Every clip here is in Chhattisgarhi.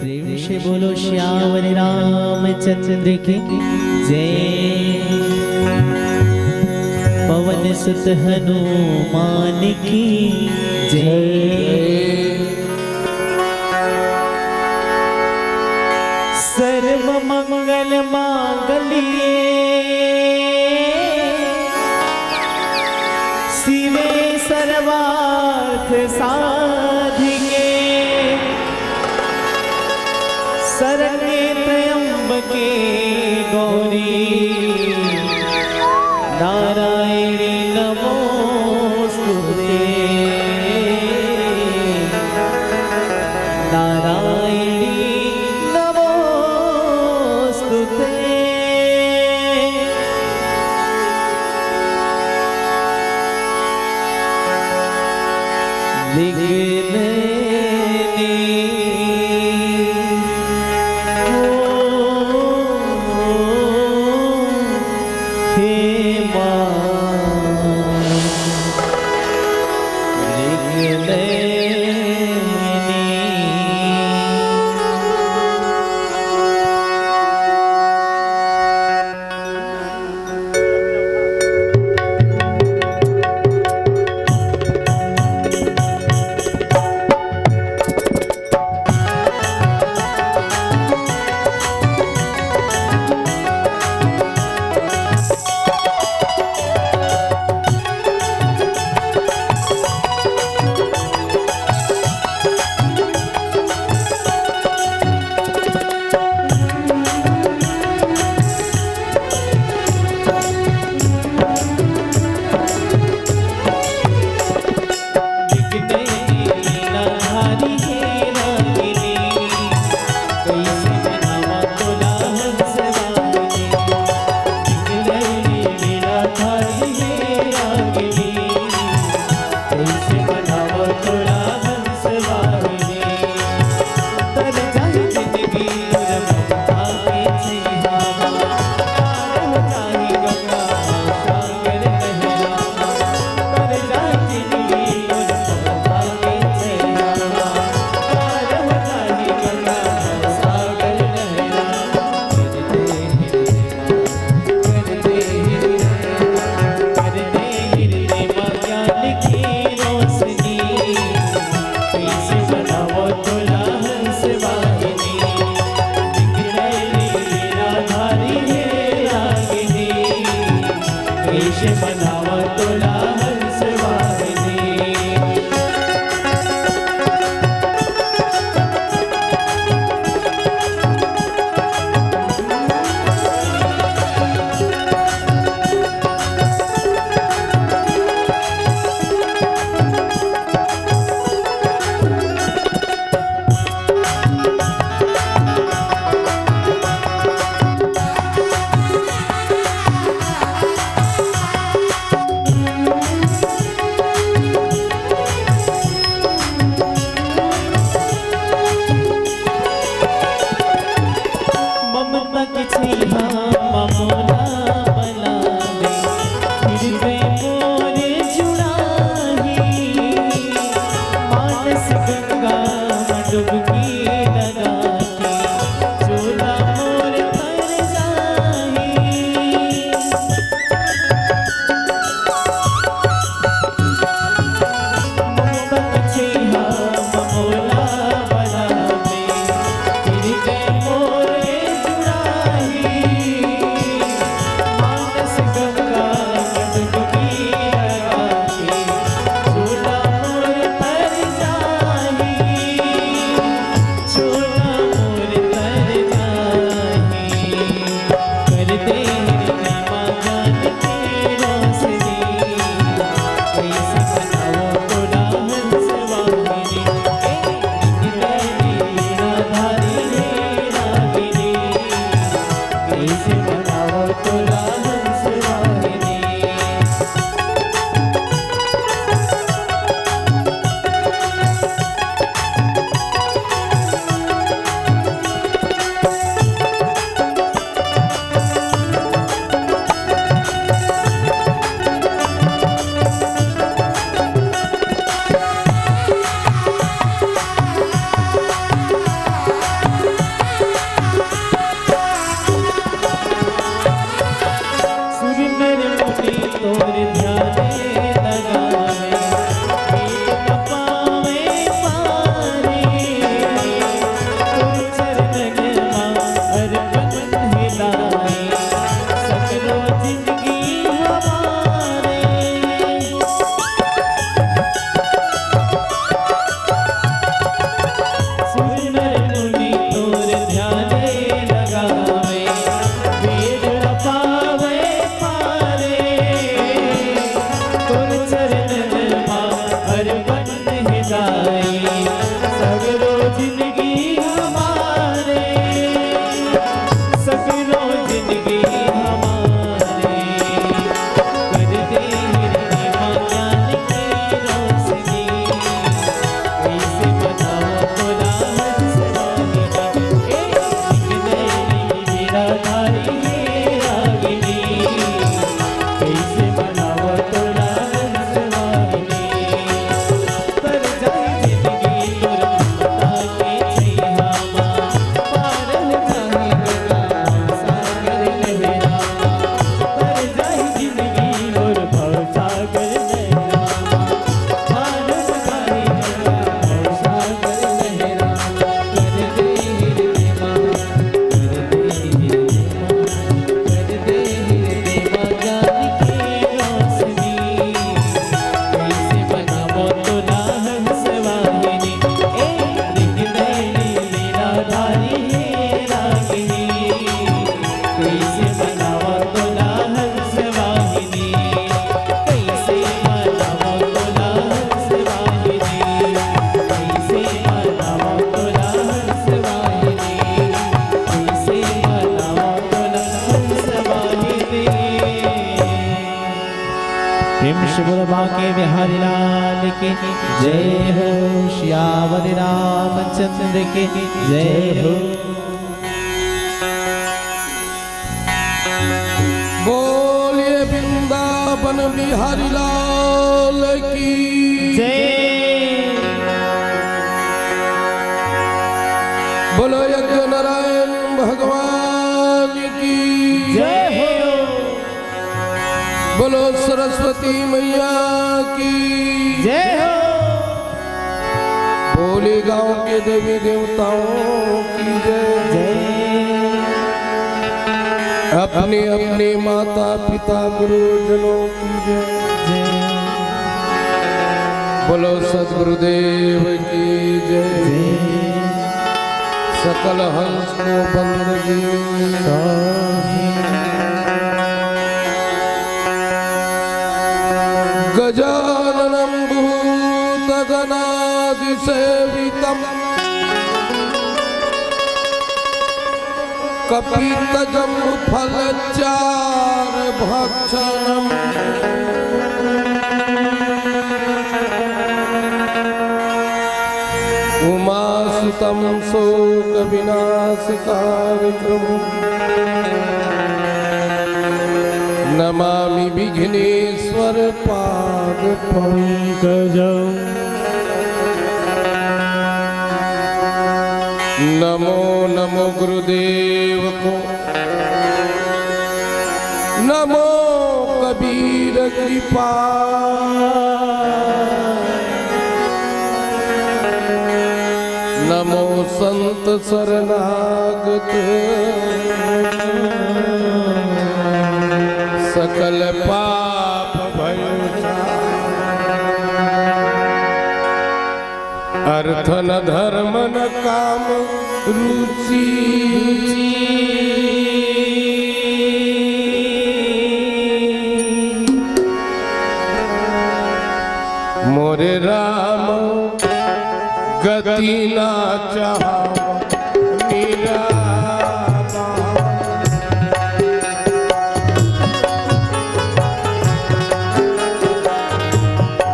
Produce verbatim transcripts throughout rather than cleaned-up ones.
प्रेम से बोलो सियावर रामचंद्र की जय, पवन सुत हनुमान की जय। सर्व मंगल मांगल्ये शिवे सर्वार्थ साधिके, शरण्ये त्र्यंबके गौरी नारायणी नमोस्तुते। नारायणी नमोस्तुते। विघ्न सगरो जिंदगी हमारे, सगरो जिंदगी हमारे, कर दे हृदय में ज्ञान की रोशनी। कैसे बताओ तोला हंस वाहिनी, ए, एक नैनी वीणा धारी हे रागिनी। कैसे बताओ तोला हंस वाहिनी। प्रेम से बोलो बांके बिहारी लाल की जय हो, सियावर रामचंद्र की जय हो। बोलिए वृंदावन बिहारी लाल की जय। बोलो यज्ञ नारायण भगवान की जय हो। बोलो सरस्वती मैया की जय हो। बोले गांव के देवी देवताओं की जय। जय। अपने अपने माता पिता गुरुजनों की जय। जय। बोलो सदगुरुदेव की जय। जय। सकल हंस को बंदगी। गजाननम्भूतगणादिसेवितम्। कपित्थजम्बूफलचारुभक्षणम्। उमासुतं शोकविनाशकारकम्। नमामि विघ्नेश्वर पाद पंकजम्। नमो नमो गुरुदेव को, नमो कबीर कृपा, नमो संत शरणागत। सकल पाप भयो क्षय, अर्थ न धर्म न काम रुचि। मोरे राम गति ना चाहव निरामय।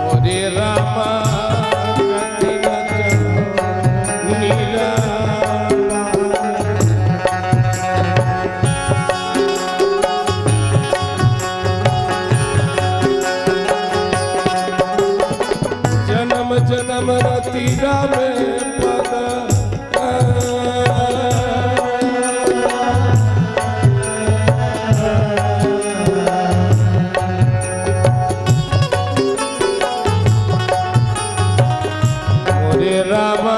मोरे राम गति ना चाहव निरामय। जनम जनम रति रमे पद। मोरे रामा,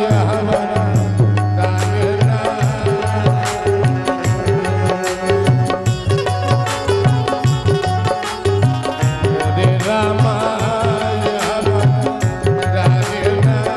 यह हमारा दायरा। मोरे रामा, यह हमारा दायरा।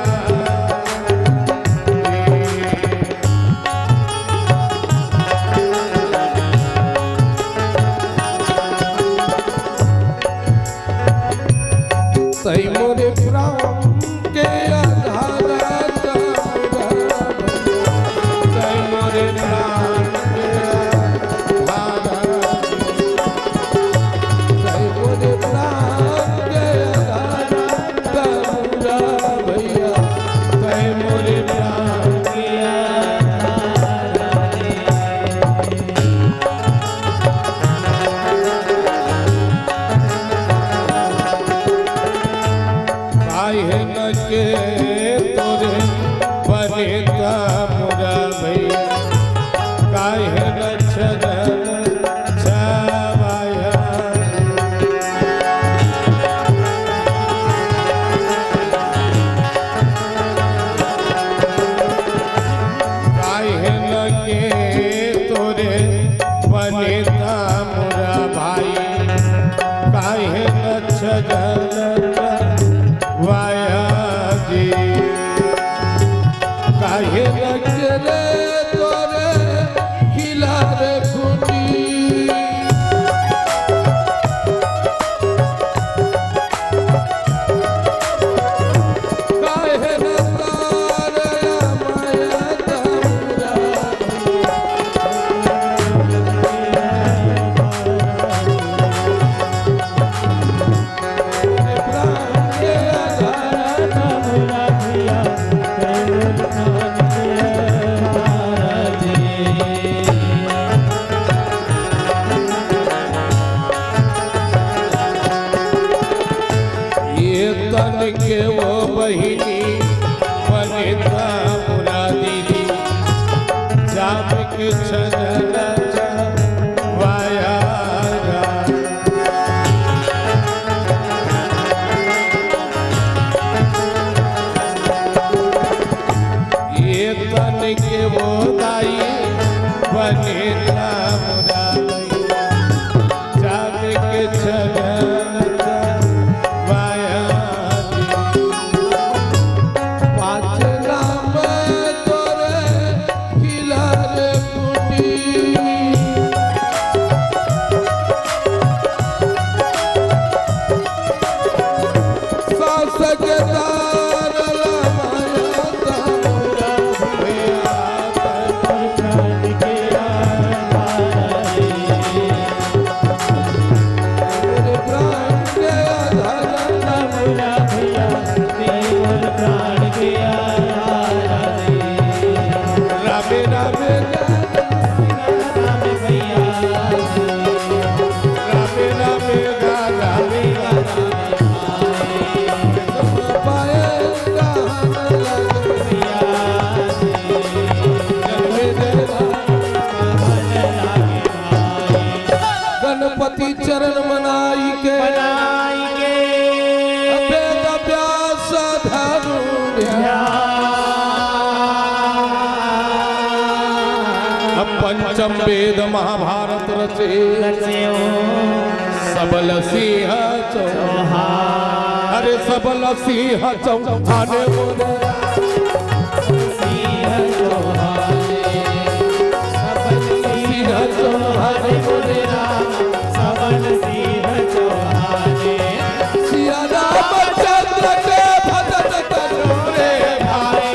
छजन चवाया जा। ये तन के वो दाई बने ना मुरारी। चांद के छजन चवाया जी। पाँच नाम तोरे खिलार कुटी। सास के तार लमाया तारा भैया। गणपति चरण मनाई के, मनाई के। वेद व्यास धनु ध्यान। अब पंचम वेद महाभारत रचे, रचे हो। सबल सिंह चौहान। अरे सबल सिंह चौहान बोले। सिंह चौहान। सिंह चौहान बोले। सिया रामचंद्र के भजन करो रे भाई।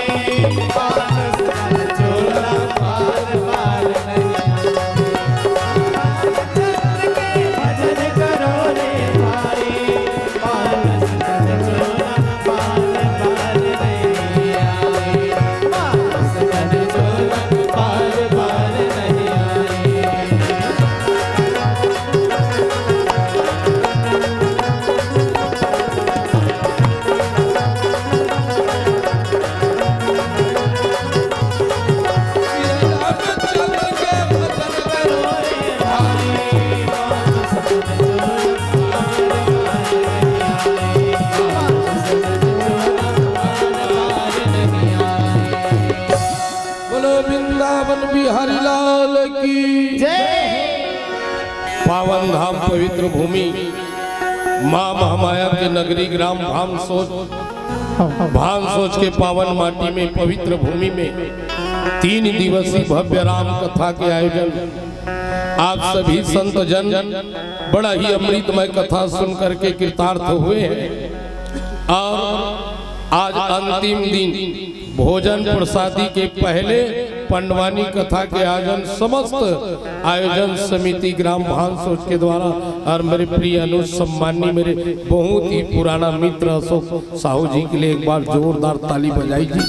बोलो वृंदावन बिहारी लाल की जय। पावन धाम पवित्र भूमि, माँ महामाया के नगरी ग्राम भानसोच, भानसोच के पावन माटी में, पवित्र भूमि में तीन दिवसीय भव्य राम कथा के आयोजन। आप सभी संत जन बड़ा ही अमृतमय कथा सुन करके कृतार्थ हुए हैं और आज अंतिम दिन भोजन प्रसादी के पहले पंडवानी कथा के आयोजन समस्त आयोजन समिति ग्राम भानसोच के द्वारा और मेरे प्रिय अनुज सम्मानी मेरे बहुत ही पुराना मित्र अशोक साहू जी के लिए एक बार जोरदार ताली बजाई जी।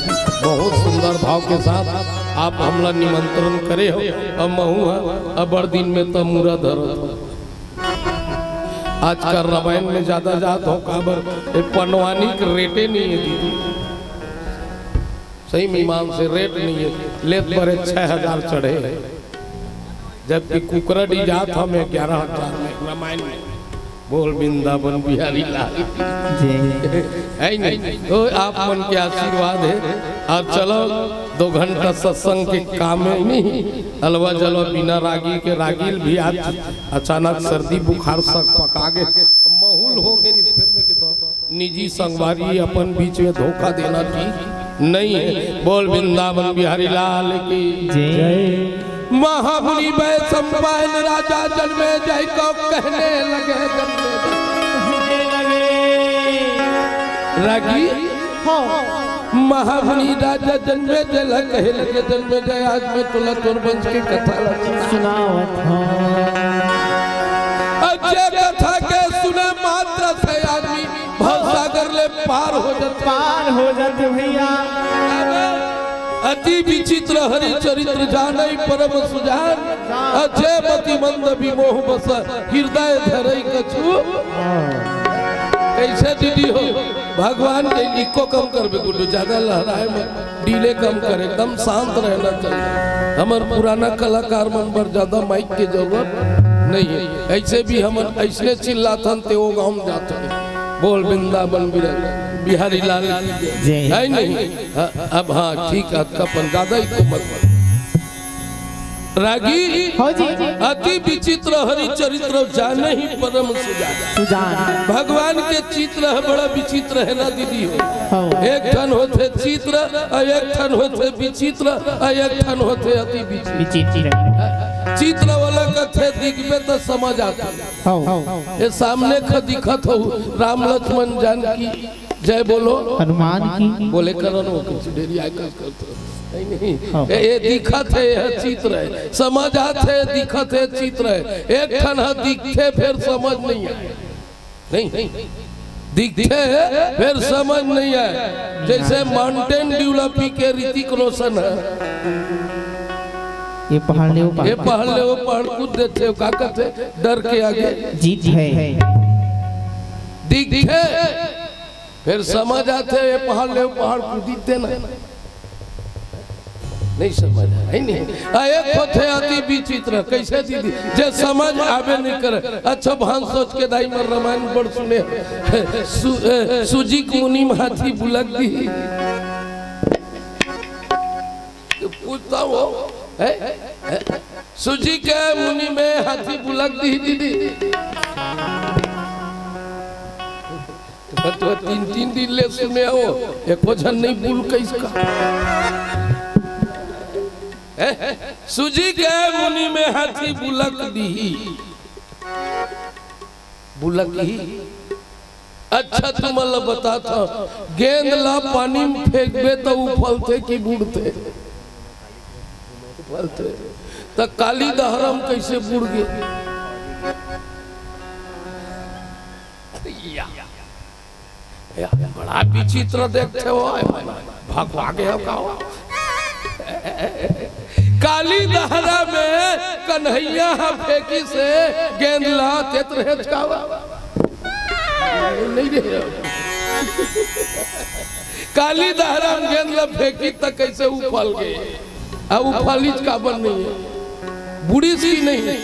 बहुत सुंदर भाव के साथ आप हमला निमंत्रण करे हो। अब महू ह अबड़ दिन में त मुरा धरत हो। आजकल रामायण में ज्यादा जात हो काबर, ए पंडवानी के रेटे नहीं है दीदी। सही में ईमान से रेट नहीं है, लेत बरे छह हजार चढ़े है, जबकि कुकरा डी जात हम ग्यारह हजार में रामायण में। बोल वृंदावन बिहारी लाल जी। है नहीं? तो आप मन के आशीर्वाद है। और चलो, दो घंटा सत्संग के काम में नहीं, अलवा जलवा बिना रागी के, रागील भी आज अचानक सर्दी बुखार सक पका के महूल हो के रिस फिर में के तो निजी संगवारी अपन बीच में धोखा देना ठीक नहीं है। बोल वृंदावन बिहारी लाल की जय। महामुनि वैशंपायन राजा जन्मेजय को कहने लगे, जन्मेजय। कहने लगे। रागी, हाँ। महामुनि राजा जन्मेजय ला कहे लगे, जन्मेजय, आज मैं तुला तोर वंश के कथा ला सुनावत हूँ। अब जे कथा के सुने मात्र से आदमी भवसागर ले पार हो जाथे। पार हो जाथे भैया। अति विचित्र हरि चरित्र जानई परम सुजान, अजय मति मंद विमोह बस हृदय धरई कछु। कैसे दीदी हो? भगवान के इको कम करबे गुड्डू, ज्यादा लहराए मत, डीले कम कर, एकदम शांत रहना चाहिए। हमर पुराना कलाकार मन बर ज्यादा माइक के जरूरत नहीं है। ऐसे भी हमन ऐसने चिल्लाथन ते वो गाँव में जात है। बोल वृंदावन बिहारी लाल की जय। जय। है नहीं? हाँ, अब हाँ, ठीक है, आपका अपन ज्यादा ही तो मत बोल। रागी, हाँ जी। अति विचित्र हरि चरित्र, जाने ही परम सुजान। सुजान। भगवान के चित्र है, बड़ा विचित्र है ना दीदी हो। हाँ। एक ठन होथे चित्र, और एक ठन होथे विचित्र, और एक ठन होथे अति विचित्र। विचित्र। चित्र वाला कथे दिखबे तो समझ आता। हाँ। ये सामने ख दिखत हो, राम लक्ष्मण जानकी जय बोलो। हनुमान की। बोले करो ना, कुछ देरी आए कर, कर तो। नहीं, नहीं। हाँ। ये, ये दिखत है, यह चित्र है। समझ आत है, दिखत है, चित्र है। एक ठन ह दिखथे, फिर समझ नहीं आए। नहीं, नहीं। दिखथे, फिर समझ नहीं आए। जैसे माउंटेन ड्यू ला पी के ऋतिक रोशन है। ये पहाड़ ले वो पहाड़। ये पहाड़ ले वो पहाड़ कूद देथे, का कहथे? डर के आगे जीत है। दिखथे, फिर समझ आथे, ये पहाड़ ले वो पहाड़ कूदी देना। नहीं समझ आए, नहीं। आ, एक होथे अति विचित्र, कैसे दीदी? जे समझ आबे नहीं करे। अच्छा, भान सोच के दाई मन रामायण बड़ सुने। सु-, ए, सुजिक मुनि में हाथी बुलक दी। पूछता हूँ, हैं? सुजिक मुनि में हाथी बुलक दी दीदी। तो, तो तीन, तीन दिन ले सुने हो, एको झन नहीं बुलकइस का। हैं? सुजिक मुनि में हाथी बुलक दी। बुलक ही। अच्छा, तुमन ल बतात हंव, गेंद ला पानी में फेंकबे त उफलथे कि बुड़थे? उफलथे। त काली दहरा म कइसे बुड़ गे? या, या, बड़ा विचित्र देखथे हो, भगवा गे हो का हो? काली दहरा में कन्हैया ह फेंकिस गेंद ला, तेत रहेच का हो? नहीं रे। काली दहरा में गेंद ला फेंकिस त कइसे उफल गे? आ उफलिस काबर नहीं हे? बुड़िस कि नहीं?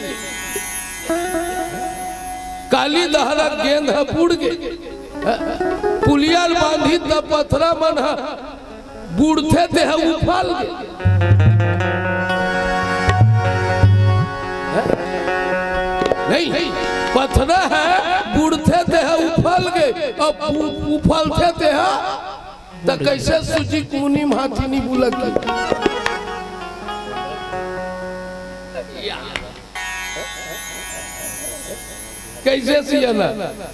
काली दहरा गेंद ह बुड़ गे। पुलिया ल बांधिस त पथरा मन ह बुड़थे, ते ह उफल गे। नहीं, पथरा ह बुड़थे, ते ह उफल गे। अब उ-, उफलथे, ते ह, त कइसे सुजिक मुनि म हाथी नहीं बुलक? कइसे सियाना?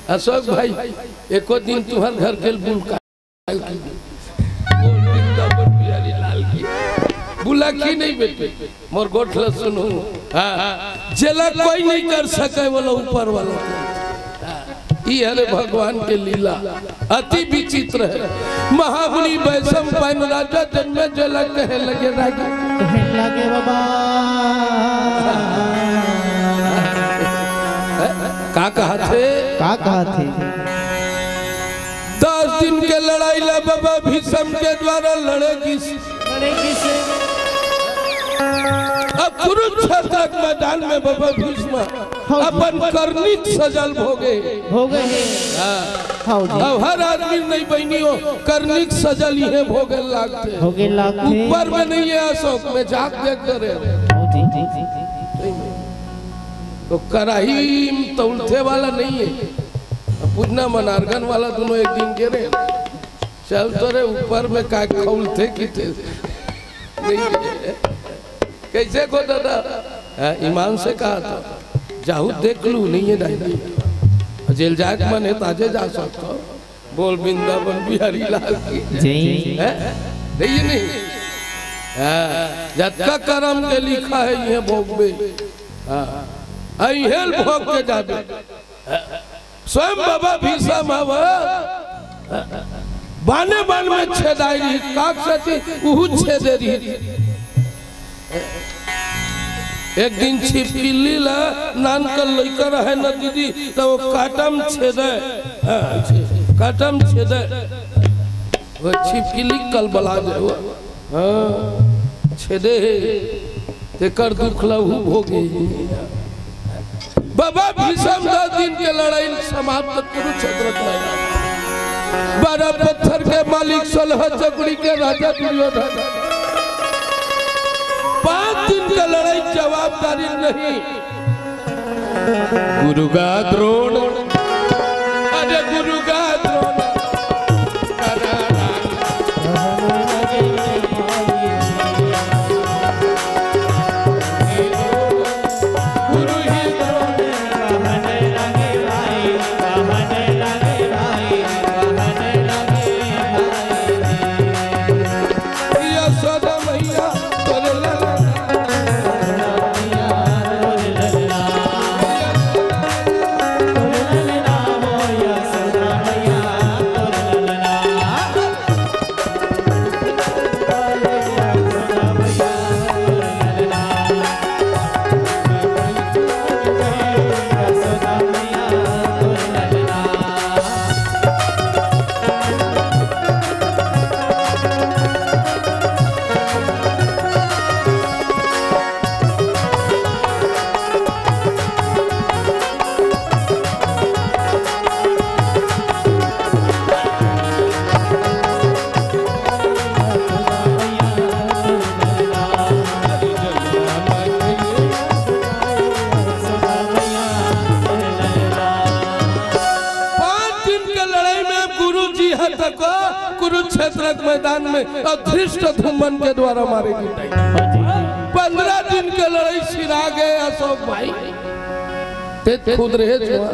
अशोक भाई, एको दिन तुंहर घर के बुलका। बोल वृंदावन बिहारी लाल की। बुलक ही नहीं बेटे, मोर गोठ ल सुनहू। हाँ, जेला कोई नहीं कर सके, वोला ऊपर वाला। हाँ, ई हरे भगवान के लीला, अति विचित्र हे। महामुनि वैशंपायन राजा जनमेजय ला कहे लगे रागी। कहे लगे बाबा। का कहत हे? का कहत हे? दस दिन के लड़ाई ला बाबा भीष्म के द्वारा लड़े गिस। लड़े गिस। अब कुरुक्षेत्र के मैदान में बाबा भीष्म हाँ जी। अपन करनी के सजा ल भोगे। भोगे हे। हाँ। हाँ जी। अब हर आदमी नहीं बहिनी हो, करनी के सजा ल इहें भोगे लागथे। भोगे लागथे। ऊपर में नहीं हे अशोक, में जात देख करे। हाँ जी, जी, जी, जी। तो कराही म तौलथे वाला नहीं हे। पूछना मनारगन वाला दोनों एक दिन गे रहे। चल तो रे ऊपर में का खौलथे कि थे। नहीं हे। कइसे को दादा? हाँ, ईमान से कहा था। जाहू देख लू, नहीं हे दाई। जेल जाए के मन हे, ताजे जा सकत हो। बोल वृंदावन बिहारी लाल की। जय। हैं? नहीं हे, नहीं। हाँ, जतका करम के लिखा हे, इहें भोगबे। हाँ। इहें भोग के जाबे। स्वयं बाबा भीष्म हव, बाने बान में छेदाय रहिस, काक सती उहू छेदे रहिस। एक दिन छिपकली ला नान कन लइका रहे न दीदी, त वो कांटा म छेदे। हाँ, काटम छेदे, वो छिपकली कलबला जाए, वो, हाँ, छेदे हे, तेकर दुख ला हू भोगे। बाबा भीषम दस दिन के लड़ाई समाप्त कुरुक्षेत्र के मैदान। बारह पत्थर के मालिक, सोलह चकड़ी के राजा दुर्योधन। पांच दिन के लड़ाई जवाबदारी नहीं। गुरु का द्रोण, अरे गुरु का द्रोण। पांच दिन के लड़ाई में गुरु जी ह तको कुरुक्षेत्र के मैदान में अदृष्ट धूमन के द्वारा मारे गिर। पंद्रह दिन के लड़ाई सिरा गए अशोक भाई, ते खुद रहे जुआ।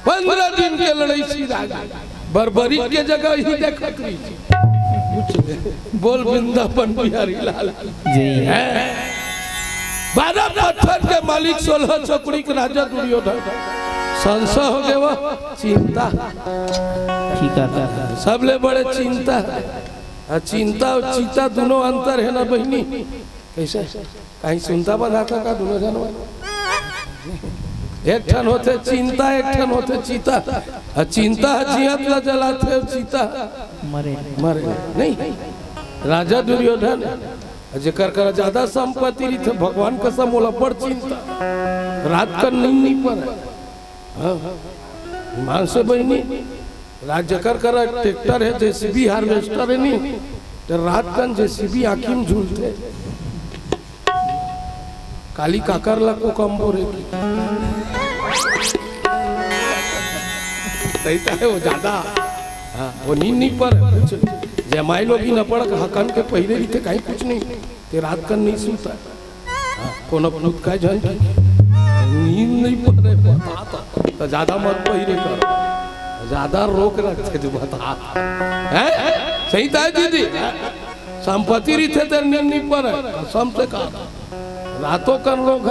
पंद्रह दिन के लड़ाई सिरा गए, बर्बरी के जगह ही देखत रही। बोल वृंदावन बिहारी लाल की। जी। बारह पत्थर के मालिक, सोलह चकड़ी के राजा दुर्योधन। संशय हो गए वो चिंता। ठीक है। सबले बड़े चिंता। आ, चिंता अउ चीता दोनों अंतर है ना बहिनी? कैसे? कहीं सुनता बंधाता का दोनों जानवर? एक ठन होथे चिंता, एक ठन होथे चीता। आ, चिंता ह जियत ला जलाथे, अउ चीता मरे। मरे नहीं। राजा दुर्योधन, जेकर करा ज्यादा संपत्ति रहिथे, भगवान कसम, ओला बड़ चिंता। रात कन नींद नहीं पड़े। हाँ, मान से बहिनी, राज जेकर करा ट्रैक्टर है, जेसीबी हार्वेस्टर है नहीं, तो रात कन जेसीबी आँखी में झूलथे। काली काकर ला कोकम्बो रे की। सही तो है वो ज्यादा। हाँ, वो नींद नहीं पर कुछ। जयमाई लोग ही न पड़क हकन के पहले भी थे, कहीं कुछ नहीं। ते रात कन नहीं सुनता। हाँ, कोनो भूत का झन की नींद नहीं पड़े, बता तो, तो ज्यादा मत पहिरे कर, ज्यादा रोक रखथे जो बता। हैं? सही ताय दीदी? संपत्ति रहिथे ते नींद नहीं पड़े, कसम से कहा। रातों कन लोग ह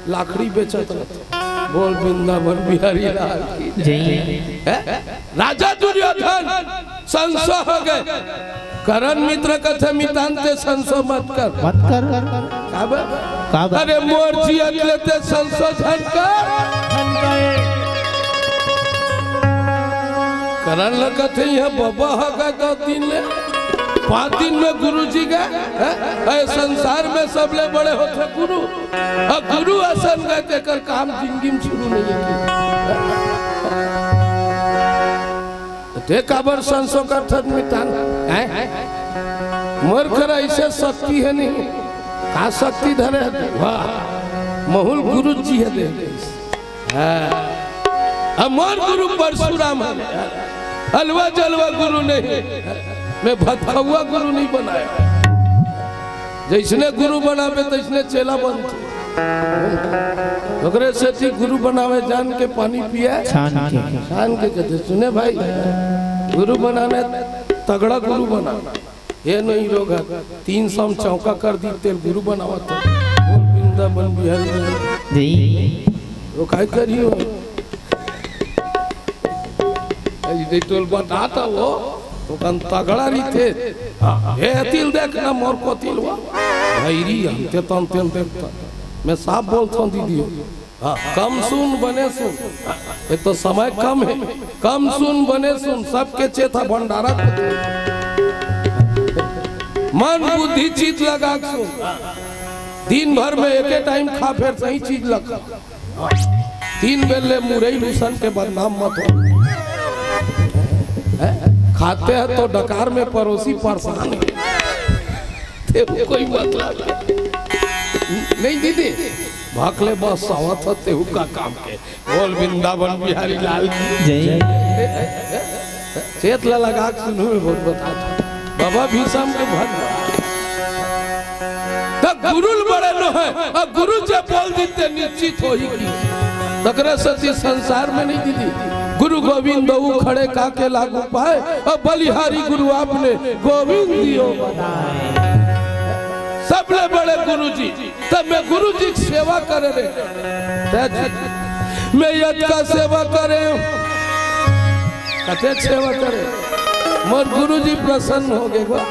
लाखड़ी बेचत रहिथे। बोल वृंदावन बिहारी लाल की। जय। हैं? राजा दुर्योधन संशय हो गए। करण मित्र कथे मितान ते संशय मत कर। मत कर। का बे? का बे? अरे मोर जियत ले ते संशय झन कर। करण ल कथे यह बबा ह का दस दिन ले, पांच दिन में गुरु जी गए। हैं? ए संसार में सबले बड़े होथे गुरु। अउ गुरु असन गए तेकर काम जिंदगी में शुरू नहीं है। ते काबर संशय करथस मितान? हैं? मोर करा ऐसे शक्ति है नहीं। का शक्ति धरे है? वाह, महूं ल गुरु जी ह दे। हाँ। हमर गुरु परशुराम है। हलवा जलवा गुरु नहीं। मैं भतखउआ गुरु नहीं बनाया। जैसने गुरु बनाबे तैसने चेला बनथे। ओकरे सेती गुरु बनावे जान के पानी पिए छान के। छान के कहथे, सुने भाई, गुरु बनाने तगड़ा गुरु बना। ये नहीं रोग है, तीन सौ में चौका कर दी, तेल गुरु बनावत है। बोल वृंदावन बिहारी लाल। जी। वो काय करी हो? अरे, ये टोल बताता वो, वो कन तगड़ा रहिथे। हाँ, हे तिल देख ना, मोर को तिल वो। भैरी हम ते तन तेल देखता। मैं साफ बोलता हूँ दीदी हो। हाँ, कम सुन बने सुन। एक तो समय कम है, कम सुन बने सुन, सबके चेता भंडारा। मन बुद्धि चित लगा के सुन। दिन भर में एके टाइम खा, फेर सही चीज लगा। तीन बेर ले मुरई लूसन के बदनाम मत हो। हैं? खाते हैं तो डकार में परोसी परेशान है। तेरे कोई मतलब नहीं दीदी, भाखले बस आवत ह तेहू का काम के। बोल वृंदावन बिहारी लाल की जय। चेत ला लगा के सुनू, मैं बहुत बता दूं। बाबा भीषम के भक्त त गुरुल बड़े नो है, अब गुरु जे बोल दीते निश्चित हो ही की। तकरे सती संसार में नहीं दीदी, गुरु गोविंद दऊ खड़े काके लागू पाए, अब बलिहारी गुरु आपने गोविंद दियो बताए। सबले बड़े गुरु जी, तब मैं गुरु जी की सेवा करे रे। तै जी, मैं यद का सेवा करे, कते सेवा करे, मोर गुरु जी प्रसन्न हो गए बा।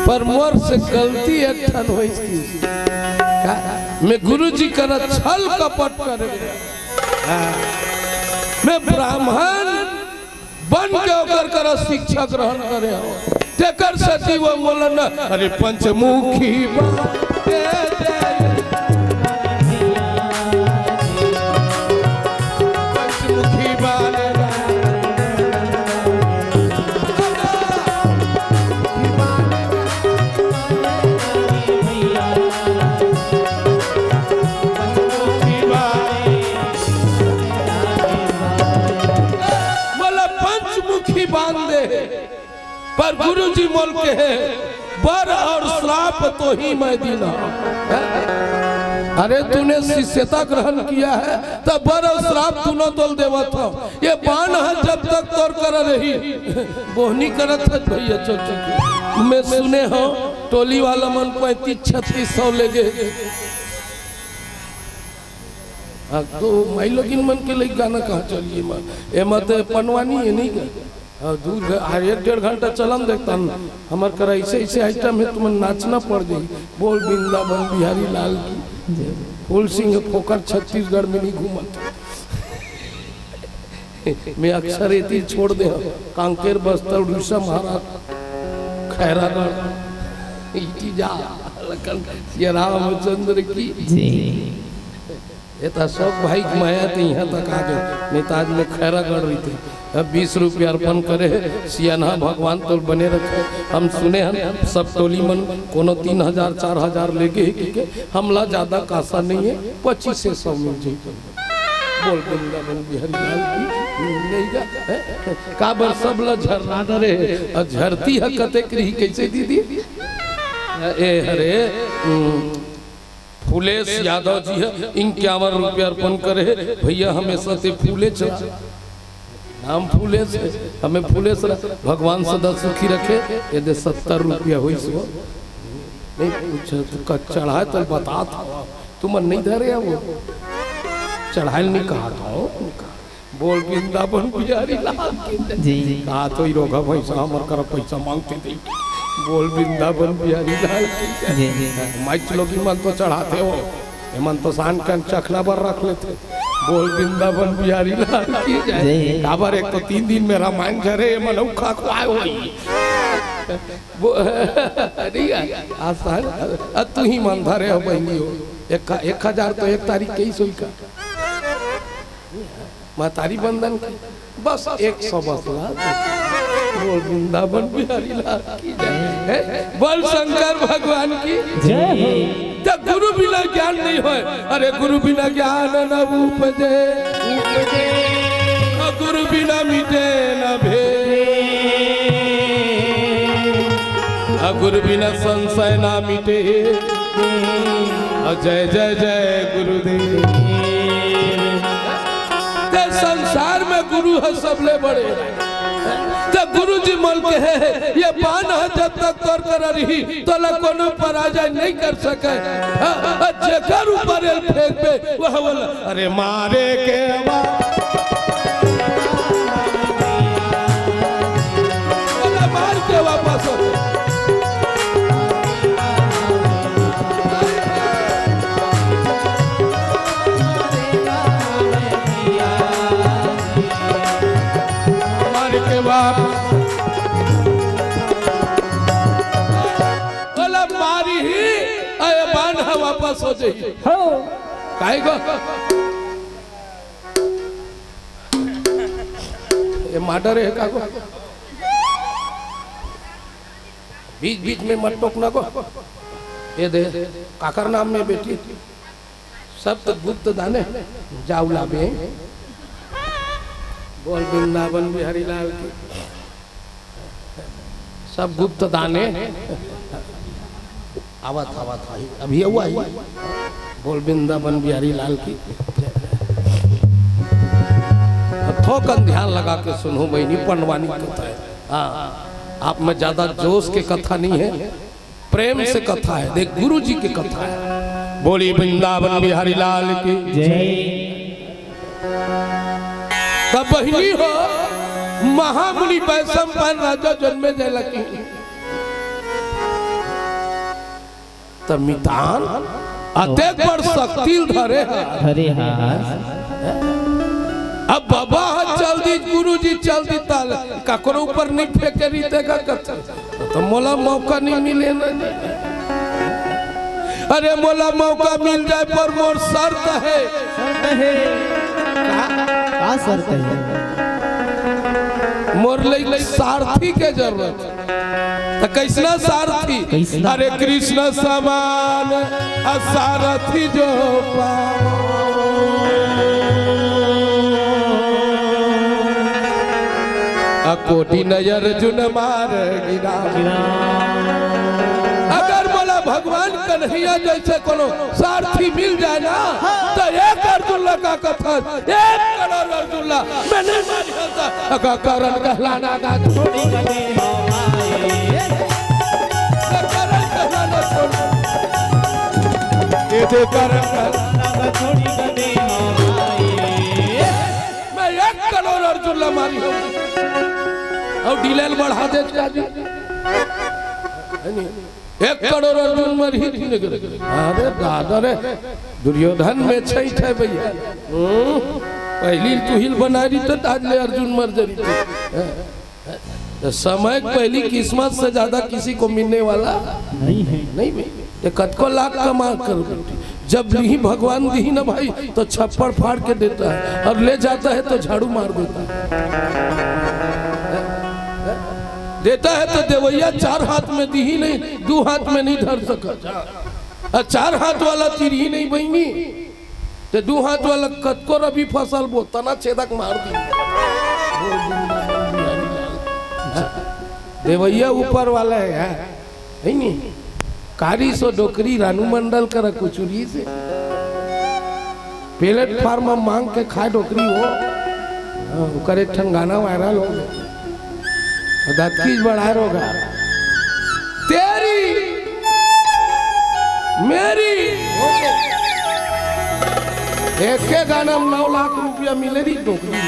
पर मोर से गलती एक ठन होइस कि का? मैं गुरु जी करा छल कपट करे। हाँ। मैं ब्राह्मण बन के ओकर करा शिक्षा ग्रहण करे हो। तेकर सेती वो बोलन, अरे पंचमुखी बा-, पंचमुखी बा-, मतलब पंचमुखी बांध दे, पर गुरुजी मोल कहे, बर और श्राप तो ही मैं दीना। अरे तूने शिष्यता ग्रहण किया है, तो बर और श्राप दोनों तोल देवत हो। ये बाण है जब तक तोर कर रही, बोहनी करत है भैया चल चुकी। मैं सुने हो टोली वाला मन पैंतीस छत्तीस सौ ले गए। हाँ, तो माई लोगिन मन के लइक गाना कहाँ चलिए माँ? एमा तो पनवानी है नहीं का? हाँ, दूर है, आ, एक डेढ़ घंटा चलन देखता न। हमर करा ऐसे ऐसे आइटम है, तुमन नाचना पड़ जाई। बोल वृंदावन बिहारी लाल की। फूल सिंह फोकर छत्तीसगढ़ में नहीं घूमत। मैं अक्सर एती छोड़ दे हूँ। कांकेर बस्तर उड़ीसा महाराज खैरागढ़ इटी जा लखन ये रामचंद्र की। जी। ये तो अशोक भाई के माया तो यहाँ तक आ गए, नहीं तो आज मैं खैरागढ़ रही थी। अब बीस रुपया अर्पण करे, सियाना भगवान तोल बने रखे। हम सुने हन सब टोली मन कोनो तीन हजार चार हजार लेके ही के हमला ज्यादा कासा नहीं है, पच्चीस से सौ मिल जाए। बोल वृंदावन बिहारी लाल की नहीं जा, हैं? काबर सब ला झरना डरे, और झरती है कतेक रही कैसे दीदी? ए हरे, हम्म, फूलेश यादव जी है, इक्यावन रुपया अर्पण करे। भैया हमेशा ते फूले चला, नाम फूलेश है, हमें फूलेश रख, भगवान सदा सुखी रखे। ये दे सत्तर रुपया होई सो। नहीं पूछे, तू का चढ़ाए तो बता था, तू मन नहीं धरे वो। चढ़ाए नहीं कहा था, बोल वृंदावन बिहारी लाल की जय। जी। कहा तो ही रोगा भैंसा हमर कर पैसा मांगते थे। बोल वृंदावन बिहारी लाल की जय। जी, जी। माइच लोग मन तो चढ़ाते हो, ये मन तो शान के चखना बर रख लेते। बोल वृंदावन बिहारी लाल की जय। जी। काबर एक तो तीन दिन में रामायण झरे, ये मन उखा खुआए होई। वो, नहीं यार, आसान, अब तू ही मन धरे हो बहनी हो। एक, एक हजार तो एक तारीख के ही सोई का। महतारी बंदन के बस एक सौ बस ला। बोल वृंदावन बिहारी लाल की जय। हैं? बोल शंकर भगवान की जय हो। तो गुरु बिना ज्ञान नहीं होय। अरे गुरु बिना ज्ञान न उपजे, उपजे। और गुरु बिना मिटे न भेद, और गुरु बिना संशय ना मिटे। और जय जय जय गुरुदेव। ते संसार में गुरु है सबले बड़े। तो गुरु जी मल के है, ये बाण है जब तक तोर कर रही, तोला कोनो पराजय नहीं कर सके। हाँ, और जेकर ऊपर एल फेंक पे, वह बोला, अरे मारे के बाद बोला, मार के वापस हो। आप ओला मारी ही, अये बांध ह वापस हो जाही। हो। काहे को? ये मर्डर हे का को? बीच-बीच में मत टोकना को। ये दे, काकर नाम में बेटी? सब तो गुप्त दाने, जाऊ लाबे। बोल वृंदावन बिहारी लाल की। सब गुप्त दाने। आवत, आवत, आई। अभी हुआ ही। बोल वृंदावन बिहारी लाल की। थोकन ध्यान लगा के सुनो बहिनी, पंडवानी कथा है। हाँ, आप में ज्यादा जोश के कथा नहीं है, प्रेम से कथा है। देख, गुरु जी की कथा है। बोली वृंदावन बिहारी लाल की। जय। तब बहिनी हो, महामुनि वैशंपायन राजा जनमेजय ल कहिन, त मितान अतेक बड़ शक्ति ल धरे हस। धरे हस। अब बाबा ह चल दिस, गुरु जी चल दिस, त काकरो ऊपर नहीं फेंके रहिते का कथे। त मोला मौका नहीं मिले ना। अरे मोला मौका मिल जाए पर मोर शर्त है। शर्त है। का? का शर्त है? मोर लइक सारथी के जरूरत। त कइसना सारथी? कइसना? अरे कृष्ण समान अ सारथी जो पावो। अ कोटि न अर्जुन मार गिरा। अगर मोला भगवान कन्हैया जैसे कोनो सारथी मिल जाए ना, त एक अर्जुन लगा कथन, एक करोड़ अर्जुन ला मैं नहीं मारी होता। अगर करण कहलाना का छोड़ी कदे हो भाई। करण कहलाना छोड़। ये दे करण कहलाना का छोड़ी कदे हो भाई। मैं एक करोड़ अर्जुन ला मारी होता। अउ डिलेल बढ़ा दे का जी। है नहीं? एक करोड़ अर्जुन मरही थी नगर। अरे दादा रे, दुर्योधन में छई थे भैया। हम्म, पहली तुहिल बना रही तो आज ले अर्जुन मर जरी थी। तो समय पहली किस्मत से ज्यादा किसी को मिलने वाला नहीं है। नहीं भाई, ये कतको लाख कमा कर जब नहीं भगवान दी ना भाई, तो छप्पड़ फाड़ के देता है, और ले जाता है तो झाड़ू मार देता है। देता है तो देवैया चार हाथ में दी ही नहीं, दू हाथ में नहीं धर सकत। अउ चार हाथ वाला तीर ही नहीं बहिनी, ते दू हाथ वाला कतको रबी फसल बो, तना छेदक मार दी। देवैया ऊपर वाला है, है नहीं? कारिस ओ डोकरी रानू मंडल करा कुचुरिस। प्लेटफार्म म मांग के खाए डोकरी हो। हाँ, ओकर एक ठन गाना वायरल हो गया। दतकीच बड़ा रोगा। तेरी, मेरी। एके गाना में नौ लाख रुपया मिले रही डोकरी।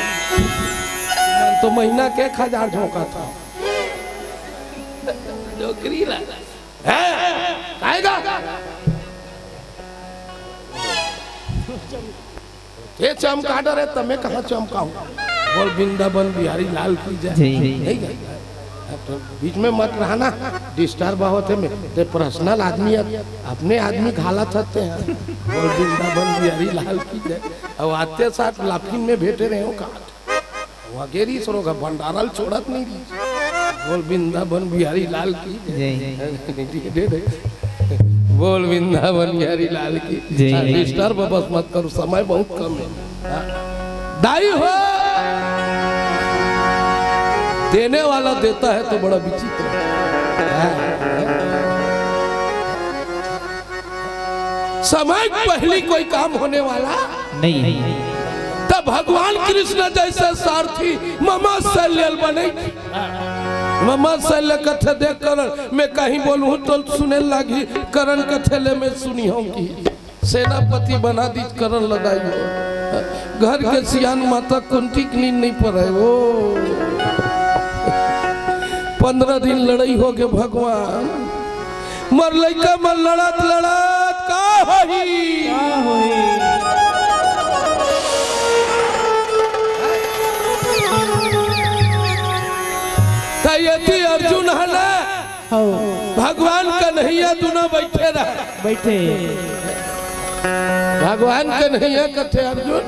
तो महीना के एक हजार झोंका था। डोकरी ला। हैं? काहे का? ते चमका डरे, त मैं कहाँ चमकाहूँ? बोल वृंदावन बिहारी लाल की जय। जी। नहीं गई। अब तो बीच में मत रहना, डिस्टर्ब होत हे। मैं ते पर्सनल आदमी हे, अपने आदमी घालत हते हैं। बोल वृंदावन बिहारी लाल की जय। अब आते साथ लाफिंग में भेटे रहे हो का? वगैरह सरोगा भंडारल छोड़त नहीं रही। बोल वृंदावन बिहारी लाल की जय। दे दे। बोल वृंदावन बिहारी लाल की जय। हाँ, डिस्टर्ब बस मत करो, समय बहुत कम है। हाँ। दाई हो, देने वाला देता है तो बड़ा विचित्र है। हाँ। समय पहली कोई काम होने वाला नहीं। तब भगवान कृष्ण जैसे सारथी ममा शल्य बने। ममा शल्य कथे देख करण, मैं कहीं बोलूं तो सुने लागी। करण कथे ले मैं सुनी हूँ कि सेनापति बना दी करण लदाई हो। घर के सियान माता कुंती की नींद नहीं पड़े वो। पंद्रह दिन लड़ाई हो गए भगवान। मोर लइका मन लड़त लड़त का होही? का होही? त एती अर्जुन ह ना, हौ। भगवान कन्हैया दुनो बइठे रहे। बइठे। भगवान कन्हैया कथे, अर्जुन,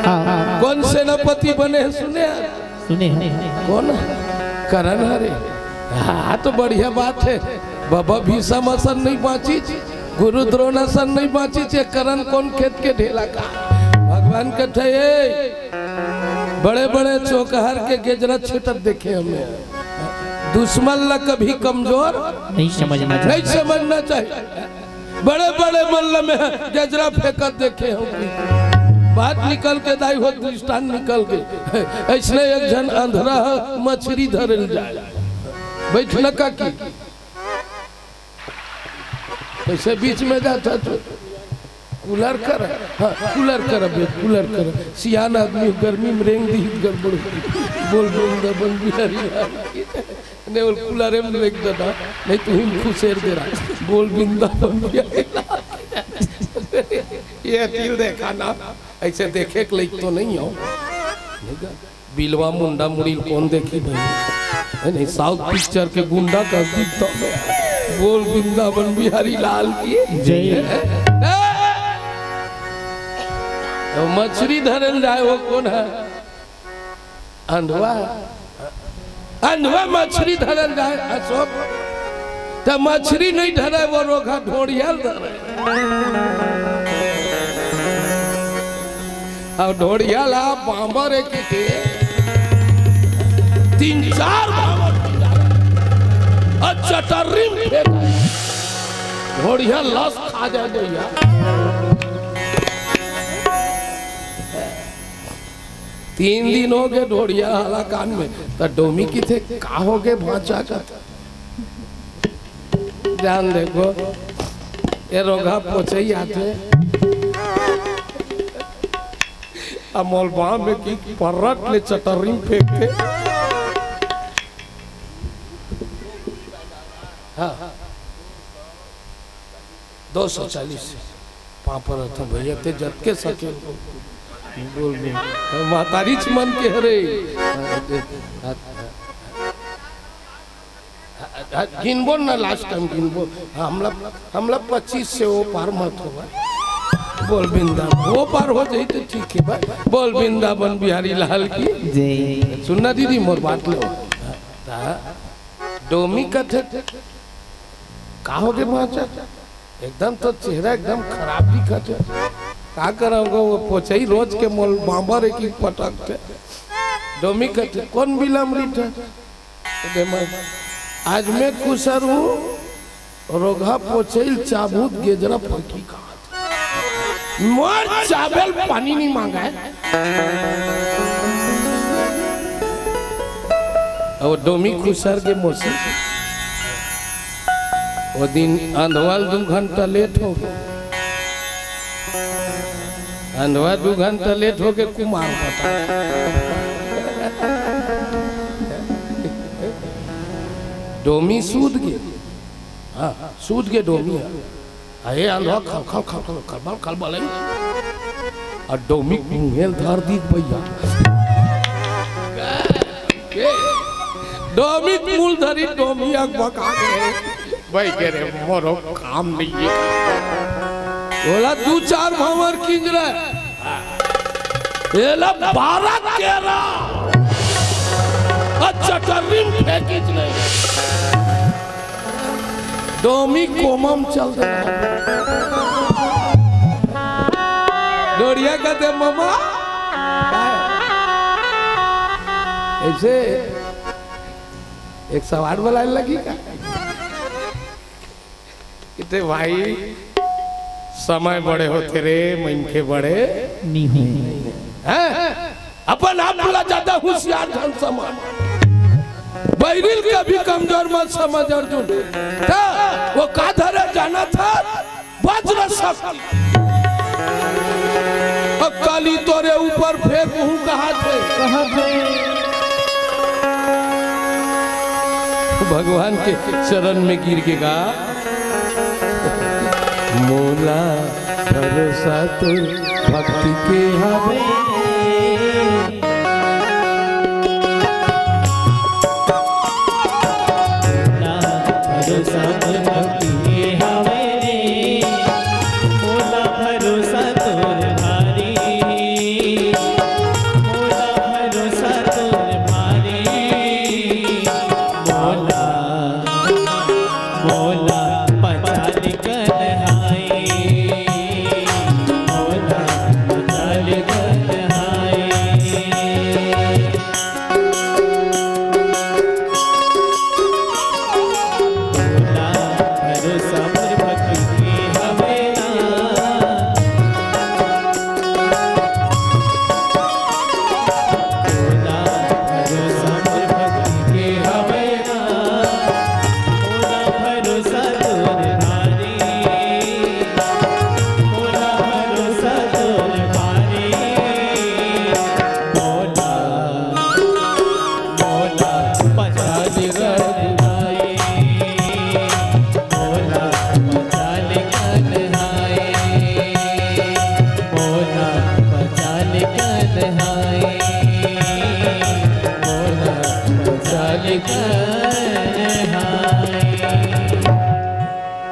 हाँ, हाँ। कोन सेनापति बने हे सुने हस? सुने हस। कोन? करण हरे। हाँ, त बढ़िया बात हे। बाबा भीषम असन नइ बाँचिस, गुरु द्रोण असन नइ बाँचिस, ए करण कोन खेत के ढेला का? भगवान कथे, ए, बड़े-बड़े चोकहर के गेजरा छेटत देखे हँव मैं। दुश्मन ला कभी कमजोर नइ समझना चाहिए। नइ समझना चाहिए। बड़े-बड़े मन ला मैं गेजरा फेंकत देखे हँव कि बात निकल के दाई हो, दृष्टांत निकल के। अइसने एक झन अंधरा ह मछरी धरे ल जाय। बइठ न काकी। कइसे बीच में जाथस तू? कूलर कर, हाँ, कूलर कर बे, कूलर कर। सियान आदमी, गर्मी में रेंग दिही त गड़बड़ होही। बोल वृंदावन बिहारी लाल की। नहीं, बोल कूलरे में रेंग देना, नहीं त तुही खुसेर दे रहा। बोल वृंदावन बिहारी लाल की। ए तिल देखा ना, अइसे देखे के लइक तो नइ हँव। बिलवा मुंडा मुड़ी ल कोन देखही भई? हे नहीं, South picture के गुंडा कस दिखथँव। बोल वृंदावन बिहारी लाल की जय। ए! त मछरी धरे ल जाय, ओ कोन हे? अंधवा। अंधवा मछरी धरे ल जाय, अशोक। त मछरी नइ धरय, ओ रोगहा ढोड़िया ल धरय। अब ढोड़िया ला बांबर ए किथे, तीन चार बांबर अउ चटर्री में फेंक, ढोड़िया लस खा जाय भइया। तीन दिन होगे ढोड़िया हलाकान में, त डोमी किथे, का होगे भांचा का? जान देखो, ए रोगहा पोछई आथे, अ मोल बांबर ए कि परट ले चटर्री में फेंकथे। हाँ। दो सौ चालीस पांव परथँव भइया, तें जतके सके बोल दे। महतारीच मन के हरे। गिनबो ना, last time गिनबो। हमला, हमला पच्चीस से ओ पार मत होवय। बोल बिंदा, ओ पार हो जाही त ठीक हे भाई। बोल वृंदावन बिहारी लाल की। जय। सुन ना दीदी, मोर बात लो। हाँ। डोमी कथे, का होगे भांचा? एकदम तोर चेहरा एकदम खराब दिखत हे। का करँव गो, ओ पोछई रोज के मोल बांबर ए कि पटकथे। डोमी कथे, कोन बिलमरी थे? कथे, मैं, आज मैं खुसर हूँ, रोगहा पोछई ल चाबहूँ त गेजरा फंकी खात। मोर चाबे ल पानी नइ मांगय। अब डोमी खुसर गे मौसी। ओ दिन अंधवा ल दू घंटा late होगे। अंधवा दू घंटा late होगे, कुमार बता। डोमी सूत गे। हाँ, सूत गे डोमी ह। अरे अंधवा खल खल खल खल खलबल खलबल हे। अउ डोमी के मुँहे ल धर दिस भइया। डोमी के मुँह ल धरिस, डोमी अकबका गे। भाई कहे रे, मोरो काम नइ हे। ओला दू चार भांवर किंजरय। एला बारह तेरह अउ चटर्री में फेंकिस नहीं। डोमी कोमा म चल दे। डोड़िया कथे, "ममा।" अइसे एक सवाल बुलाय ल लगही का? कथे, "भाई, समय बड़े होथे रे, मनखे बड़े।" नहीं। हैं? अपन आप ला जादा होशियार झन समझ। बइरी ल कभी कमजोर मत समझ अर्जुन। त ओ का धरे जानथस? वज्र शक्ति। अब काली तोरे ऊपर फेंकहूँ कहथे। कहथे। भगवान के चरण में गिर के गा, "मोला भरोसा तो भक्ति के हवे।"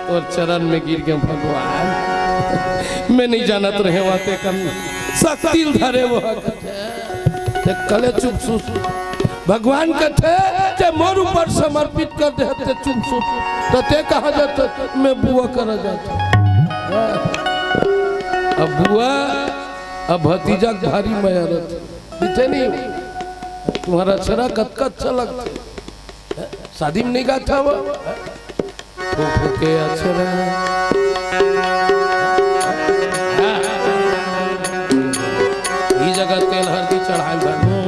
तोर चरण में गिर गेंव भगवान, मैं नहीं जानत रहेंव तेकर शक्ति ल धरे वो। ते कले चुप सुस। भगवान कथे, "ते मोर ऊपर समर्पित कर दे, ते चुप सुस।" तो ते कहाँ जात, "मैं बुआ करा जात।" अब बुआ, अब भतीजा के भारी मया रहत। दिखे नहीं, तुम्हारा अक्षरा कतका अच्छा लगथे। शादी में नहीं गाथा वो? फूफू के अक्षरा। ई जगह तेल हल्दी चढ़ाए भर।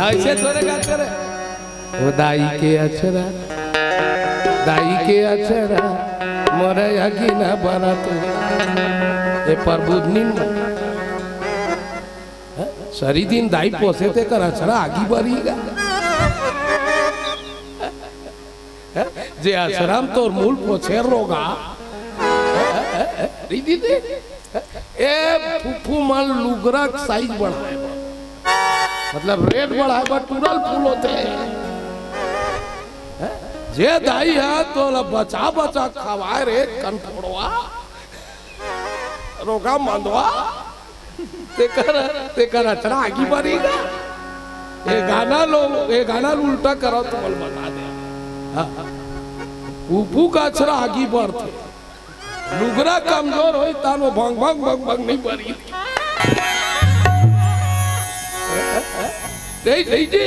ऐसे थोड़े गाते रहे। वो दाई के अक्षरा, दाई के अक्षरा, मोरे अगिन बरत। ए प्रभु नीन सरी दिन दाई पोसे तेकर अक्षरा आगी बरी गा। जे अक्षरा म तोर मूल पोछे रोगा। री दीदी, ए फूफू मन लुगरा के साइज बढ़ाए बर, मतलब रेट बढ़ाए बर टूरल फूल होथे। जे दाई ह तोला बचा बचा खवाए रे कनफोड़वा, रोगा मंदवा। तेकर, तेकर अक्षरा आगी बरी गा। ए गाना लो, ए गाना ल उल्टा करो, तुमन बता दे। हाँ। फूफू का अक्षरा आगी बरथे। लुगरा कमजोर होई, तान वो भंग, भंग, भंग, भंग नहीं बरी। नहीं, नहीं जी।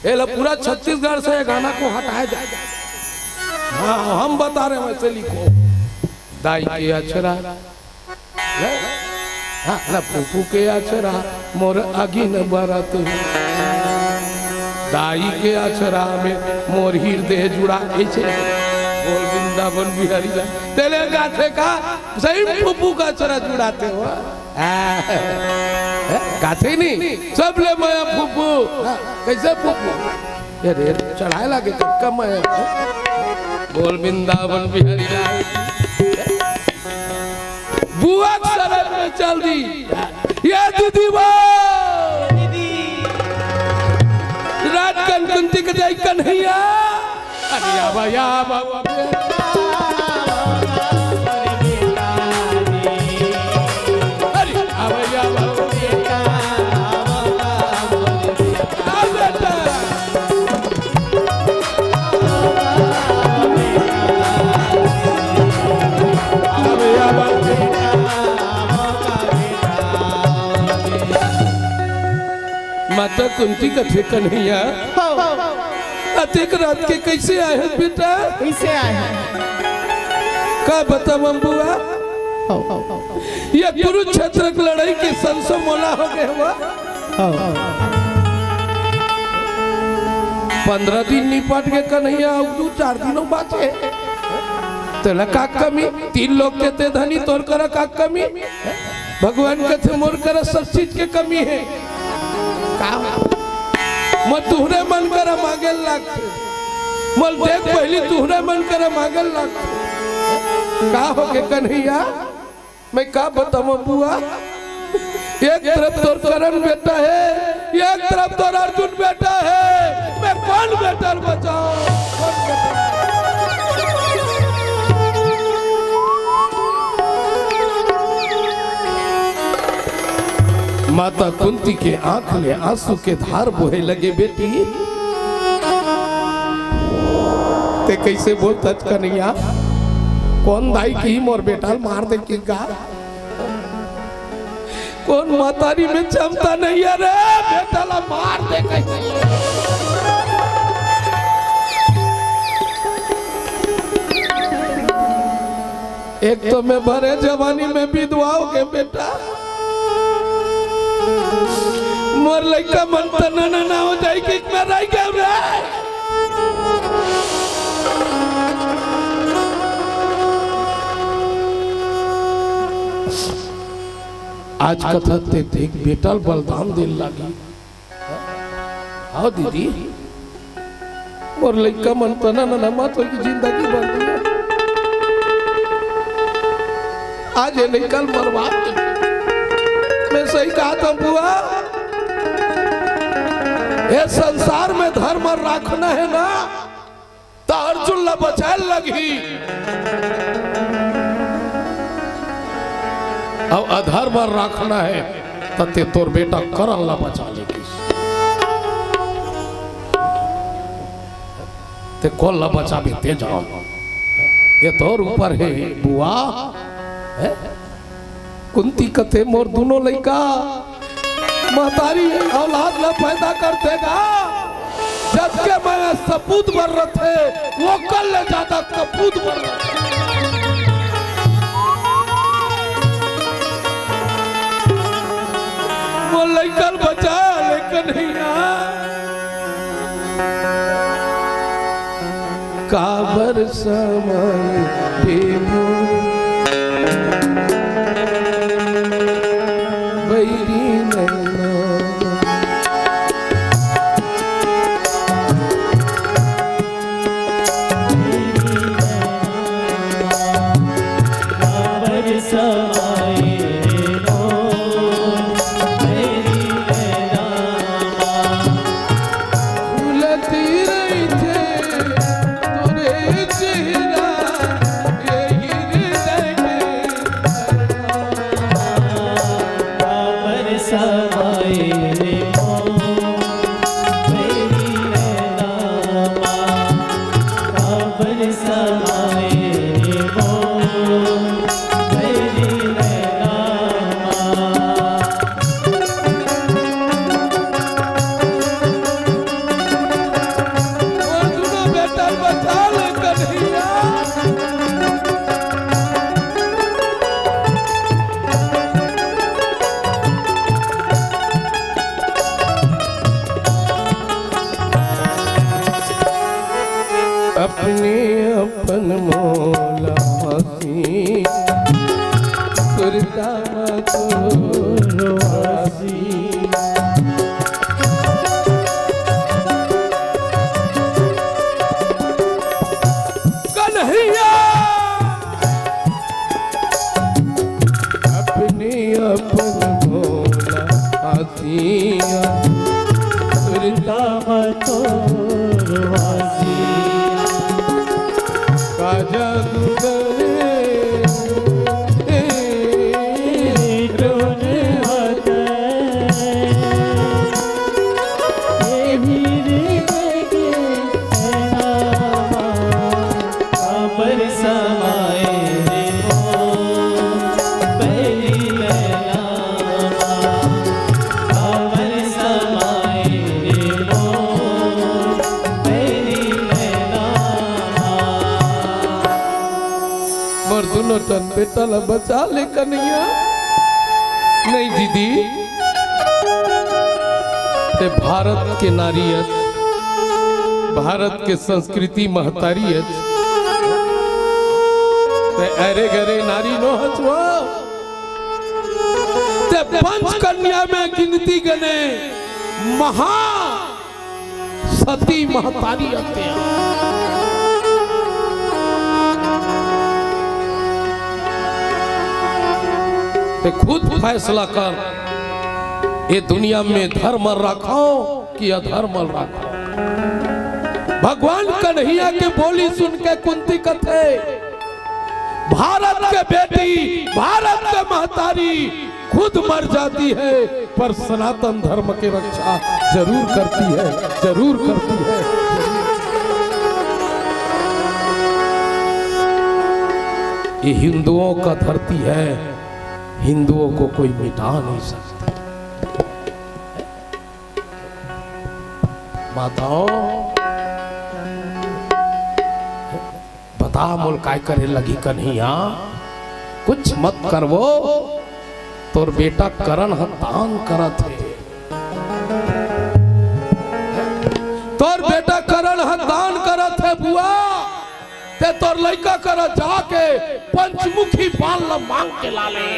एला पूरा छत्तीसगढ़ से ये गाना को हटाया जाए। हाँ, हम बता रहे हैं, वैसे लिखो। दाई के अक्षरा, हाँ, ना फूफू के अक्षरा, मोर अगिन बरत। दाई के अक्षरा में मोर हृदय जुड़ा, ऐसे बोल वृंदावन बिहारी ला। तेले गाथे का, सही में फूफू का अक्षरा जुड़ाथे हो। आ, गाथे नहीं, सब ले मया फूफू। हाँ, कैसे फूफू? ये रे, चढ़ाए लागे कब का मया। बोल वृंदावन बिहारी लाल। बुआ के शरण में चल दी। ये दीदी वो। रात कन कुंती के जाई कन्हैया। अरे आवा, आवा, आवा। अरे आवा, आवा। आ बेटा। माता कुंती कथे, "कन्हैया, हाँ। अतेक रात के कैसे आए हो बेटा?" कैसे आए हैं? का बतावं बुआ? हाँ। ये कुरुक्षेत्र के लड़ाई के संसो मोला हो गए हुआ। हाँ। पंद्रह दिन निपट के कन्हैया, अउ दू चार दिनों बाचे। तेला का कमी? तीन लोक के ते धनी, तोर करा का कमी? भगवान कथे मोर करा सब चीज के कमी हे। का? मैं तुहरे मन करा मांगे लागथे। मोल देख पहली तुहरे मन करा मांगे लागथे। का हो के कन्हैया? मैं का बतावं बुआ, एक तरफ तोर करण बेटा हे, एक तरफ तोर अर्जुन बेटा हे, मैं कौन बेटा ल बचावं? कौन बेटा? माता कुंती के आंख ले आंसू के धार बोहे लगे, बेटी। ते कैसे बोलथस कन्हैया? कौन दाई किही मोर बेटा ल मार दे किही गा? कौन महतारी में क्षमता नहीं हे रे, बेटा ला मार दे कहिके। एक तो मैं भरे जवानी में विधवा हो गेंव बेटा, मोर लइका मन तना ना हो जाही कि मैं रह गेंव रे। आज कथा ते देख बेटा ल बलिदान दे ल लागी। हाँ दीदी, मोर लइका मन तना ना मत होही कि जिंदगी भर जिये। आज ये लइका ल मरवा दे। मैं सही कहत हंव बुआ। ए संसार में धर्म राखना हे ना, त अर्जुन ला बचाए लगही। अउ अधर्म राखना हे, त ते तोर बेटा करण ला बचा लेगिस। ते कोन ला बचाबे, ते जान। ये तोर ऊपर हे बुआ। हे? कुंती कथे, मोर दूनों लइका महतारी औलाद ला पैदा करथे गा, जबके मैं सपूत बर रथे, ओकर ले जादा कपूत बर रथे। मोर लइका ल बचा ले कन्हैया। काबर समय देबो बैरी नैना। काबर समय देबो बैरी नैना। फूलत रहिथे तोरे चेहरा, ये हृदय के काबर समाए रे मोर बैरी नैना। काबर समाए रे मोर बैरी नैना। मोर दूनों बेटा ल बचा ले कन्हैया। अपने अपन मोला हँसी, सुरता म तोर वासी। कन्हैया। अपने अपन मोला हँसिया, सुरता म तोर वासिया। का जादू करे टोन हटे। काबर समाए रे मोर बैरी नैना। काबर समाए रे मोर बैरी नैना। मोर दूनों ठन बेटा ला बचा ले कन्हैया। नहीं दीदी, ते भारत के नारी अस, भारत के संस्कृति महतारी अस, ते अरे गरे नारी नो हस वो। ते पंच कन्या में गिनती गने महा सती महतारी अस ते। ते खुद फैसला कर, ये दुनिया में धर्म रखो कि अधर्म रखो। भगवान कन्हैया के बोली सुन के कुंती कथे, भारत के बेटी, भारत के महतारी खुद मर जाती है, पर सनातन धर्म की रक्षा जरूर करती है, जरूर करती है। ये हिंदुओं का धरती है, हिंदुओं को कोई मिटा नहीं सकता। माताओं, बता मोल काय करे लगही कन्हैया? कुछ मत करवो, तोर बेटा करण ह दान करत हे। तोर बेटा करण ह दान करत हे बुआ, ते तोर लइका करा जाके पंचमुखी बाल ल मांग के ला ले।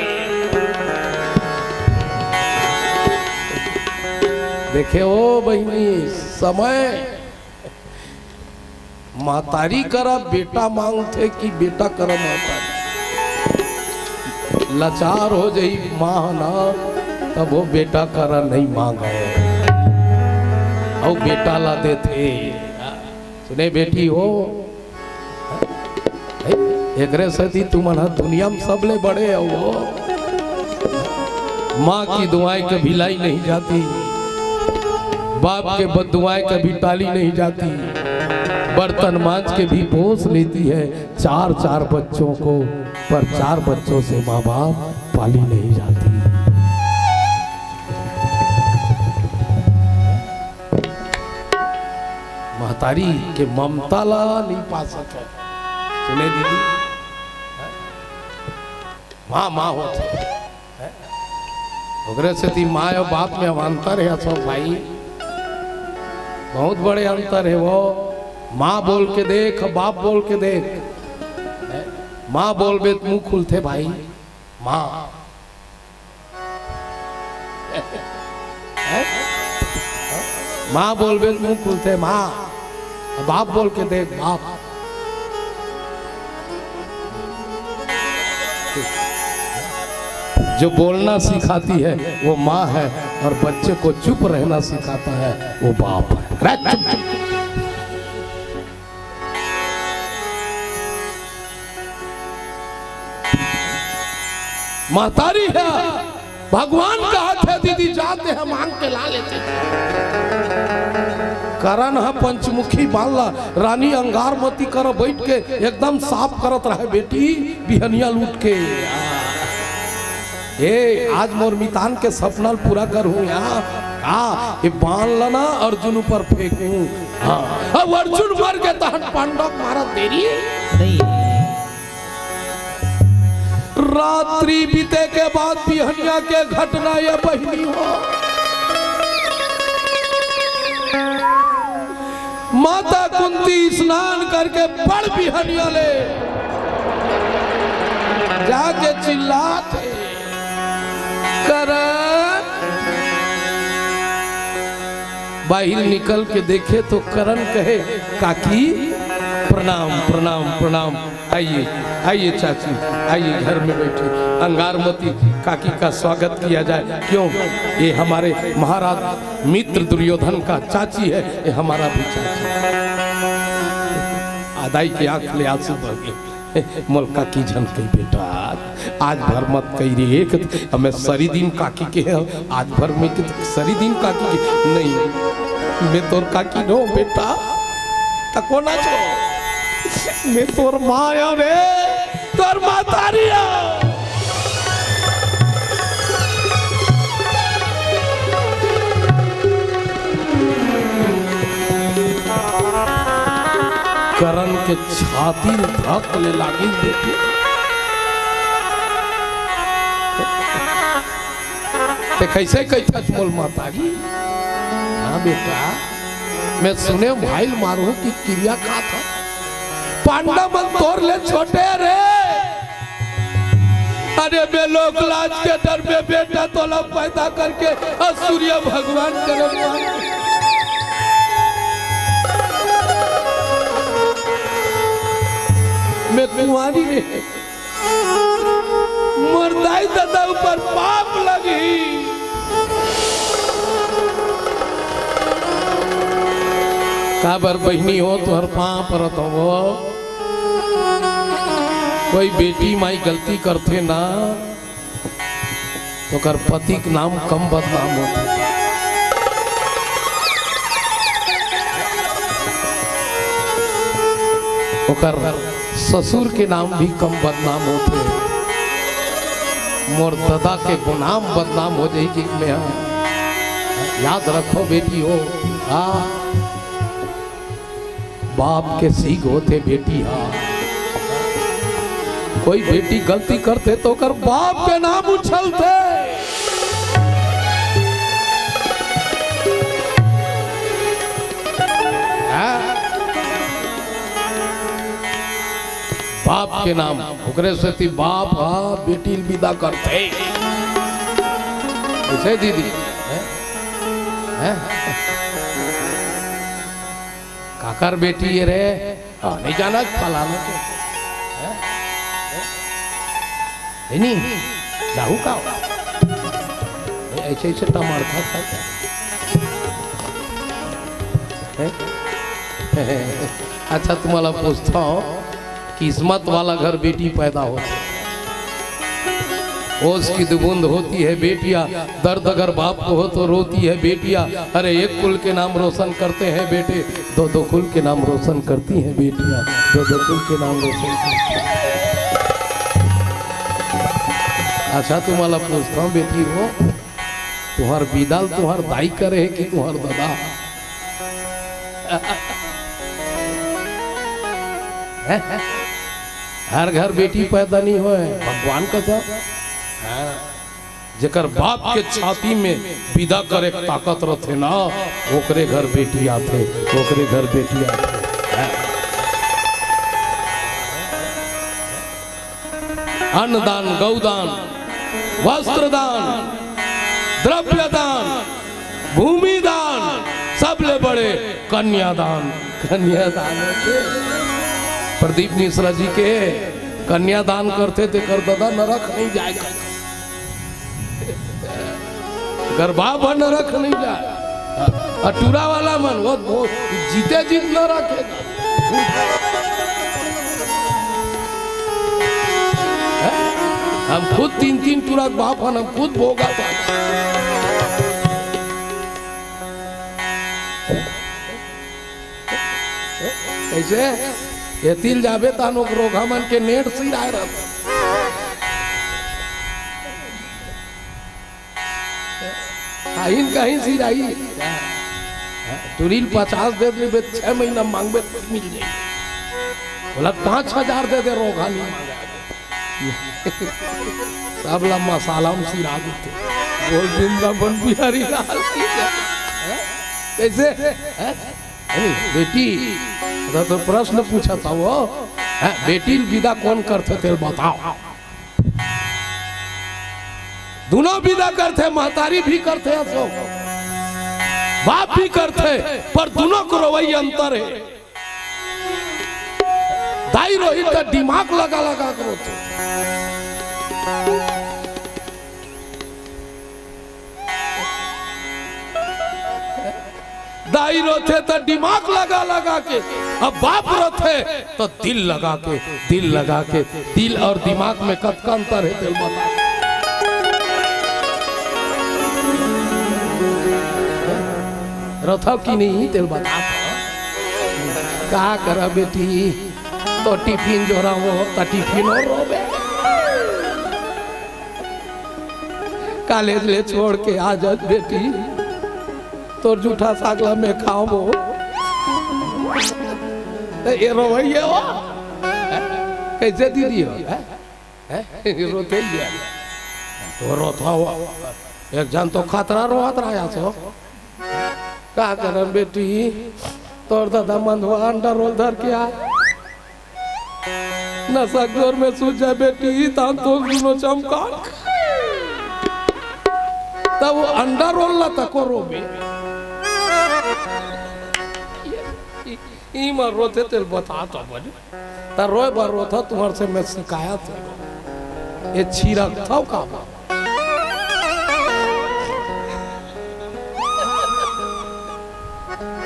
देखे ओ बहिनी, समय महतारी करा बेटा मांगथे कि बेटा करा महतारी? लाचार हो जाही माँ ह ना, तब वो बेटा करा नहीं मांगे। अउ बेटा ला देथे। सुने बेटी हो, एकरे सेती तुमन ह दुनिया म सबले बड़े हव हो। माँ की दुआएं कभी लाई नहीं जाती, बाप के बददुआएं कभी टाली नहीं जाती। बर्तन मांज के भी पोंछ लेती है चार चार बच्चों को, पर चार बच्चों से माँ बाप पाली नहीं जाती। महतारी के ममता ला नहीं पा सके। सुने दीदी, माँ माँ होथे। ओकरे सेती माँ अउ बाप में अब अंतर हे अशोक भाई, बहुत बड़े अंतर हे वो। माँ बोल के देख, बाप बोल के देख। माँ बोलबे त मुंह खुलथे भाई, माँ। माँ बोलबे त मुंह खुलथे, माँ। बाप बोल के देख, बाप। जो बोलना सिखाती है वो माँ है, और बच्चे को चुप रहना सिखाता है वो बाप है। अरे चुप, चुप। महतारी हे, भगवान कहत हे, दीदी जाते हैं मांग के ला लेते हैं। करण ह पंचमुखी बांध ला, रानी अंगारमती कर बैठ के एकदम साफ करत रहे बेटी, बिहनिया लूट के। ए, आज मोर मितान के सपना ल पूरा करहूं या। का? ये बांध ला ना, अर्जुन ऊपर फेंकहूं। हाँ, अब अर्जुन मर के तहन पांडव मारत देरी। नहीं। रात्रि बीते के बाद बिहनिया के घटना ये बहिनी हो। माता कुंती स्नान करके बड़ बिहनिया ले जाके चिल्लात हे, "करण।" बाहिर निकल के देखे तो करण कहे, "काकी, प्रणाम, प्रणाम, प्रणाम। आइए, आइए चाची, आइए, घर में बैठिए।" अंगारमती काकी का स्वागत किया जाए। क्यों? ये हमारे महाराज मित्र दुर्योधन का चाची है, ये हमारा भी चाची है। आ दाई के आंख ले आंसू बह गए। मोला काकी झन कही बेटा, आज भर मत कही रे, एक हमें सरी दिन काकी के हैं, आज भर में के सरी दिन काकी के नहीं, मैं तोर काकी नो बेटा, त कोन आछो? मैं तोर माँ आयो रे, तोर महतारी आयो। करण के छाती ल धक ले लागिस बेटी। ते कइसे कहिथस मोला महतारी? हाँ बेटा, मैं सुने भाई ल मारहूं कि किरिया खात हे। पांडव मन तोर ले छोटे रे। अरे मैं लोक लाज के डर में बेटा तोला पैदा करके अउ सूर्य भगवान करे मार। मैं कुंवारी रे। मोर दाई ददा ऊपर पाप लगही। काबर बहिनी हो, तुंहर पांव परत हों। कोई बेटी माई गलती करथे ना, ओकर पति के नाम कम बदनाम होथे। ओकर ससुर के नाम भी कम बदनाम होथे। मोर ददा के नाम बदनाम हो जाही कि मैं, याद रखो बेटी हो, हाँ। बाप के सीग होथे बेटी हा। कोई बेटी गलती करथे तो ओकर बाप के नाम उछलथे। हाँ? बाप के नाम, ओकरे सेती बाप हा बेटी ल विदा करथे। कइसे दीदी? हैं? हैं? काकर बेटी ये रे? हाँ, नहीं जाना फलाना के। हैं? हैं? नहीं, नहीं। जाहू का? नहीं, ऐसे, ऐसे टमाटर था, था, था। हैं? अच्छा, तुम्हारा पूछता हूँ, किस्मत वाला घर बेटी पैदा होती है। ओस की दो बूंद होती है बेटियां, दर्द अगर बाप को हो तो रोती है बेटियां। अरे, एक कुल के नाम रोशन करते हैं बेटे, दो दो कुल के नाम रोशन करती हैं बेटियां, दो दो कुल के नाम रोशन करती हैं। अच्छा, तुम्हारा पूछता हूँ बेटी हो, तुहर बिदा ल तुहर दाई करे हे कि तुहर ददा? हर घर बेटी पैदा नहीं होय, भगवान का था। हाँ। जेकर बाप के छाती में बिदा करे के ताकत रथे ना, ओकरे घर बेटी आथे, ओकरे घर बेटी आथे। हाँ। अन्नदान, गौदान, वस्त्रदान, द्रव्यदान, भूमिदान, सबले बड़े कन्यादान। कन्यादान होथे। प्रदीप मिश्रा जी के कन्यादान करथे तेकर ददा नरक नहीं जाय। गरबा भर नरक नहीं जाय। अउ टूरा वाला मन, वो, वो जीते जीत नरक हे। हम खुद तीन तीन टूरा के बाप हन, हम खुद भोगा पाए। कइसे? एती ल जाबे तहान ओ रोगहा मन के नेट सिराय रहत। आइन कहीं सिराही। टूरी ल पचास दे देबे, छह महीना मांगबे त मिल जाही। बोला, "पाँच हजार दे दे, रोगहा नहीं मांगा।" सब ला मसाला में सिरा देथे। बोल, "वृंदावन बिहारी लाल की जय।" हैं? कइसे? हैं? नहीं, बेटी, तो, तो प्रश्न पूछत हवं, हैं? बेटी ल बिदा कोन करथे, तेला बताव। दूनों बिदा करथे, महतारी भी करथे, अशोक, बाप भी करथे, पर दूनों के रोवई अंतर हे। दाई रोही त दिमाग लगा लगा के रोथे। दाई रोथे त दिमाग लगा लगा के, अब बाप रोथे त दिल लगा के, दिल लगा के। दिल अउ दिमाग में कतका अंतर हे, तेला बता। रोथव कि नहीं, तेला बता। का करा बेटी, तो टिफिन जोरावों, त टिफिन अउ रोबे। कॉलेज ले छोड़ के आ जात बेटी, तोर जूठा साग ला मैं खावों। त ए रोवइया हो, कइसे दीदी हो, हैं? हैं? रोथे ही हे। तो रोथव। एक झन तो खतरा रोवत रहा सो। का करन बेटी, तोर ददा मंदवा अंडा रोल धर के आय। नसा जोर में सूत जाय बेटी, तहान तो दूनों चमका। त ओ अंडा रोल ला तको रोबे। ई, ई, ई म रोथे तेला बता तो बने। त रोय बर रोथव, तुम्हर से मैं शिकायत हे। ए छिरकथव का बा?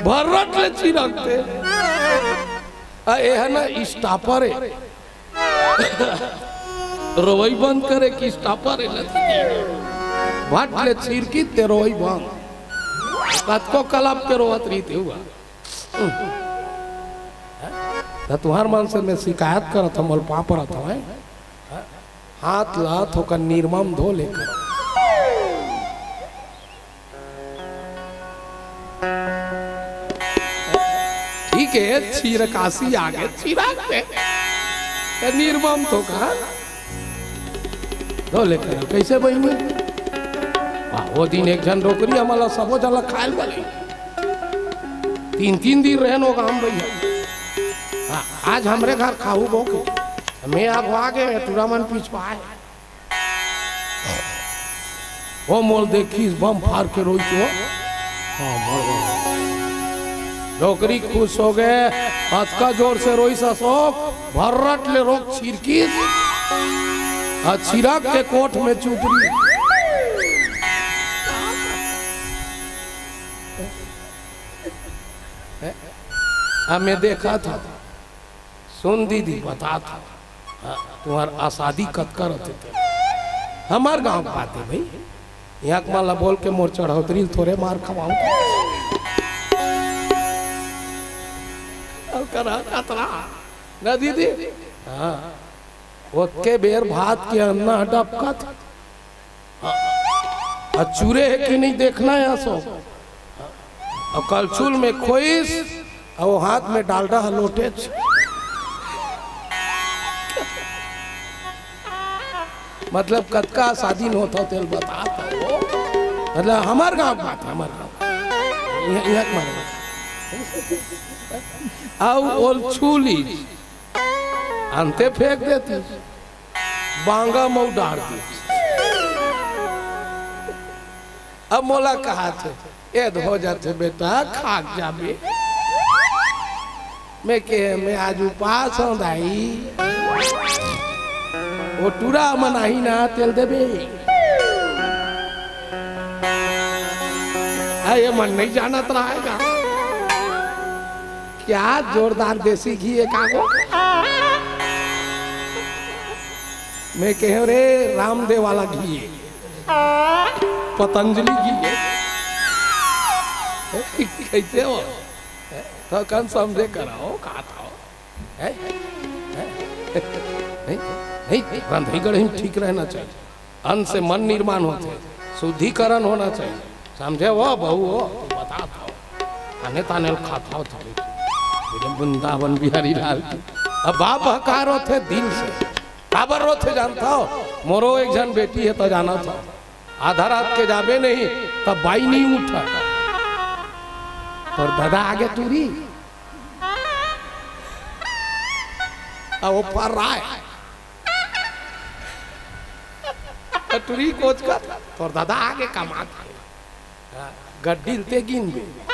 भर्रट ले छिरकथे। अ, ए ह ना stopper हे। रोवई बंद करे के stopper हे ना। भट ले छिरकी ते रोवई बंद। कतको कलप के रोवत रहिथे हुआ। त तुंहर मन से मैं शिकायत करत हंव, मोला पांव परत हंव, हैं? हाथ ला थोकन निरमा म धो ले कर। ठीक हे, छिरकासी आगे छिरक दे। त निरमा म थोकन धो ले कर। कइसे बहिनी? वाह, ओ दिन एक झन डोकरी हमला सबो झन ला खाय ल बोले। तीन तीन दिन रहेन ओ गांव भैया। हाँ, आज हमरे घर खाहू बो के। मैं अगवा गे, टूरा मन पिछवाय। ओ मोला देखिस, बम फार के रोइस ओ। हाँ, मर गया। डोकरी खुश हो गे, अतका जोर से रोइस अशोक, भर्रट ले रोग छिरकिस, अ छिरक के कोठ में चुप रहिस। हैं? हाँ, मैं देखा था। सुन दीदी, बता था। हाँ, तुम्हार आसादी कतका रथे ते। हमार गांव के बात है भाई। यहाँ के मन ला बोल के मोर चढ़ौतरी ल थोरे मार खवाऊं। अब करा कतरा। ना दीदी? हाँ। ओतके बेर भात के अन्ना डबकत। हाँ। आ चूरे हे कि नहीं देखना है सब। अब कलछुल में खोइस, अब वो हाथ में डालडा ह लोटेच। मतलब कतका आसादी न होता तेल बता तो। मतलब हमार गांव के बात, हमार गांव। यहाँ, यहाँ के मारे बात। आउ ओल छूली। अंते फेंक देती। बांगा मऊ डार दी। अब मोला कहा थे, "एद हो जाथे बेटा, खाक जाबे।" मैं कहे, "मैं आज उपास हूँ दाई।" वो टूरा मन आही ना, तेल देबे। आ, ये मन नहीं जानत रहेगा। क्या जोरदार देसी घी है काको। मैं कहे, "रे रामदेव वाला घी है, पतंजलि घी है।" कैसे हो? तो कन समझे कराओ, कहा था। हैं? हैं? नहीं, नहीं, रंधई गढ़ई में ठीक रहना चाहिए। अन्न से मन निर्माण होथे, शुद्धिकरण होना चाहिए। समझे हो बहू हो? तू बता था। आने ताने ल खाता हो था। बोले, "वृंदावन बिहारी लाल की।" अब बाप हकार होथे दिल से। काबर रोथे जानता हो? मोरो एक झन बेटी है तो जाना था। आधा रात के जाबे नहीं, तब बाई नहीं उठा। तोर दादा आगे टूरी। अब वो पर रहा है। टूरी कोच का, तोर दादा आगे कमा था। गड्डी ते गिन बे।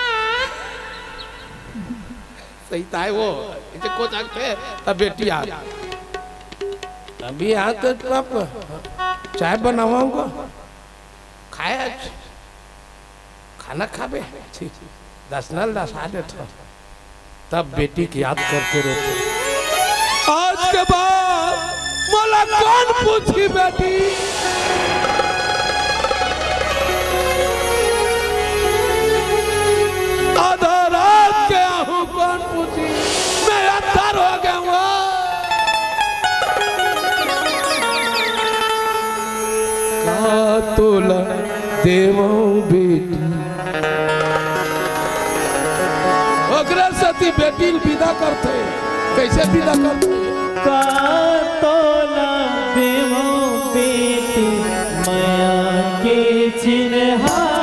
सही ताय वो, इसे कोच आग थे, तब बेटी आ। अभी यहाँ तो पाप चाय बनावाऊंगा। खाया आज। खाना खाबे? ठीक। दस नल दस आ देता। तब बेटी की याद करके रोते। आज के बाद मोला कौन पूछी बेटी? आधा रात के आहू कौन पूछी? मैं अंधर हो गया हूँ। का तोला देवो बेटी। ओकरे सेती बेटी ल विदा करथे। कैसे विदा करथे? का तोला देवो बेटी मया के चिन्हारी।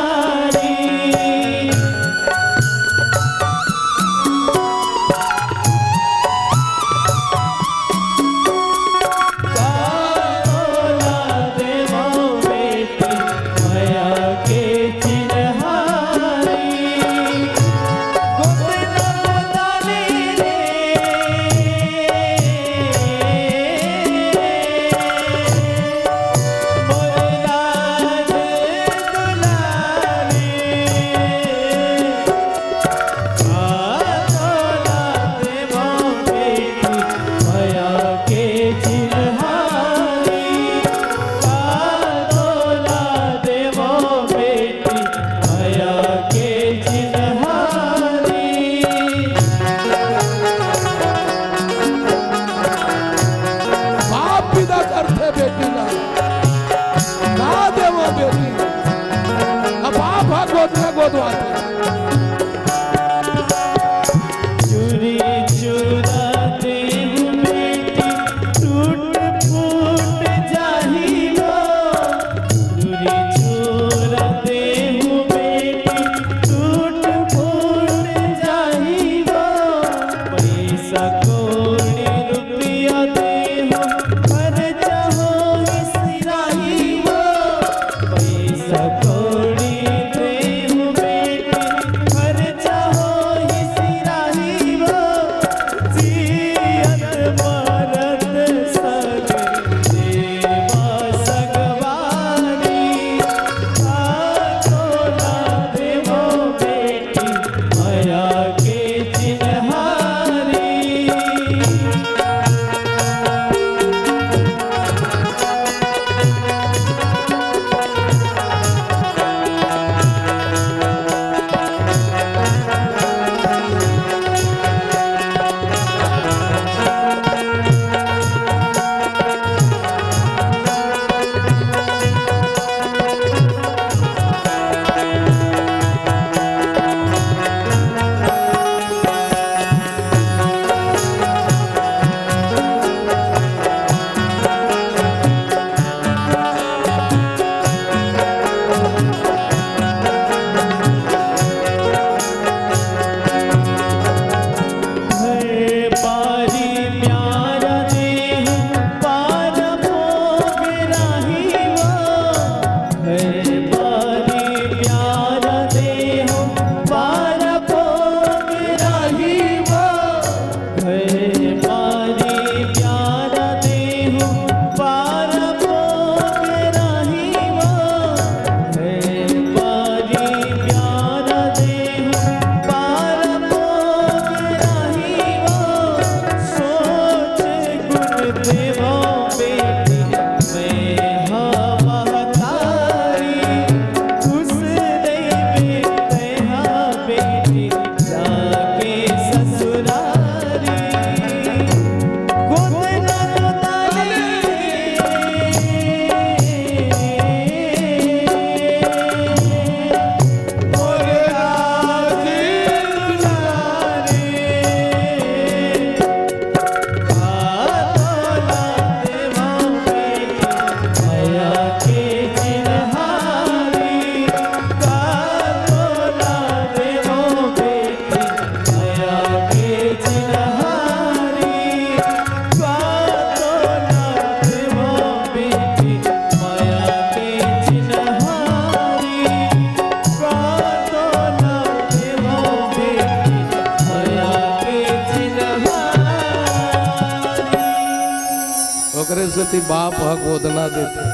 सेती बाप ह गोदना देथे,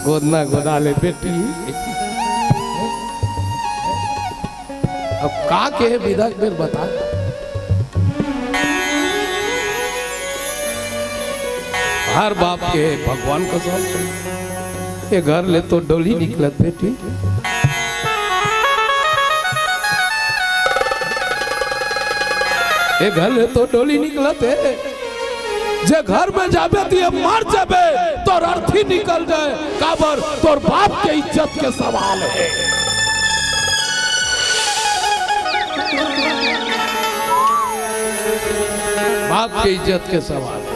गोदना गोदा ले बेटी। अब का के विदा के बेर बता। हर बाप के भगवान कसम, ये घर ले तो डोली निकलत बेटी। ए घर ले तो डोली निकलत हे, जे घर में जाबे त ये मर जाबे, तोर अर्थी निकल जाए, काबर तोर बाप के इज्जत के सवाल हे। बाप के इज्जत के सवाल हे।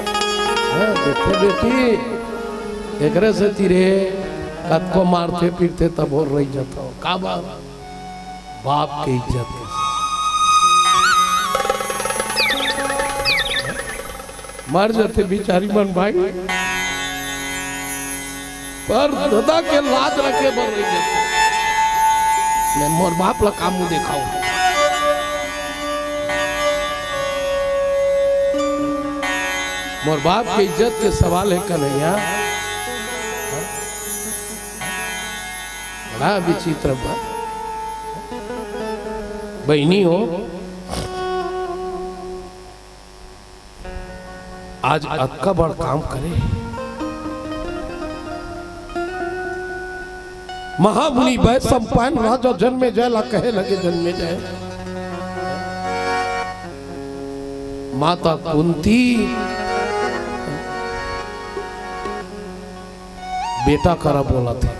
हाँ, देखो बेटी, एकरे सेती रे कतको मारथे पीटथे तब हो रही जाता हो। काबर? बाप के इज्जत के साथ। मर जाथे बिचारी मन भाई, पर ददा के लाज रखे बर रही जाथे। मैं मोर बाप ला का मुंह देखाऊं? मोर बाप के इज्जत के सवाल हे कन्हैया। बड़ा विचित्र बात। बहिनी हो, आज अतका बड़ काम करे, महामुनि वैशंपायन राजा जनमेजय ला कहे लगे, जनमेजय, माता कुंती बेटा करा बोलत हे।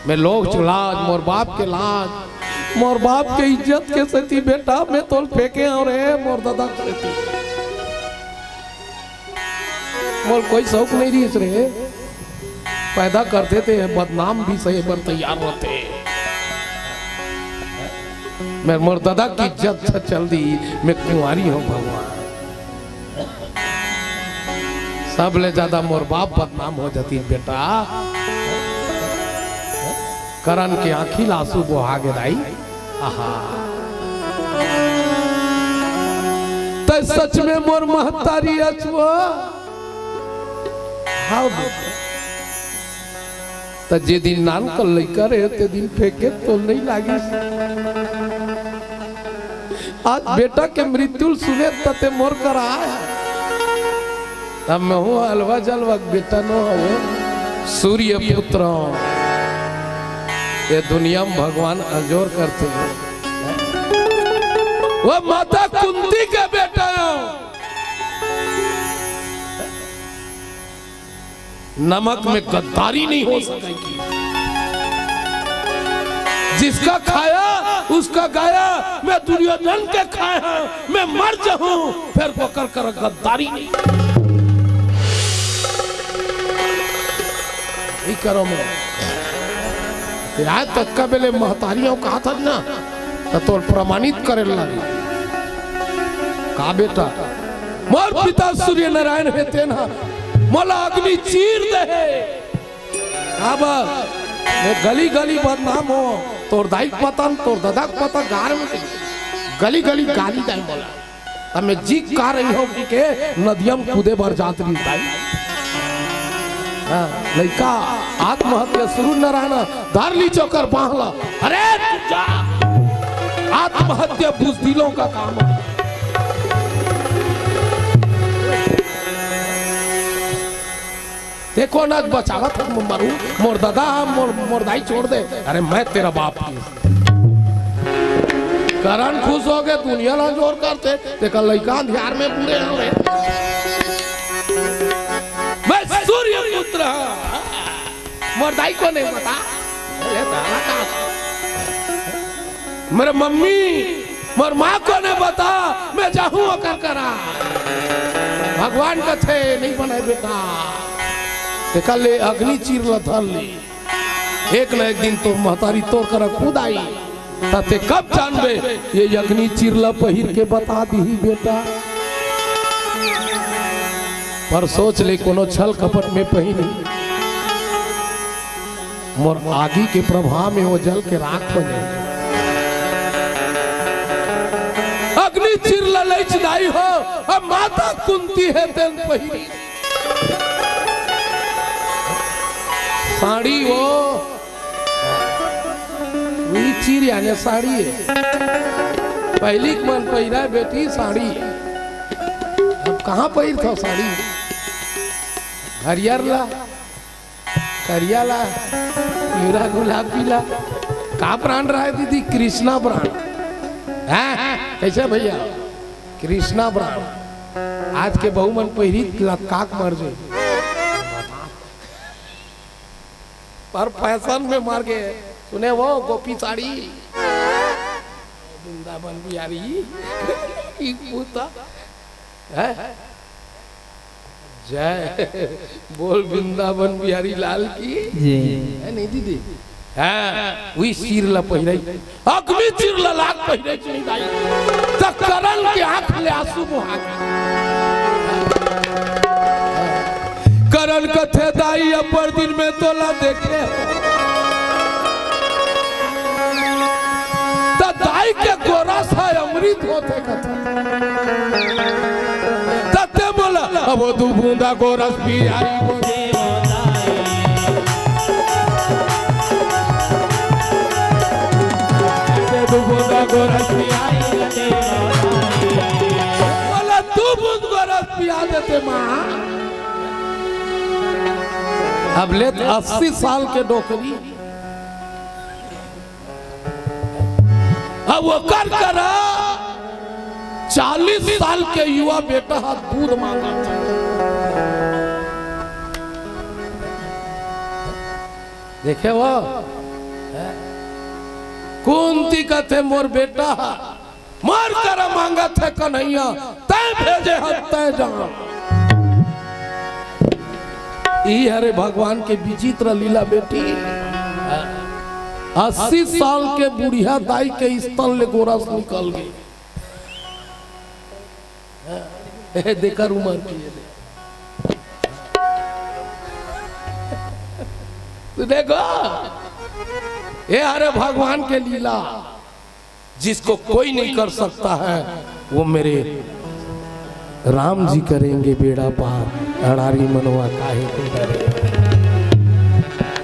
मैं लोग के लाज, मोर बाप के लाज, मोर बाप के इज्जत के सेती बेटा मैं तोल फेंके हंव रे, मोर ददा के सेती। मोर कोई शौक नहीं रहिस रे, पैदा करथे ते बदनाम भी सहे बर तैयार रहिथे। मैं मोर ददा के इज्जत से चल दी, मैं कुंवारी हंव भगवान। सबले ज्यादा मोर बाप बदनाम हो जातिस बेटा। करन के आंखी ला आंसू बोहा गे दाई। आहा। तैं सच में मोर महतारी अस वो। हाँ बेटा। त जे दिन नानकन लइका रहे, ते दिन फेंके तोल नइ लागिस। आज बेटा के मृत्यु ल सुने त ते मोर करा आय। तब मैं हूँ अलवा जलवा के बेटा नो हूँ, सूर्य पुत्र हूँ। ये दुनिया में भगवान अंजोर करथे। वो माता कुंती के बेटा हूँ। नमक में गद्दारी नहीं हो सकेगी। जिसका खाया उसका गाया, मैं दुर्योधन के खाया, मैं मर जाऊं फिर ओकर कर गद्दारी नहीं। नहीं करो मैं। फिर आज तक का बेले महतारियों कहा था ना, तो तोर प्रमाणित करे लगे। का बेटा, मोर पिता सूर्य नारायण हे तेन ह मोला अग्नि चीर दे हे। अब मैं गली गली बदनाम हो, तोर दाई के पता न, तोर ददा के पता, गार में गली गली गाली दाई मोला। तब मैं जी का रही हो कि के नदिया में कूदे बर जात रही दाई। हाँ, लइका आत्महत्या शुरू न रहना, धर ली चोकर बांहला। अरे तू जा, आत्महत्या बुजदिलों का काम है। देखो ना, बचावत हूँ, मरू, मोर दादा, मोर, मोर दाई छोड़ दे। अरे मैं तेरा बाप हूँ। करण खुश हो गए, दुनिया ला जोर करते, देखा लइका अंधियार में बूड़े हवे। मैं सूर्य पुत्र हूँ। मोर दाई को नहीं पता। अरे दादा का। मेरे मम्मी, मोर माँ को नहीं पता, मैं जाहूँ ओकर करा। भगवान कथे, नहीं बने बेटा। देखा ले, अग्नि चीर ल धर ले। एक न एक दिन तोर महतारी तोर करा खुद आई। त ते कब जानबे, ये अग्नि चीर ल पहिर के बता दिही बेटा। पर सोच ले, कोनो छल कपट में पहिनी। मोर आगी के प्रभाव में वो जल के राख बने। अग्नि चीर ल लइच दाई हो, अब माता कुंती हे तेन पहिरी। साड़ी वो, वही चीर याने साड़ी हे। पहिली के मन पहिरा बेटी साड़ी। अब कहाँ पहिरथव साड़ी? हरियर ला, करिया ला, पीला गुलाबी ला। का brand रहा हे दीदी? कृष्णा brand। हैं? कैसे भैया? कृष्णा brand। आज के बहू मन पहिरी लटका के मर जाए। पर fashion में मर गे। सुने वो गोपी साड़ी, वृंदावन बिहारी, ई पूता। हैं? जय बोल वृंदावन बिहारी लाल की। जी। है नहीं दीदी? हाँ, वही चीर ला पहिराई, अग्नि चीर ला लाग पहिराई नहीं दाई। त करण के आँख ले आंसू मुहा गे। करण कथे दाई अपर दिन में तोला देखे हो। त दाई के गोरस हे अमृत होथे कथे। तते बोला, अब दू बूंदा गोरस पियाई बोले। दू बूंदा गोरस पियाई बोले। बोला, दू बूंद गोरस पिया देते माँ। अब ले त अस्सी साल के डोकरी। अब ओकर करा चालीस साल के युवा बेटा ह दूध मांगत हे। देखे वो, कुंती कथे, मोर बेटा ह मोर करा मांगत हे कन्हैया, तैं भेजे हस तैं जान। ई हरे भगवान के विचित्र लीला बेटी। अस्सी साल के बुढ़िया दाई के स्तन ले गोरस निकल गे। ए, देकर उमर की ये दे। तू देखो, ये हरे भगवान के लीला। जिसको कोई नहीं कर सकता है, वो मेरे राम जी करेंगे बेड़ा पार। अड़ारी मनवा काहे को डरे।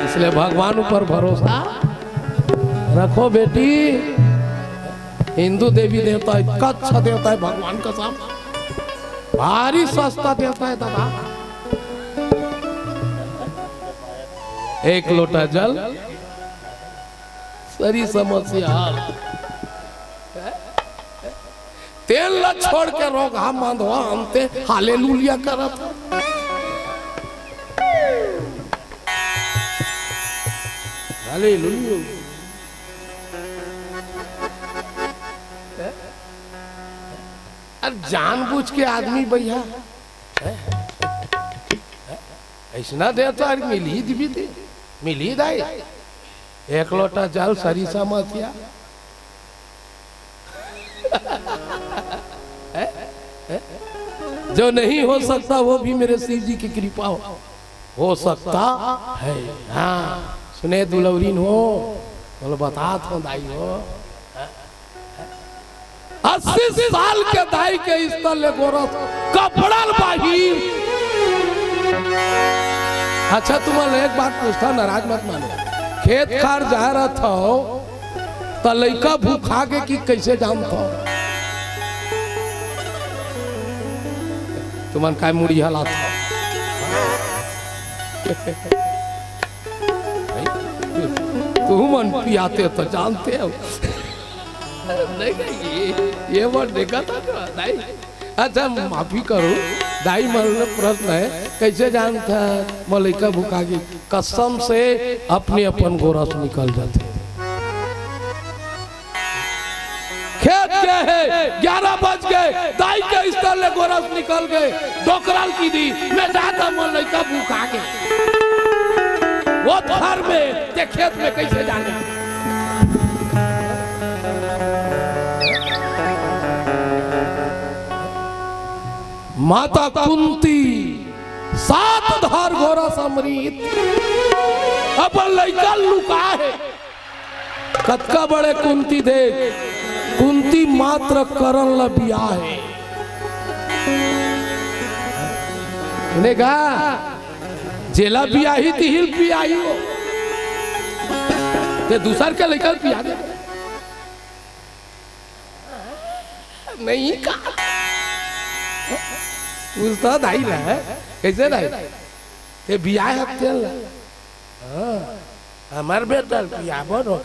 इसलिए भगवान ऊपर भरोसा रखो बेटी। हिंदू देवी देवता हे, कच्छ देवता हे, भगवान कसम भारी सस्ता देवता हे दादा। एक लोटा जल सरी समस्या। तेल ला छोड़ के रोगहा मांधवा अंते हालेलुया करत। हालेलुया। अरे जानबूझ के आदमी भैया, अइसना देवता मिलही दिबी दे, मिलही दाई। एक लोटा जल सरीसा मसिया। जो नहीं हो सकता वो भी मेरे शिव जी की कृपा हो, हो सकता है। हाँ, सुने दुलौरीन हो, बोलो बतात हो दाई हो। अस्सी साल के दाई के स्तन ले गोरस कपड़ा ल बाहिर। अच्छा, तुमन एक बात पूछता, नाराज मत मानो, खेत खार जा रहा था त लइका भूखा गे कि कइसे जानथव? तुमन काय मुड़ी हलाथव? तुमन पियाते त जानते हो। नहीं, नहीं, ये, ये बात देखा था क्या? नहीं। अच्छा, माफी करो, दाई मन ल प्रश्न हे, कइसे जानथव मोर लइका भूखा गे? कसम से अपने अपन गोरस निकल जाथे। खेत गे हे, ग्यारह बज गे, दाई के स्तन ले गोरस निकल गे, डोकरा ल कहि दिस, मैं जात हंव, मोर लइका भूखा गे। वो घर में, ते खेत में कइसे जाने? माता कुंती सात धार गोरस अमृत अपन लइका ल लुकाय हे। कतका बड़े कुंती देख, कुंती कुंती मात्र करण ल बियाहे। सुने गा, जेला बियाही तिहिल पियाही हो। ते दूसर के लइका ल पिया दे। नहीं का? पूछता दाई ला, कइसे दाई? ते बियाह हत्या ला। हाँ, हमर बेटा ल पियाबो न।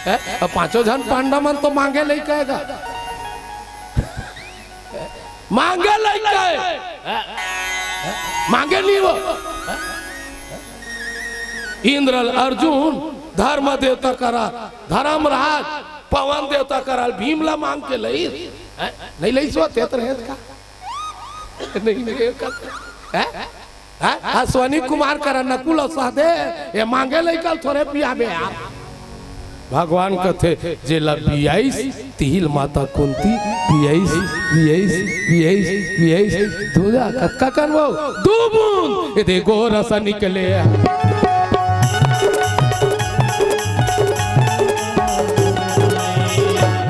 हैं? अब पांचों झन पांडव मन तो मांगे लइका हे गा। मांगे लइका हे। मांगे नहीं वो। इंद्र ल अर्जुन, धर्म देवता करा, धर्मराज, पवन देवता करा ल भीम ला मांग के लइस। हैं? नहीं लइस वो, ते तो रहेस का? नहीं, नहीं, हैं? हैं? अश्वनी कुमार करा नकुल अउ सहदेव, ये मांगे लइका ल थोरे पियाबे यार। भगवान कथे, जेला बियाइस, तिहिल माता कुंती, बियाइस, बियाइस, बियाइस, बियाइस, दूजा कतका कन वो, दू बूंद, ये दे गोरस निकले।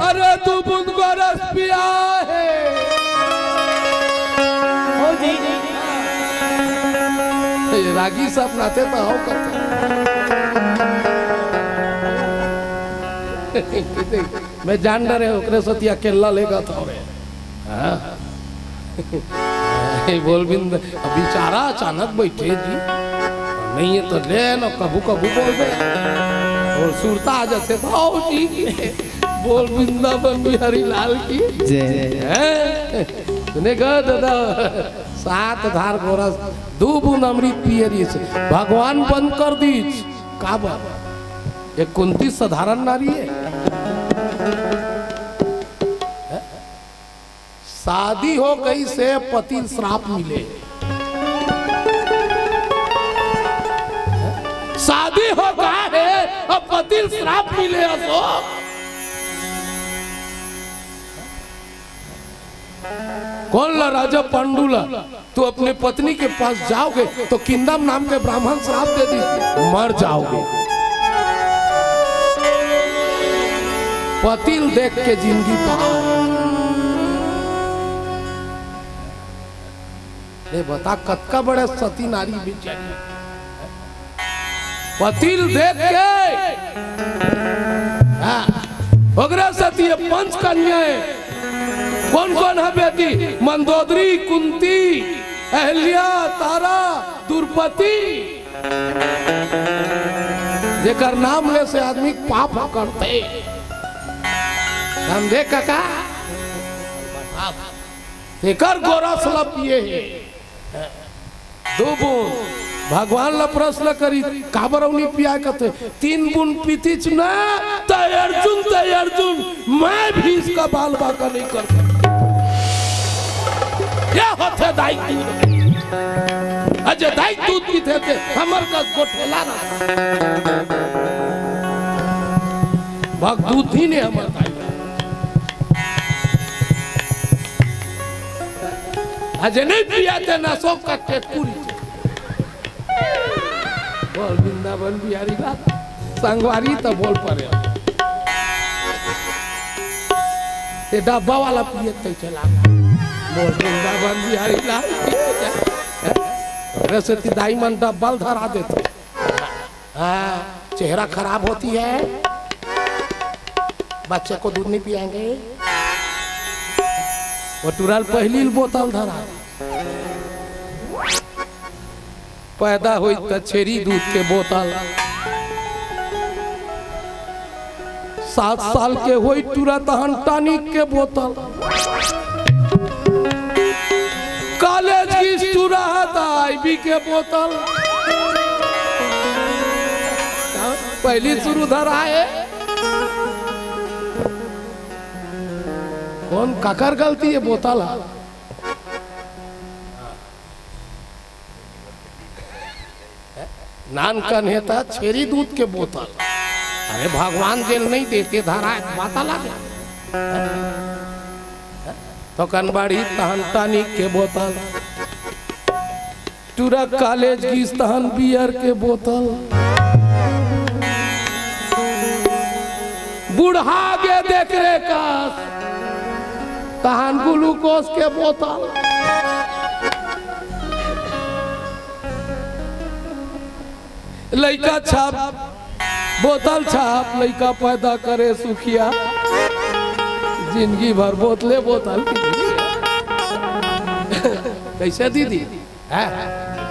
अरे दू बूंद गोरस पिया हे। हो जी। ये रागी सब नाते तो हो करते। मैं जान डरे ओकरे सती अकेला लेगा था रे। हाँ। ये बोल बिंद, अब बेचारा अचानक बैठे जी। नहीं है तो ले ना, कभू कभू बोल दे। अउ सुरता आ जाथे, भाव जी। बोल वृंदावन बिहारी लाल की जय। हैं? सुने गा दादा, सात धार गोरस, दू बूंद अमृत पिए रहिस, भगवान बंद कर दीस। काबर? ये कुंती साधारण नारी हे? शादी हो गइस हे, पति ल श्राप मिले। शादी हो गे हे, अब पति ल श्राप मिले, अशोक। कोन ला? राजा पांडु ला। तू अपने पत्नी के पास जाओगे तो किंदम नाम के ब्राह्मण श्राप दे दी, मर जाओगे। पति ल देख के जिंदगी पार। ले बता, कतका बड़े सती नारी बेचारी। पति ल देख के, हाँ, ओकरे सती ये पंच कन्या हे। कोन कोन हे बेटी? मंदोदरी, कुंती, अहल्या, तारा, द्रौपदी। जेकर नाम ले से आदमी पाप करथे। समझे कका? तेकर गोरस ल पिए हे। दू बूंद। भगवान ला प्रश्न करी, काबर अउ नइ पियाय कथे, तीन बूंद पीतिच ना, तय अर्जुन, तय अर्जुन, मैं भी इसका बाल बांका नहीं कर सकता। ये होथे दाई दूध। अजय दाई दूध पीथे थे, हमर का गोठेला ना। भग दूध ही नहीं हमर दाई। अजय नहीं पिया ते ना सो कट्टे पूरी। बोल वृंदावन बिहारी लाल, संगवारी तो बोल पड़े। ते डब्बा वाला पिए ते चला। बोल वृंदावन बिहारी लाल। वैसे ती दाई मन डब्बा ल धरा देथे। हाँ, चेहरा खराब होती है, बच्चे को दूध नहीं पियाएंगे। वो टुरा ल पहिली बोतल धरा। पैदा होई त छेरी दूध के बोतल, सात साल के होई टुरा तहन टॉनिक के बोतल, कॉलेज गिस टुरा ह त आईबी के बोतल। पहिली सुरू धराए। कोन काकर गलती हे बोतल ह? नानकन हे त छेरी दूध के बोतल। अरे भगवान जेल नहीं देते धरा बात अलग हे। तो कनबाड़ी तहन टॉनिक के बोतल, टुरा कॉलेज गिस तहन बियर के बोतल। बूढ़ा गे देख रे कस, तहान ग्लूकोज के बोतल। लइका छाप, बोतल छाप, लइका पैदा करे सुखिया, जिंदगी भर बोतले बोतल। कैसे दीदी? हैं?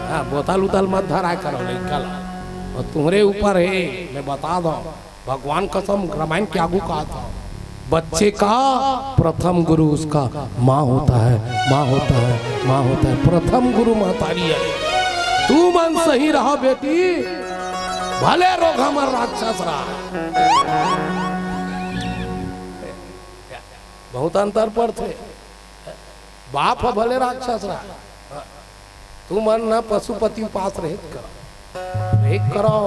हाँ, बोतल उतल मत धरा करो लइका ला। और तुम्हरे ऊपर हे, मैं बता दो, भगवान कसम, रामायण के आगू का था, बच्चे का प्रथम गुरु उसका माँ होता है, माँ होता है, माँ होता है। प्रथम गुरु महतारी है। तू मन सही रहा बेटी, भले रोगहा मन राक्षस रहा। बहुत अंतर पड़थे। बाप ह भले राक्षस रहा, तुमन न पशुपति उपास रहे करो, रहे करो,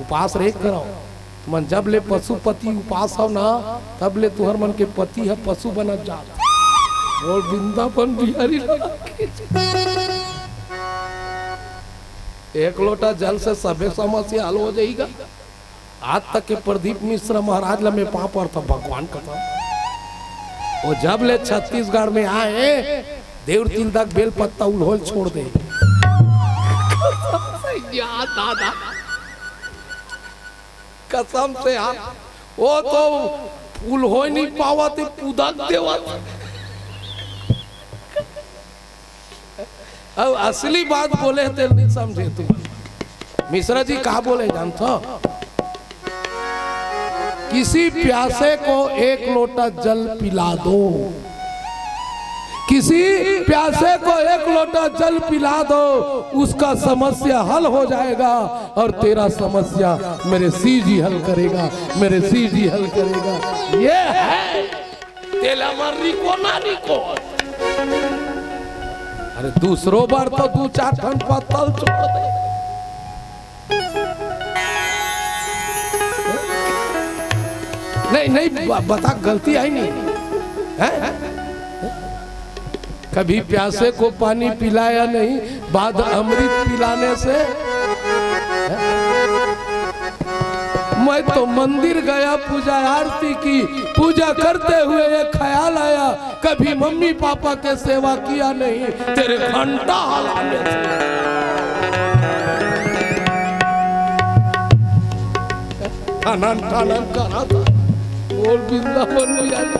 उपास रहे करो। तुमन जब ले पशुपति उपास हो ना, तब ले तुहर मन के पति ह पशु बनत जात। बोल वृंदावन बिहारी लाल की। एक लोटा जल से सभी समस्या हल हो जाएगा। आज तक के प्रदीप मिश्रा महाराज ला मैं पाँव पड़थंव भगवान कसम। वो जब ले छत्तीसगढ़ में आए, देउर तिलदा के बेल पत्ता उल्होय ल छोड़ दे। कसम से यार, दादा, कसम से यार, वो तो उल्होय नहीं पावत, पुदक देवत। अब असली बात बोले ते नहीं समझे तुम। मिश्रा जी का बोले जानथो? किसी प्यासे को एक लोटा जल पिला दो, किसी प्यासे को एक लोटा जल पिला दो, उसका समस्या हल हो जाएगा और तेरा समस्या मेरे सी जी हल करेगा, मेरे सी जी हल करेगा। ये है तेला मर रिको ना रिको। अरे दूसरो बार तो दू चार ठन पत्तल छोड़ दे। नहीं, नहीं, ब-, बता, गलती आई नहीं है? कभी प्यासे को पानी पिलाया नहीं, बाद अमृत पिलाने से। मैं तो मंदिर गया, पूजा आरती की, पूजा करते हुए ये ख्याल आया, कभी मम्मी पापा के सेवा किया नहीं, तेरे घंटा हलाने से। ठनन ठनन करा था। बोल वृंदावन में जाने।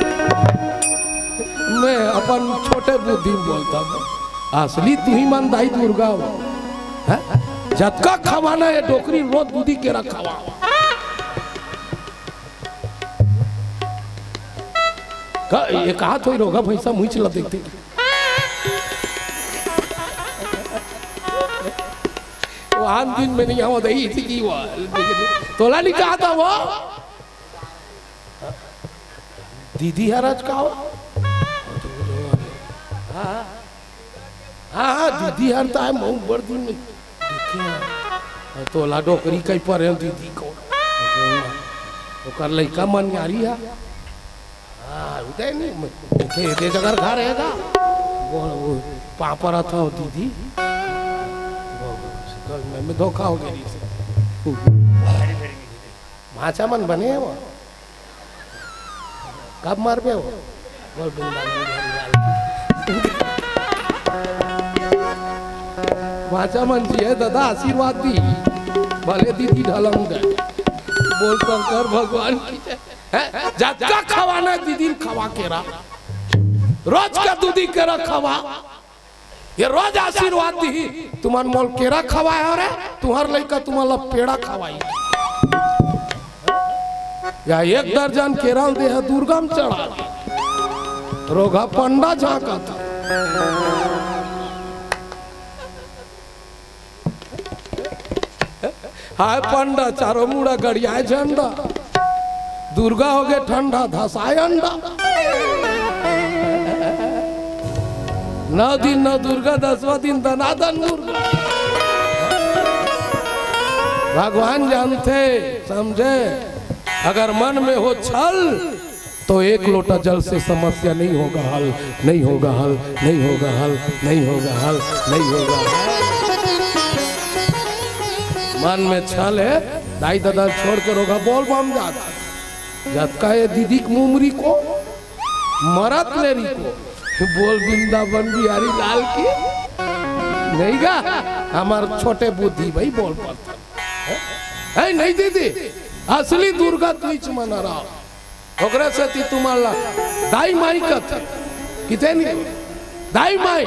मैं अपन छोटे बुद्धि में बोलता हूँ। असली तुही मन दाई दुर्गा हो। हैं? जतका खवाना ये डोकरी रोज दूधी केरा खवा। का, ये कहा थोड़ी रोगा भैंसा मुँह चला देखते। वो आन दिन में नहीं आवा दही इसी की वो। तोला नहीं कहा था वो। दीदी हर आज का हो? हाँ, हाँ, हाँ, दीदी हर तो है, मऊ बड़ दिन में। देखिए, तोला डोकरी कहीं पर है दीदी को। ओकर लइका मन यारी है। हाँ, उदय नहीं, मैं, उठे, दे जगर घर रहेगा। वो, वो, पापड़ था दीदी। वो, मैं, मैं धोखा हो गया इसे। भाचा मन बने हो। कब मरबे हो? बोल वृंदावन बिहारी लाल की। भाचा मन जी है दादा, आशीर्वाद दी। भले दीदी ढलंग दे। बोल शंकर भगवान की जय। हैं? जतका खवाना दीदी ल खवा केरा। रोज का दूधी केरा खवा। ये रोज आशीर्वाद दी। तुमन मोल केरा खवाए हो रे, तुहर लइका तुमन ला पेड़ा खवाई। या एक दर्जन केरा ल देहा दुर्गा म चढ़ा। रोगहा पंडा झांकत। हाय पंडा, चारों मुड़ा गड़ियाए झंडा। दुर्गा हो गए ठंडा, धसाए अंडा। नौ दिन नौ दुर्गा, दसवां दिन दनादन मुर्गा। भगवान जानथे, समझे, अगर मन में हो छल, तो एक लोटा जल से समस्या नहीं होगा हल, नहीं होगा हल, नहीं होगा हल, नहीं होगा हल, नहीं होगा हल। मन में छल है, दाई ददा छोड़ के रोगहा बोल बम जात। जतका ये दीदी के मुमरी को, मरत ले रही को। बोल वृंदावन बिहारी लाल की। नहीं गा, हमार छोटे बुद्धि भाई बोल पड़ता है। नहीं दीदी, असली दुर्गा तुइच मन रहा। ओकरे सेती तुम्हार ला दाई माई कथे। किते नहीं? दाई माई,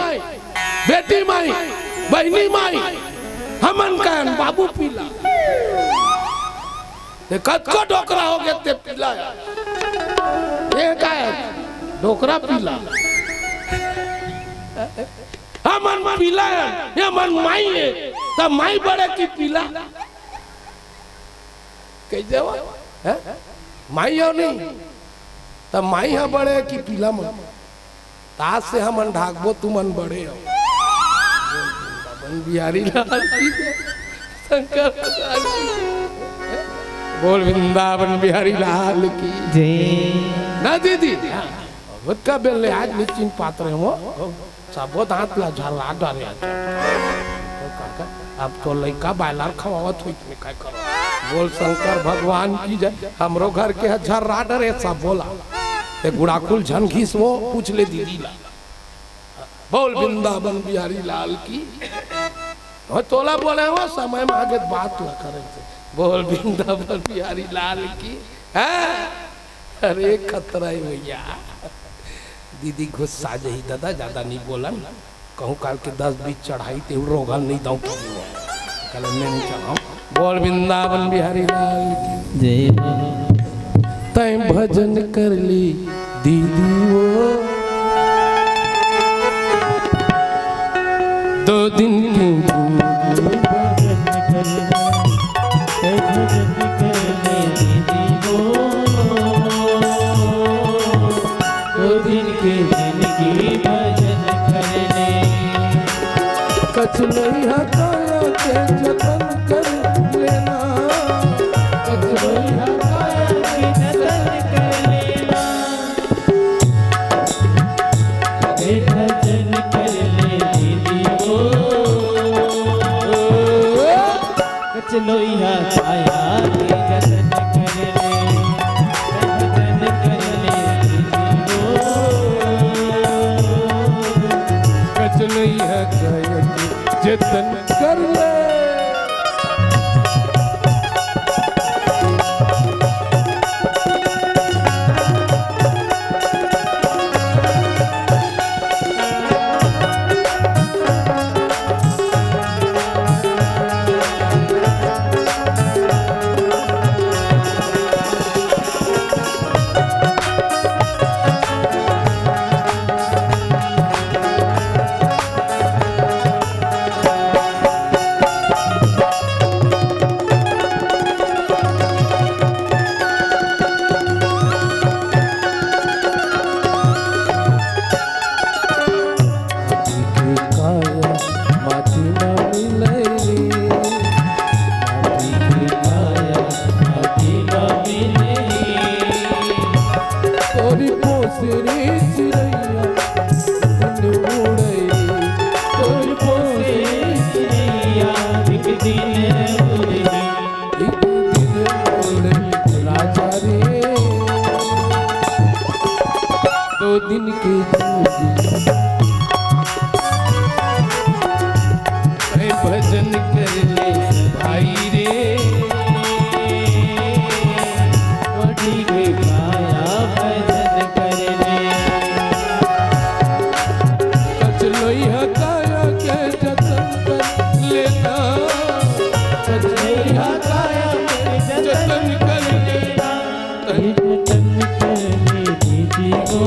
बेटी माई, बहिनी माई, हमन कहन बाबू पीला। ते कतको डोकरा हो गए ते पीला है। ये का है? डोकरा पीला। हमन पीला है, ये मन माई है। तब माई बड़े की पीला। कइसे हो? हैं? माई हो नहीं? तब माई ह बड़े कि पीला मन? त आज से हमन ढाकबो, तुमन बड़े हो। बोल वृंदावन बिहारी लाल की जय। शंकर भगवान की। बोल वृंदावन बिहारी लाल की। जय। ना दीदी, हाँ, अब का बेल ले आज निश्चिंत पात्र हो। सबो दांत ला झर्रा डरे। तो काका, अब तो लइका बायलर खवावत होई, इसमें काय करो? बोल शंकर भगवान की जय। हमरो घर के ह झर्रा डरे, सबो ला। ते गुड़ाखुल झन घिस वो, पूछ ले दीदी ला। बोल वृंदावन बिहारी लाल की। हो तोला बोले हो समय में आगे बात ला करे से। बोल वृंदावन बिहारी लाल की। हैं? अरे खतरा है भैया। दीदी गुस्सा जही दादा, ज्यादा नहीं बोलन। कहूँ काल के दस बीस चढ़ाई ते रोगन नहीं दऊँ कभी वो। कल मैं नहीं चढ़ाऊँ। बोल वृंदावन बिहारी लाल की। जय। तैं भजन कर ली दीदी वो। दो दिन की भजन कर ली, तैं भजन कर ली दीदी वो। दो दिन के जिनगी भजन कर ले। कछुलई हकाया के जतन कर लेना। कछुलई हकाया के जतन कर लेना। ए भजन कर ले दीदी ओ। कछुलई हकाया के जतन कर ले। भजन कर ले दीदी ओ। कछुलई हकाया के जतन कर ले। माटी के काया माटी म मिलई रे। माटी के काया माटी म मिलई रे। तोरी पोसरी चिरैया दिन उड़ई रे। तोरी पोसरी चिरैया एक दिन उड़ई। एक दिन बोले राजा रे, दो दिन के जिंदगी। अरे भजन कर ले भाई रे, दो दिन के काया भजन कर ले। कछुलई हकाया के जतन कर लेना। कछुलई हकाया के जतन कर लेना। जतन कर ले दीदी ओ।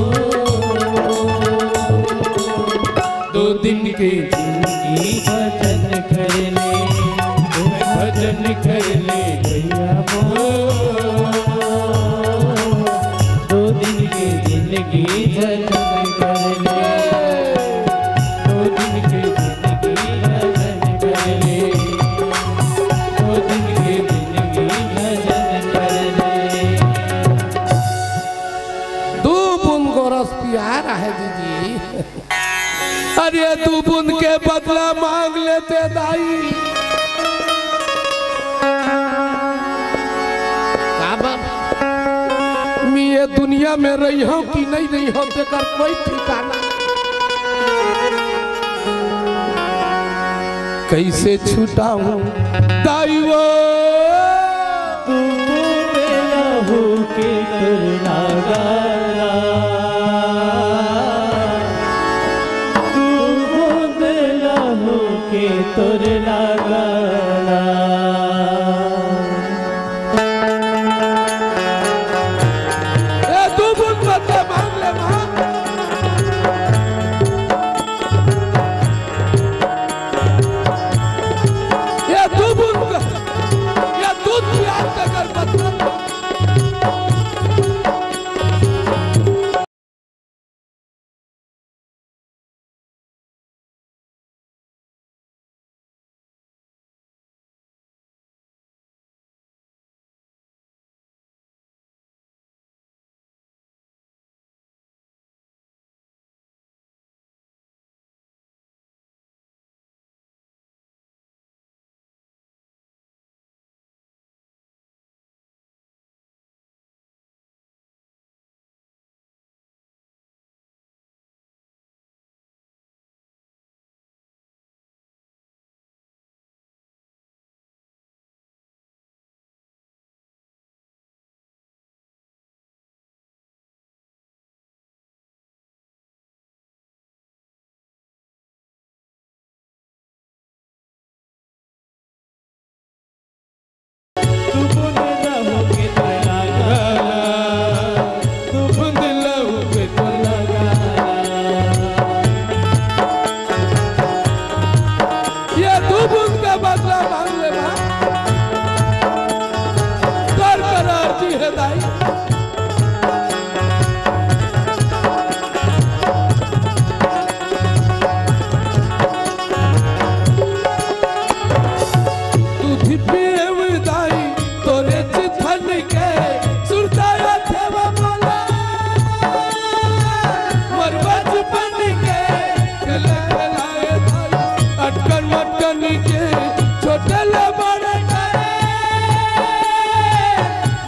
दो दिन के जिंदगी भजन कर ले, भजन कर ले भैया मोर। दो दिन की जिंदगी भजन कर ले, दो दिन की जिंदगी भजन कर ले, दो दिन की जिंदगी भजन कर ले। दू बूंद गोरस पिया रहे दीदी। अरे दू बूंद के बदला मांग लेते दाई। का बात? दुनिया में रहिहौं कि नहीं रहिहौं, तेकर कोई ठिकाना नहीं। कैसे छुटाहूँ दाई वो, तू मेरा होके तोर लगाना, तू मेरा होके तोर लगाना। ए, दू बूंद बदला मांग ले माँ। ए, दू बूंद, ए, दूध पियास अगर बदला। ये दू बूंद का बदला मांग लेना। कर कर अर्जी है दाई। दूध पीएव दाई तोरे चिथन के, सुरताया थेवा मोला मोर बचपन के। खेले खेलाए दाई अटकन मटकन के, छोटे ले बड़े करे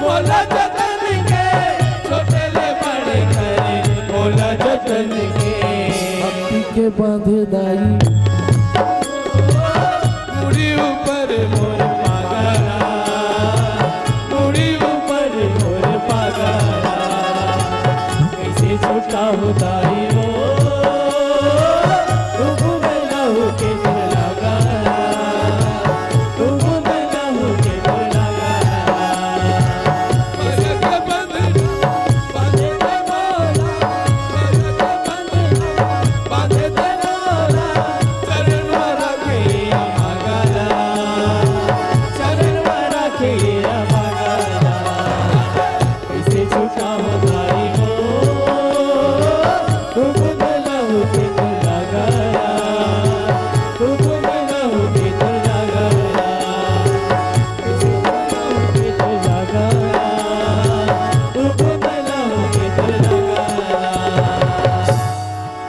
मोला जतन के, छोटे ले बड़े करे मोला जतन के। भक्ति के बांधे दाई मुड़ी ऊपर मोर पागला, मुड़ी ऊपर मोर पागला। कैसे छुटाहूँ दाई वो, तू घूमे लहू के तोर लगाना, तू घूमे लहू के तोर लगाना।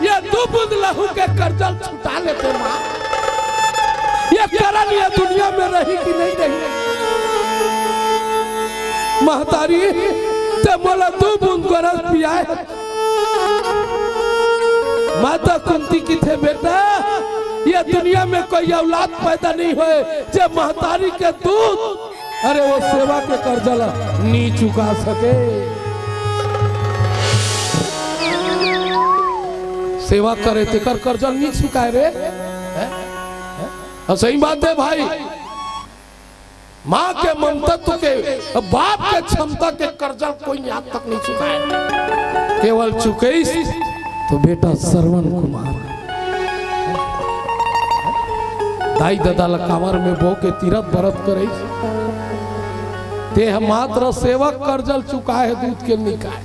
ये दू बूंद लहू के करजल छुटा लेते माँ। ये करन ये दुनिया में रही कि नहीं रही? महतारी, ते मोला दू बूंद गोरस पियाए। माता कुंती किथे, बेटा, ये दुनिया में कोई औलाद पैदा नहीं होए जे महतारी के दूध, अरे वो सेवा के कर्जा ला नी चुका सके। सेवा करे तेकर कर्जा नी चुकाए रे। हैं? हैं? हाँ, सही बात है भाई। माँ के ममता तो के, बाप के क्षमता के कर्जा कोई आज तक नहीं चुकाए। केवल चुकेस तो बेटा श्रवण कुमार। दाई ददा ल कांवर में बो के तीरथ बरत करे, ते ह मात्र सेवक कर्जल चुकाए हे, दूध के निकाय।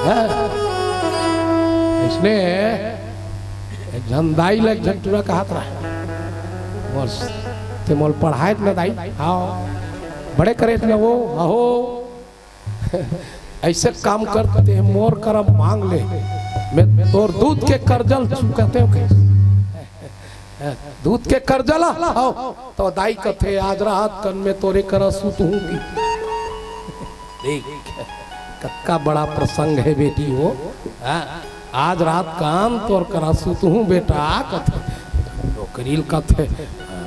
हैं? इसने एक झन दाई ल एक झन टूरा कहत रहे, मोर, ते मोल पढ़ाए न दाई, हाँ, बड़े करे न वो, अहो, ऐसे काम कर, ते मोर करा मांग ले, मैं तोर दूध के कर्जल चुकाते हो कैसे? दूध के कर्जा ला, हव। तो दाई कथे, "आज रात कन में तोरे करा सुतहूं गी।" देख, कतका बड़ा प्रसंग हे बेटी हो। हाँ, "आज रात कन तोर करा सुतहूं बेटा," कथे। डोकरी ल कथे,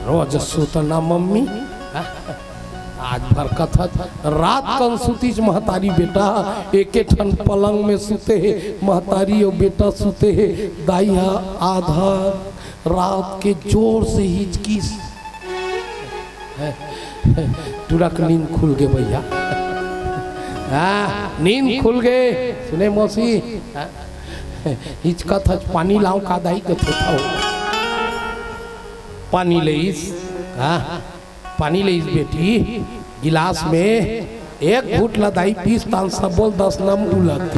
"रोज सुतना मम्मी।" हाँ? आज भर कथच, रात कन सुतिस महतारी बेटा, एके ठन पलंग में सुते हे, महतारी अउ बेटा सुते हे, दाई ह आधा रात के जोर से हिचकिस। टुरा के नींद खुल गे भैया, हाँ, नींद खुल गे। सुने मौसी, हाँ? हिचकत हच, "पानी लाऊं का दाई?" कथे, "हव।" पानी लेइस, हाँ? पानी लेइस बेटी, गिलास में एक घूंट ला दाई पीस, तान सबो ल दस नम उलत।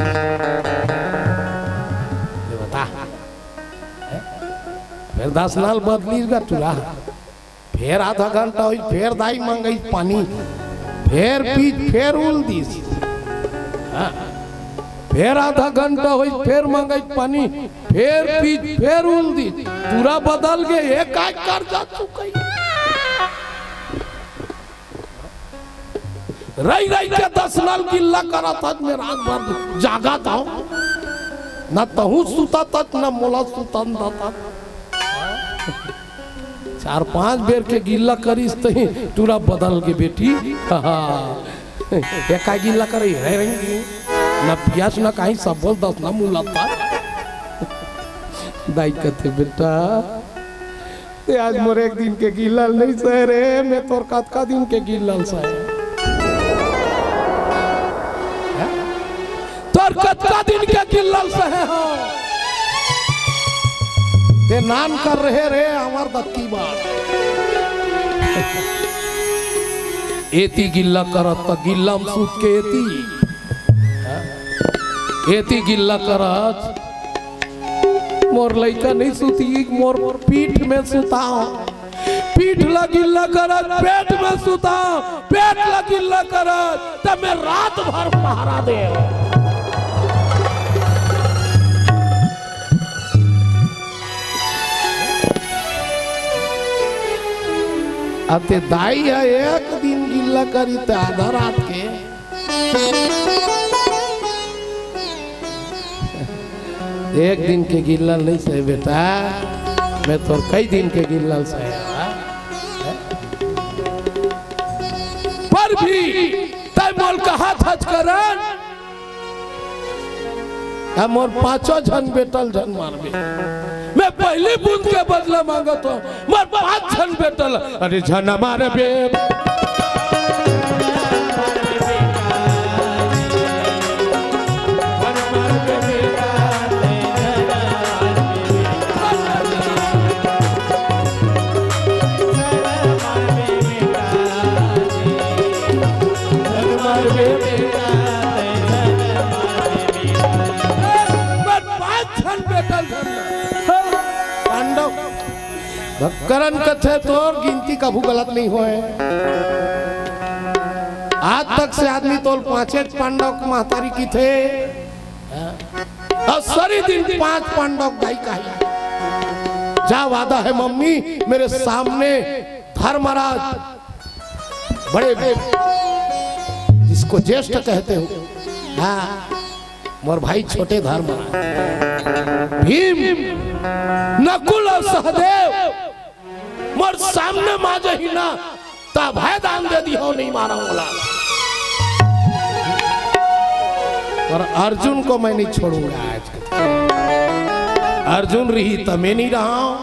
ले बता, फेर दस नल बदलिस गा टुरा, फेर आधा घंटा होइस, फेर दाई मंगइस पानी, फेर पीस, फेर उल दिस। हाँ। फेर आधा घंटा होइस, फेर मंगइस पानी, फेर पीस, फेर उल दिस। टुरा बदल गे, ए काय कर्जा चुकई। रहि रहि के दस नल गिल्ला करत हच, मैं रात भर जागत हंव। न तहूं सुतत हच, न मोला सुतन दत हच। चार पांच बेर के गिल्ला करिस तहीं टुरा बदल गे बेटी। ए काय गिल्ला करही, रहि रहि के। न पियस न काहीं, सबो ल दस नम उलत हच। दाई कथे, "बेटा, ते आज मोर एक दिन के गिल्ला ल नइ सहे रे, मैं तोर कतका दिन के गिल्ला ल सहे। हैं? तोर कतका दिन के गिल्ला ल सहे हंव। ते नान कर रहे रे, हमर दक्की बार। एती गिल्ला करत त गिल्ला म सूत के एती। हैं? एती गिल्ला करत मोर लइका नइ सुतही, मोर पीठ में सुताव। पीठ ल गिल्ला करत, पेट में सुताव, पेट ल गिल्ला करत, त मैं रात भर पहरा देव।" अब ते दाई ह एक दिन गिल्ला करिस त आधा रात के एक दिन के गिल्ला ल नइ सहे बेटा, मैं तोर कई दिन के गिल्ला ल सहे हंव। पर भी तैं मोला कहत हच करन, अब मोर पांचों झन बेटा ल झन मारबे। मैं पहली बूंद के बदला मांगत हंव। मोर पांच झन बेटा ल, अरे झन मारबे। मोर पांच झन बेटा ल झन मार। पांडव भक्करन कथे तोर गिनती कभू गलत नइ होय। आज तक से आदमी तोल पांचे पांडव के महतारी किथे। अउ सरी दिन पांच पांडव दाई कही। जा वादा है मम्मी मेरे सामने धर्मराज बड़े जिसको ज्येष्ठ कहते हो। हाँ। मोर भाई छोटे धर्म भीम, नकुल अउ सहदेव मोर सामने मा जही ना, त अभय दान दे दिहो, नहीं मारा ओला। पर अर्जुन को मैं नहीं छोड़ूंगा आज। अर्जुन रही त मैं नहीं रहा हूं।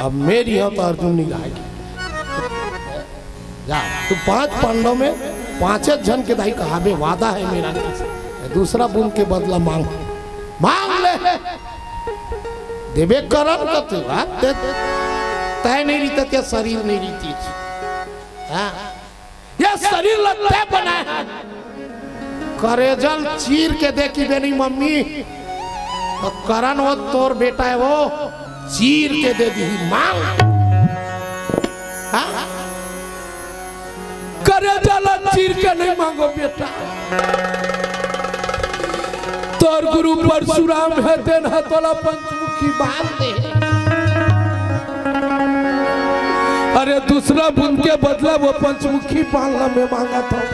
अब मैं रहा हूं त अर्जुन नहीं रहा। जा, तू पांच पांडव में पांचे झन के दाई कहाबे, वादा है मेरा, दूसरा बूंद के बदला मांग, मांग ले। देबे करन का तू, हाँ? ते, तय नहीं रहता, ते शरीर नहीं रहती। हाँ? ये शरीर ल तय बनाए है। करेजल चीर के देखी बेनी मम्मी, तो करन वो तोर बेटा है, वो चीर के दे दी मांग। हाँ? करेजल चीर के नहीं मांगो बेटा। तोर गुरु परशुराम है, तेन ह तोला पंचमुखी बांध दे। अरे दूसरा बूंद के बदला वो पंचमुखी बान ला मैं मांगत हंव।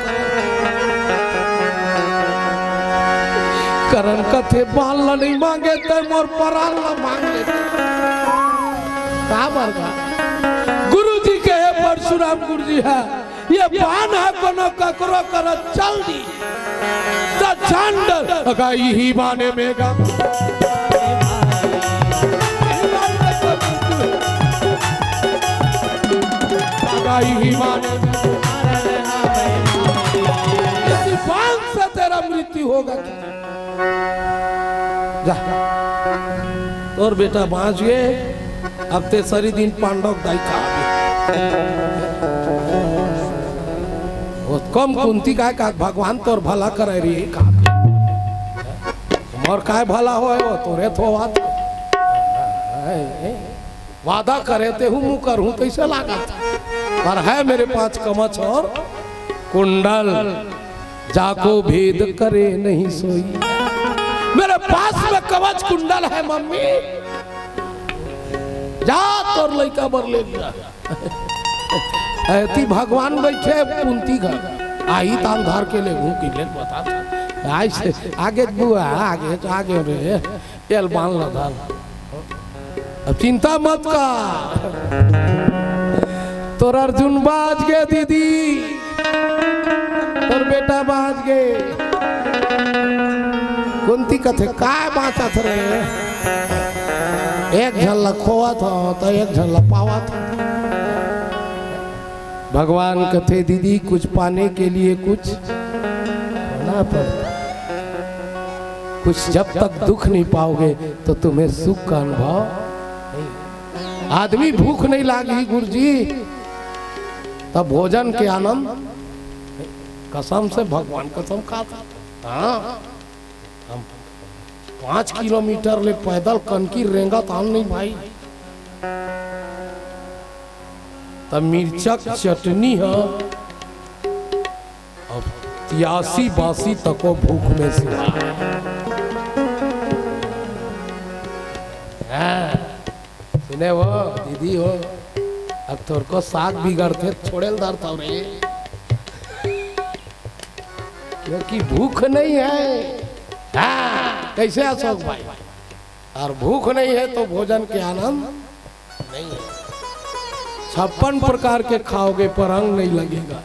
करन कथे बान ला नहीं मांगे त मोर परान ला मांग ले। का बरगा? गुरु जी कहे, परशुराम गुरु जी ह, ये बान ह कोनो ककरो करा चल दी त जान डर। अगा इही बाने में गा। अगा इही बाने में। यदि बान से तेरा मृत्यु होगा कि जा, तोर बेटा बांच गे, अब तेसरी दिन पांडव दाई खा। वो कम कुंती काय का भगवान तोर भला करे रे का। मोर काय भला होय, वो तोरे तो बात। वादा करे ते हूँ, मुँह करहूँ, तैसे लागत। पर है मेरे पास कवच और कुंडल, जाको भेद करे नहीं सोई। मेरे पास में कवच कुंडल है मम्मी, जा तोर लइका बर ले जा। ऐती भगवान बैठे कुंती घर, आही तान धार के ले घूम के ले बता। आइसे आगे बुआ, आगे तो आगे रे। तेल बांध ला धान। अब चिंता मत कर, तोर अर्जुन बांच गे दीदी, तोर बेटा बांच गे। कुंती कथे, "काय बांचत रे? एक झन ला खोवत हंव, त एक झन ला पावत हंव।" भगवान कथे, "दीदी, कुछ पाने के लिए कुछ खोना पड़ता है। कुछ जब तक दुख नहीं पाओगे, तो तुम्हें सुख का अनुभव नहीं।" आदमी भूख नहीं लागी गुरुजी, तब भोजन के आनंद, कसम से, भगवान कसम खाता। हाँ, हम पाँच किलोमीटर ले पैदल कनकी रेंगत आन नहीं भाई। तब मिर्चक चटनी ह, अब तियासी बासी तको भूख में सुहा। हाँ, सुने हो दीदी हो, अब तोर को साग बिगड़थे, छोड़े ल धरथव रे, क्योंकि भूख नहीं है। हाँ, कैसे अशोक भाई? और भूख नहीं है तो भोजन के आनंद नहीं है। छप्पन प्रकार के खाओगे पर अंग नहीं लगेगा।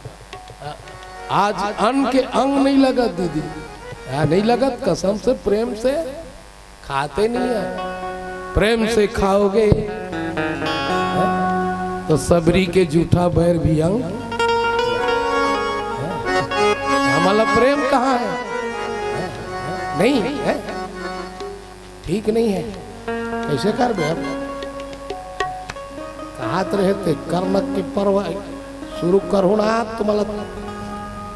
आज अन्न के अंग नहीं लगत दीदी, हाँ, नहीं लगत, कसम से, प्रेम से खाते नहीं है। प्रेम से खाओगे, हाँ, तो सबरी के जूठा बैर भी अंग। हाँ, हमला प्रेम कहाँ है? नहीं है। ठीक नहीं है, कैसे करबे अब? कहत रहे ते करन के पर्व शुरू करहूँ ना, तुम्हारा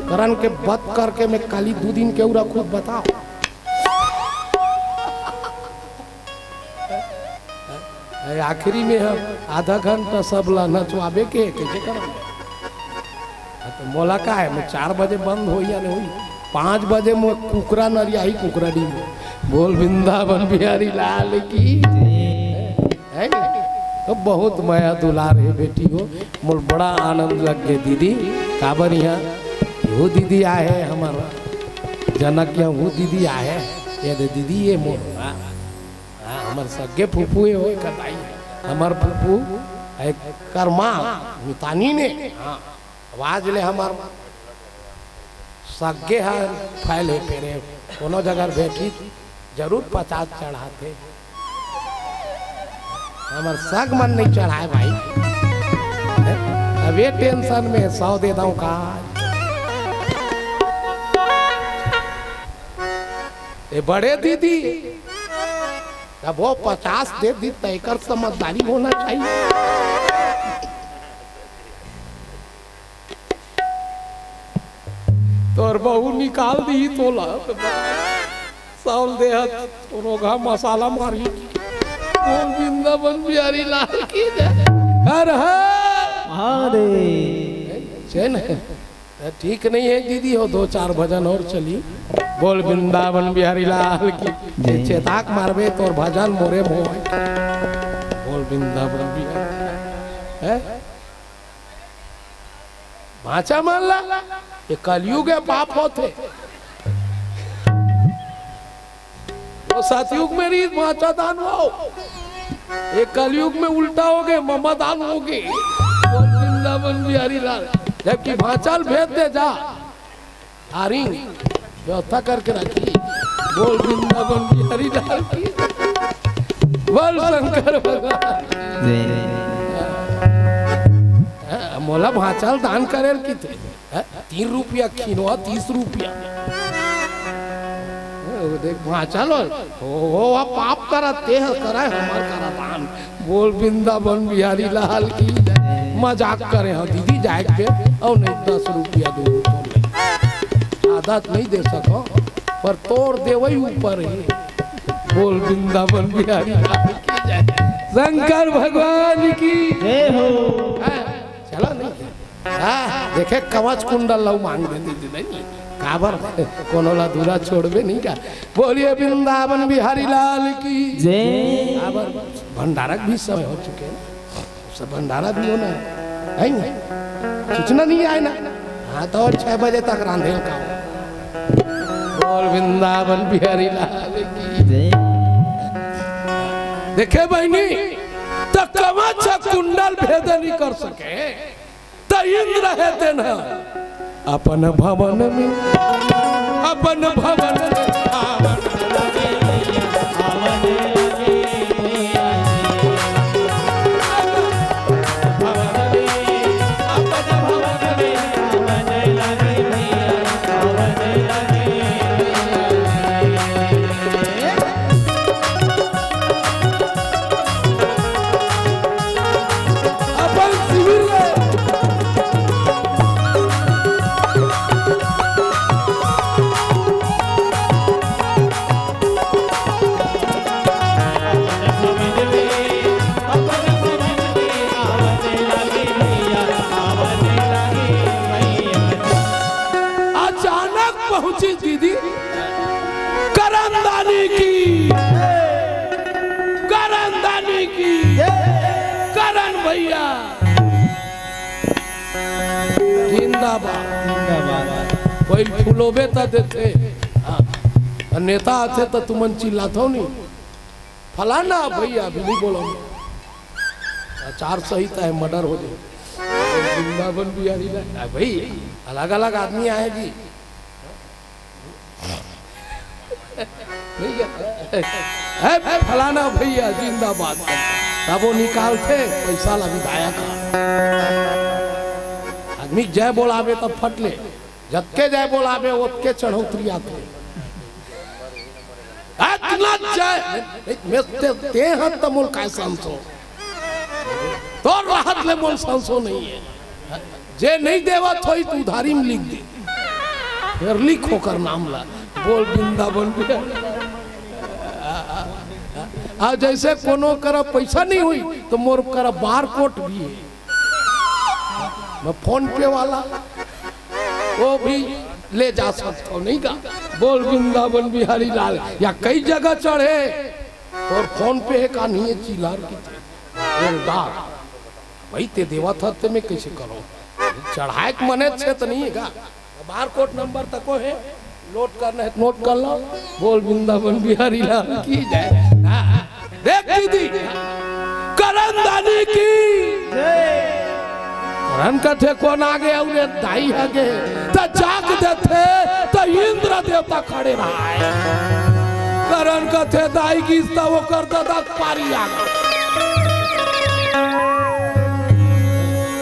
करन के बत करके मैं काली दू दिन के उरा खुद बताओ। ए, आखिरी में हम आधा घंटा सब ला नचवाबे के, कैसे करन? हाँ, तो मोला का है, मैं चार बजे बंद होई या नहीं होई, पाँच बजे मैं कुकरा नरियाही कुकरा डी में। बोल वृंदावन बिहारी लाल की। है नहीं? तो बहुत मया दुलार है बेटी हो, मोर बड़ा आनंद लग गए दीदी। काबर यहाँ वो दीदी आए हैं हमारा जनक, यहाँ वो दीदी आए हैं। ये दे दीदी, ये मोर, हाँ, हाँ, हमार सगे फूफू है, वो कताई है। हमार फूफू है कर्मा मितानी ने, हाँ। आवाज ले हमर सग्गे ह फैल हे फेरे, कोनो जगह बैठी जरूर पचास चढ़ाथे। हमर सग मन नहीं चढ़ाए भाई, अब ये टेंशन में सौ दे दऊं का। ए बड़े दीदी, अब वो पचास दे दी त एकर समझदारी होना चाहिए। तोर बहू निकाल दी तोला। साउल देहत रोघा मसाला मारी। बोल वृंदावन बिहारी लाल की जय। हर हर। महादेव। चैन है। ठीक नहीं है दीदी हो, दो चार भजन और चली। बोल वृंदावन बिहारी लाल की। जय। चेताक मारबे तोर भजन मोरे मोह। बोल वृंदावन बिहारी। है? भांचा मन ला, ये कलयुग हे, पाप होथे। वो सतयुग में रहिस भांचा दान हो, ये कलयुग में उल्टा होगे, ममा दान होगे। बोल वृंदावन बिहारी लाल, जबकि भांचा ल भेज दे जा, आरिंग व्यवस्था करके रखी। बोल वृंदावन बिहारी लाल की, बोल शंकर भगवान। हाँ, मोला भांचा ल दान करे ल किथे, हाँ, तीन रुपया खिनवा, तीस रुपया। हाँ, वो देख भांचा ल, वो, वो, वो पाप करा, ते ह करा, हमर करा दान। बोल वृंदावन बिहारी लाल की। मजाक करे हंव दीदी, जाए के दे, अउ नहीं दस रुपया दो रुपया ले। आधा त नहीं दे सको, पर तोर देवई ऊपर हे। बोल वृंदावन बिहारी लाल की जय। शंकर भगवान की जय हो। हाँ, चला नहीं। हाँ, देखे कवच कुंडल लऊ मांग देती थी नहीं, काबर कोनो ला दूरा छोड़बे नहीं का। बोलिए वृंदावन बिहारी लाल की जय। काबर भंडारा के भी समय हो चुके हैं, सब भंडारा भी होना है, है ना? सूचना नहीं आए ना, हाँ, तो छह बजे तक रांधेल का। बोल वृंदावन बिहारी लाल की जय। देखे बहिनी, त कवच कुंडल भेद नहीं कर सके, त इंद्र हे तेन ह अपन भवन में, अपन भवन में आवन लगे, आवन लगे। अपन शिविर ले। अचानक पहुंची दीदी करनदानी की, करनदानी की, करन भैया जिंदाबाद। जिंदाबाद। कोई फुलोबे त देथे, हाँ। नेता आथे त तुमन चिल्लाथो नहीं, फलाना भैया भी नहीं बोलो। आचार संहिता है, मर्डर हो जाए। वृंदावन बिहारी ना, आ भाई, अलग-अलग आदमी आए जी। नहीं क्या? है फलाना भैया जिंदाबाद। तब वो निकालथे पैसा ला विधायक। आदमी जय बोलावे तब फट ले। जतके जय बोलाबे, ओतके चढ़ौतरी आथे। अतना जय, मैं ते, ते ह त मोल काय संसो? तोर रहत ले मोल संसो नहीं है। जे नहीं देवत होई, त उधारी में लिख दे। फिर लिख ओकर नाम ला। बोल वृंदावन में। आ जैसे कोनो करा पैसा नहीं हुई, त मोर करा बारकोड भी है। मैं फोन पे वाला, वो भी ले जा सकथो, नहीं का? बोल वृंदावन बिहारी लाल, या कई जगह चढ़े, तोर फोन पे हे का नहीं हे, चिल्लार किथे। दिलदार, भाई ते देवत हस ते मैं कैसे करो? चढ़ाए के मने छे त नहीं हे का? बारकोड नंबर तको हे, नोट करना है, नोट कर लो। बोल वृंदावन बिहारी लाल की जय। हाँ, देख दीदी, करनदानी की जय। करन कथे कोन आगे अउ रे दाई हगे, त जाग देथे, त इंद्र देवता खड़े रहा है। करन कथे दाई गिस त ओकर ददा पारी आगे।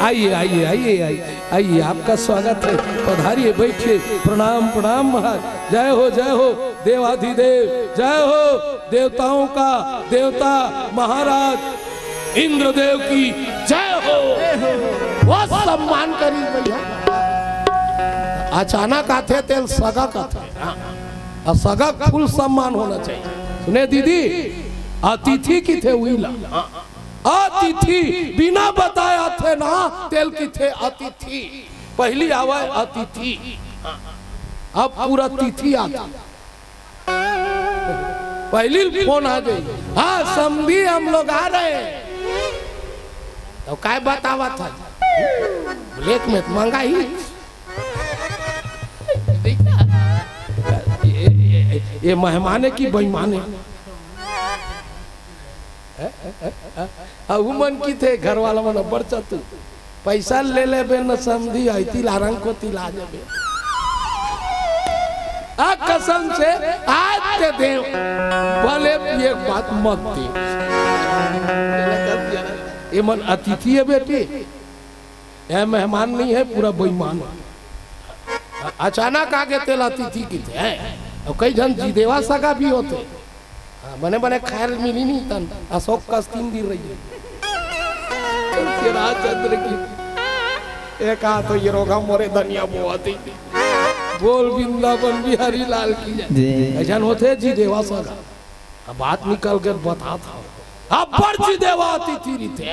आइए, आइए, आइए, आइए। आइए, आपका स्वागत है, पधारिए, बैठिए। प्रणाम, प्रणाम महाराज। जय हो, जय हो देवाधिदेव, जय हो देवताओं का देवता महाराज इंद्रदेव की जय हो। वो सम्मान करी भैया। अचानक आथे तेल सगा कथे, हाँ। और सगा full सम्मान होना चाहिए। सुने दीदी, अतिथि किथे उइला। अतिथि बिना बताए आथे ना, तेल किथे अतिथि। पहली आवे अतिथि, अब पूरा तिथि आथे। पहली फोन आ जाई, "हाँ समधी, हम लोग आ रहे हैं।" तो काय बतावत है, ब्लैक में तो महंगा ही। ये, ये, ये, ये मेहमान हे कि बेईमान हे? हैं? हैं? हैं? हैं? आ, उमन कथे, घर वाला मन, "अब्बड़ चतुर, पैसा ले लेबे न समधी, अइती लारंग कोती ला देबे।" आ, कसम से, आज ते दे, भले एक बात मत दे। ये मन अतिथि हे बेटी, ये मेहमान नहीं हे, पूरा बेईमान हे। अचानक आगे तेला अतिथि कथे। अउ कई झन जी देवा सगा भी होथे। हाँ, बने बने खाय ल मिली नहीं तन, अशोक कस तीन दिन रहिए। तुलसीराज चंद्र की एक हाथ ये रोगा मोरे धनिया बोआ थी। बोल वृंदावन बिहारी लाल की जय। जी। अइसन होथे जी देवा सगा। अब बात निकल के बतात हँव। अब्बड़ जी देवा अतिथि रहिथे।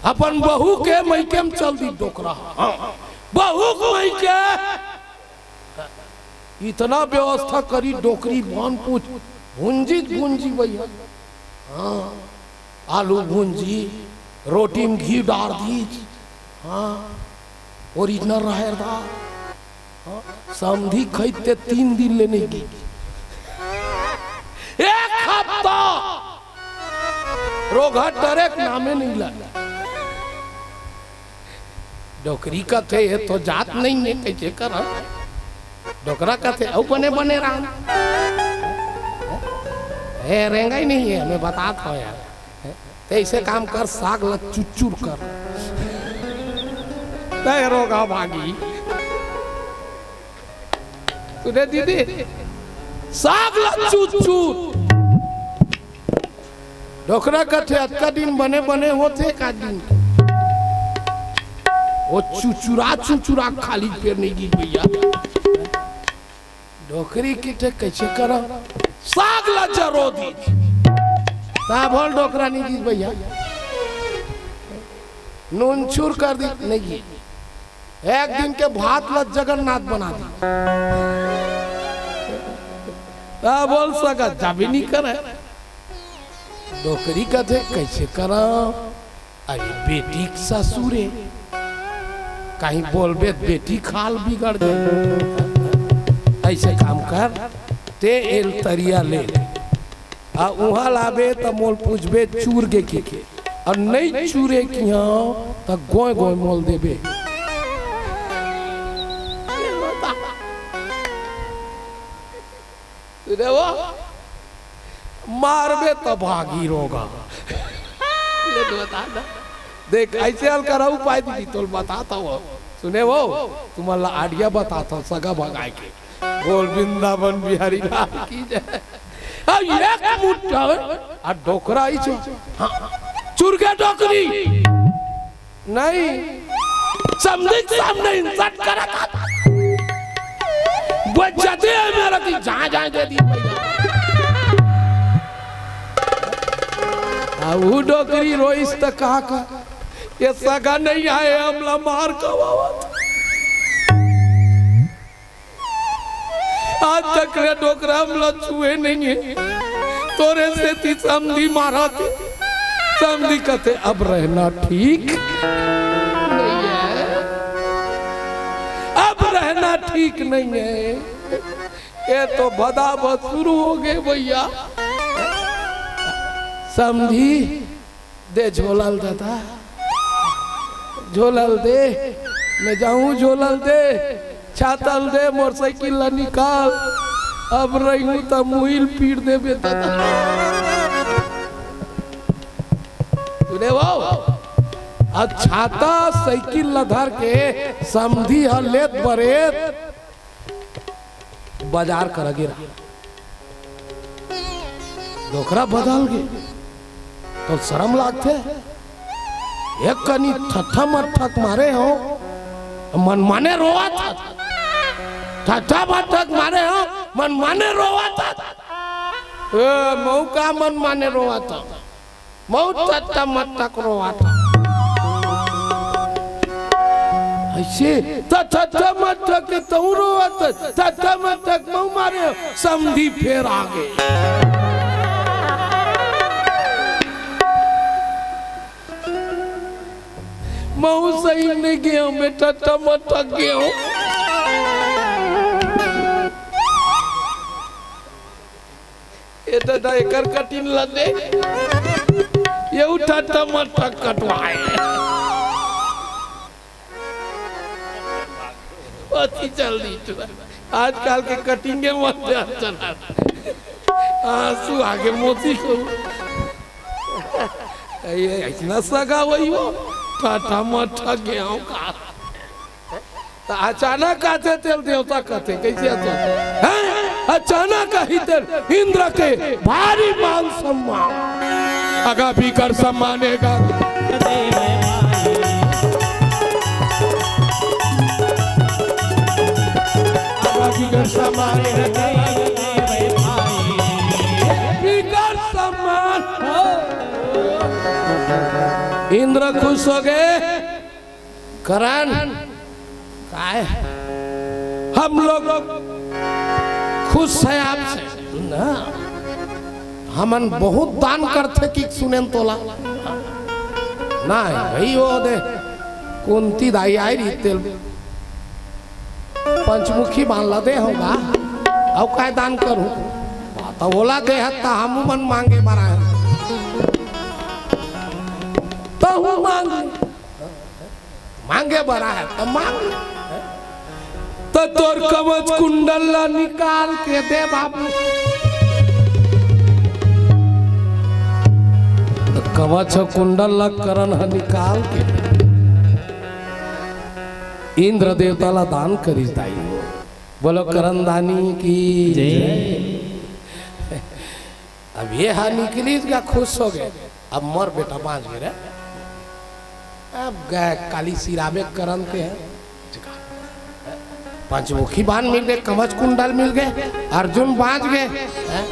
अपन बहू के मइके म चल दी डोकरा। हाँ, बहू के मइके इतना व्यवस्था करी, डोकरी मन पूछ, भुंजी भुंजी भैया। हाँ, आलू भुंजी, रोटी में घी डार दीज। हाँ, ओरिजिनल राहेर दाल। हाँ, समधी खइते तीन दिन ले नहीं गिस। एक हफ्ता रोगहा टरे के नामे नहीं ला। डोकरी कथे, "ये तो जात नहीं हे, कइसे करँव?" डोकरा कथे, "अउ बने बने राम।" हे, रेंगई नहीं हे, मैं बतात हँव यार। ते अइसे काम कर, साग ला चुचुर कर। ते रोगहा भागी। सुने दीदी, साग ला चुचुर। डोकरा कथे, "अतका दिन बने बने होथे का दिन?" ओ चुचुरा चुचुरा खाली पेर नहीं गिस भैया। डोकरी कथे, "कइसे करँव?" साग ला जरो दीस। तहाँ भर डोकरा नहीं गिस भैया। नूनछूर कर दीस, नहीं गिस। एक दिन के भात ला जगन्नाथ बना दीस। तहाँ भर सगा जाबे नहीं करे। डोकरी कथे, "कइसे करँव? अरे बेटी के ससुर हे, कहीं बोलबे त बेटी के हाल बिगड़ जाही। अइसे काम कर, ते एला तरिया ले ले। आ उहाँ लाबे त मोला पूछबे चूर गे कहिके, अउ नहीं चूरे किहँव त गोंय गोंय मोला देबे।" सुने वो, मारबे त भागी रोगहा। ले तो बता ना। देख, अइसे हल्का रहू पाए दीदी, तोला बतात हँव। सुने वो, तुमन ला आइडिया बतात हँव, सगा भगाय के। बोल वृंदावन बिहारी लाल की जय। अब एक मुट्ठा, आ डोकरा ही छो। हाँ, चुरगे डोकरी। नहीं, समधी के सामने insult करत हस। बेइज्जती हे मेरा कि जहाँ जहाँ दे दी भैया। आ ऊ डोकरी रोइस त का का, ये सगा नहीं आए, हमला मार खवावत। आज तक ले डोकरा हमला छुए नहीं हे, तोरे सेती समधी मारत हे। समधी कथे, "अब रहना ठीक नहीं हे, अब रहना ठीक नहीं हे।" ये तो बदाबद शुरू हो गे भैया। समधी दे झोला ल ददा, झोला ल दे, मैं जाहूँ झोला ल दे, छाता ल दे, मोर साइकिल ला निकाल, अब रहिहूँ त मुही ल पीट देबे ददा। सुने वो, अब छाता साइकिल ला धर के समधी ह लेत बरेत बजार करा गे रहा। डोकरा बदल गे, तो शरम लागथे। एक कनी ठट्ठा मट्ठा के मारे हँव, मनमाने रोवत हस। ठट्ठा मट्ठा के मारे हँव, मनमाने रोवत हस। ए, महूँ का मनमाने रोवत हँव? महूँ ठट्ठा मट्ठा के रोवत हँव। अइसे त ठट्ठा मट्ठा के तहूँ रोवत हस, ठट्ठा मट्ठा के महूँ मारे हँव, समधी फेर आ गे। बहुत सही नहीं गए हूँ बेटा, टमाटर गए हूँ। ए दादा, एकर कटिंग ला दे, ये उठा टमाटर कटवाए। अति जल्दी तू। आजकल के कटिंग के मत दे चला। आंसू आगे मोती को। ये इतना सगा वही हो। टाटा मठा गया हूँ का। त अचानक आथे तेला देवता कथे, कइसे आथे? हैं? अचानक आही तेला इंद्र के भारी मान सम्मान। अगा बिगर सम्मान एगा। अगा बिगर सम्मान एगा। बिगर सम्मान। इंद्र खुश हो गए। करण, काय? हम लोग खुश है आपसे ना, हमन बहुत दान करथे कि सुनेन तोला। नहीं भाई, वो दे कुंती दाई आई रही तेला पंचमुखी बांध ला दे होगा, अउ काय दान करूं? त ओला दे हत त हमू मन मांगे बर आए, त हूं मांग मांगे बर आए त मांग ले। त तोर कवच कुंडल ला निकाल के दे बाबू। त कवच कुंडल ला करण ह निकाल के इंद्र देवता ला दान करिस दाई। बोलो करण दानी की जय। अब ये हा निकलिस गा, खुश हो गए। अब मोर बेटा बांच गए रे। अब गए काली सिराबे करन ते हैं। पंचमुखी बाण मिल गए, कवच कुंडल मिल गए, अर्जुन बांच गए। हैं?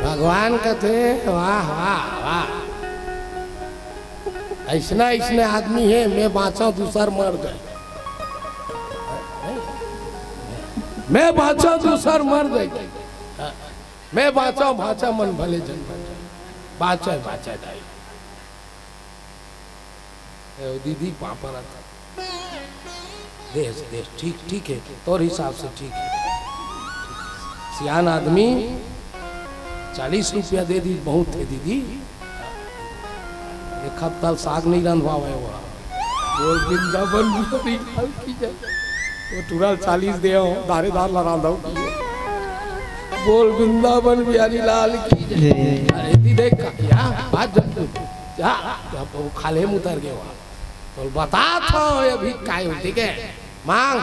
भगवान कथे, "वाह, वाह, वाह। अइसना, अइसने आदमी हे, मैं बांचा, दूसर मर गए। मैं बांचा, दूसर मर गए।" मैं बांचा, बांचा मन भले जन बांचा। बांचा, बांचा दाई। ए, दीदी, पापा रहा था। देश, देश, ठीक, ठीक है, तोर हिसाब से ठीक है। सियान आदमी, चालीस रुपया दे दी, बहुत है दीदी। एक हफ्ता साग नहीं रंधवावे हुआ। बोल वृंदावन बिहारी लाल की जय। वो टुरा ल चालीस दे हो, दारेदार ला रांधव की। बोल वृंदावन बिहारी लाल की जय। जय। अरे दी देख का क्या बात जब तू जा, जब वो खाले में उतर गए हुआ। तो बता था ये भी काय होती के मांग।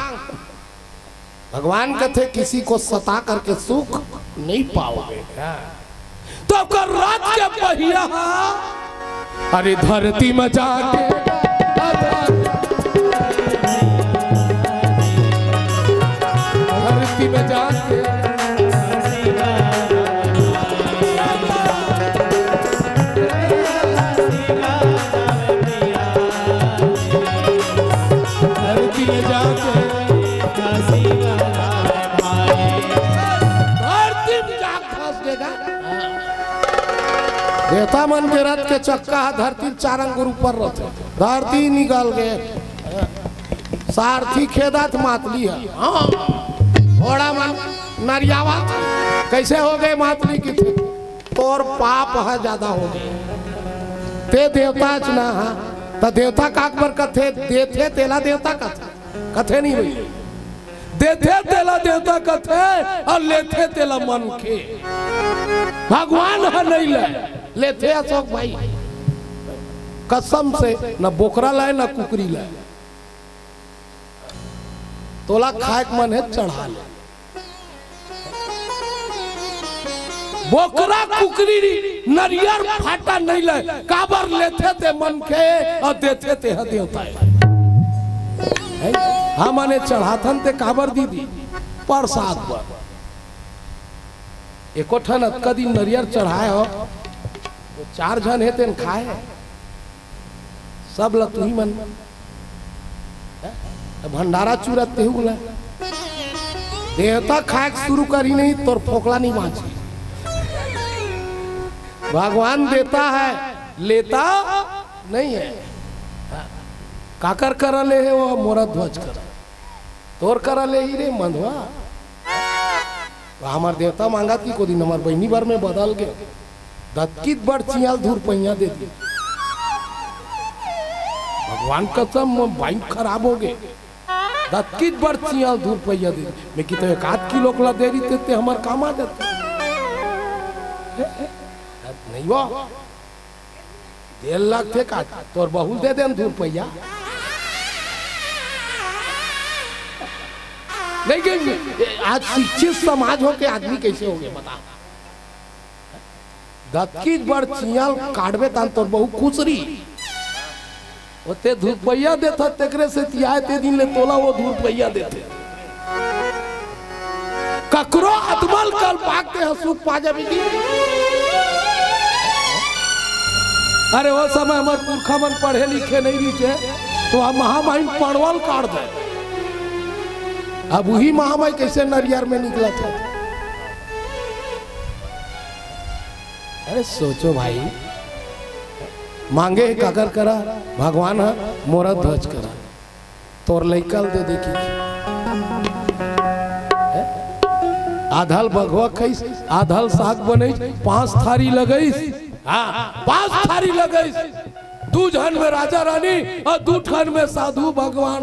भगवान कथे, "किसी को सता करके सुख नहीं पाओगे।" तो ओकर रथ के पहिया, अरे धरती में जाके, धरती में जाके, धरती में जाके, धरती में जाके धस देगा। देवता मन के रथ के चक्का ह धरती चार अंगुर ऊपर रथे, धरती निकल गए। सारथी खेदत मातली है। हाँ। घोड़ा मन नरियावत। कैसे हो गए मातली की थे? तोर पाप है ज्यादा हो गए। ते देवता च ना हा, त देवता काकबर कथे, देथे तेला देवता कथे, कथे नहीं भाई। देथे तेला देवता कथे, अउ लेथे तेला मनखे। भगवान ह नहीं ले, लेथे अशोक भाई। कसम से न बोकरा लाए, न कुकरी लाए। तोला खाए के मन हे, चढ़ा ले। बोकरा, कुकरी, नरियर, भाटा नहीं ले, काबर लेथे ते मनखे अउ देथे ते ह देवता हे। हैं? हमन ए चढ़ाथन ते काबर दीदी? प्रसाद बर। एको ठन अतका दिन नरियर चढ़ाए हो, वो चार झन हे तेन खाए। सब ल तुही मन। त भंडारा चूरत तेहू बोला, देवता खाए के शुरू करी नहीं, तोर फोकला नहीं बांची। भगवान देता है, लेता नहीं है। काकर करा ले हे वो मोरा ध्वज करा? तोर करा ले ही रे मंधवा। हमर देवता मांगत कि को दिन हमर बहिनी बर में बदल गे। दतकित बड़ चियाल धूर पहिया दे दी। भगवान कसम, मोर बाइक खराब हो गे। दतकित बड़ चियाल धूर पहिया दे दी। मैं कितो एक आध किलो कला दे रही ते, ते हमर काम आ जाते। नहीं वो। डेढ़ लाख थे का? तोर बहू दे देन धूर पहिया। नहीं, नहीं, आज शिक्षित समाज हो के आदमी कैसे हो गए बता? दतकित बड़ चियाल काटबे तान तोर बहू खुसरी। ओते धूर पहिया देथा, तेकरे से तियाए ते दिन ले तोला वो धूर पहिया देथे। ककरो अदमल कल पाक ते ह सुख पा जाबे जी। अरे, वो समय हमर पुरखा मन पढ़े लिखे नहीं रहिसे, तो हम महामाई पड़वल काट दे। अब वही महामाई कैसे नरियर में निकला था। अरे सोचो भाई, मांगे हे काकर करा, भगवान ह मोरा ध्वज करा। तोर लइका ल दे देखी। आधल भगवा खइस, आधल साग बनइस, पांच थारी लगइस। हाँ, पांच थारी लगइस। दू झन में राजा रानी अउ दू ठन में साधु भगवान।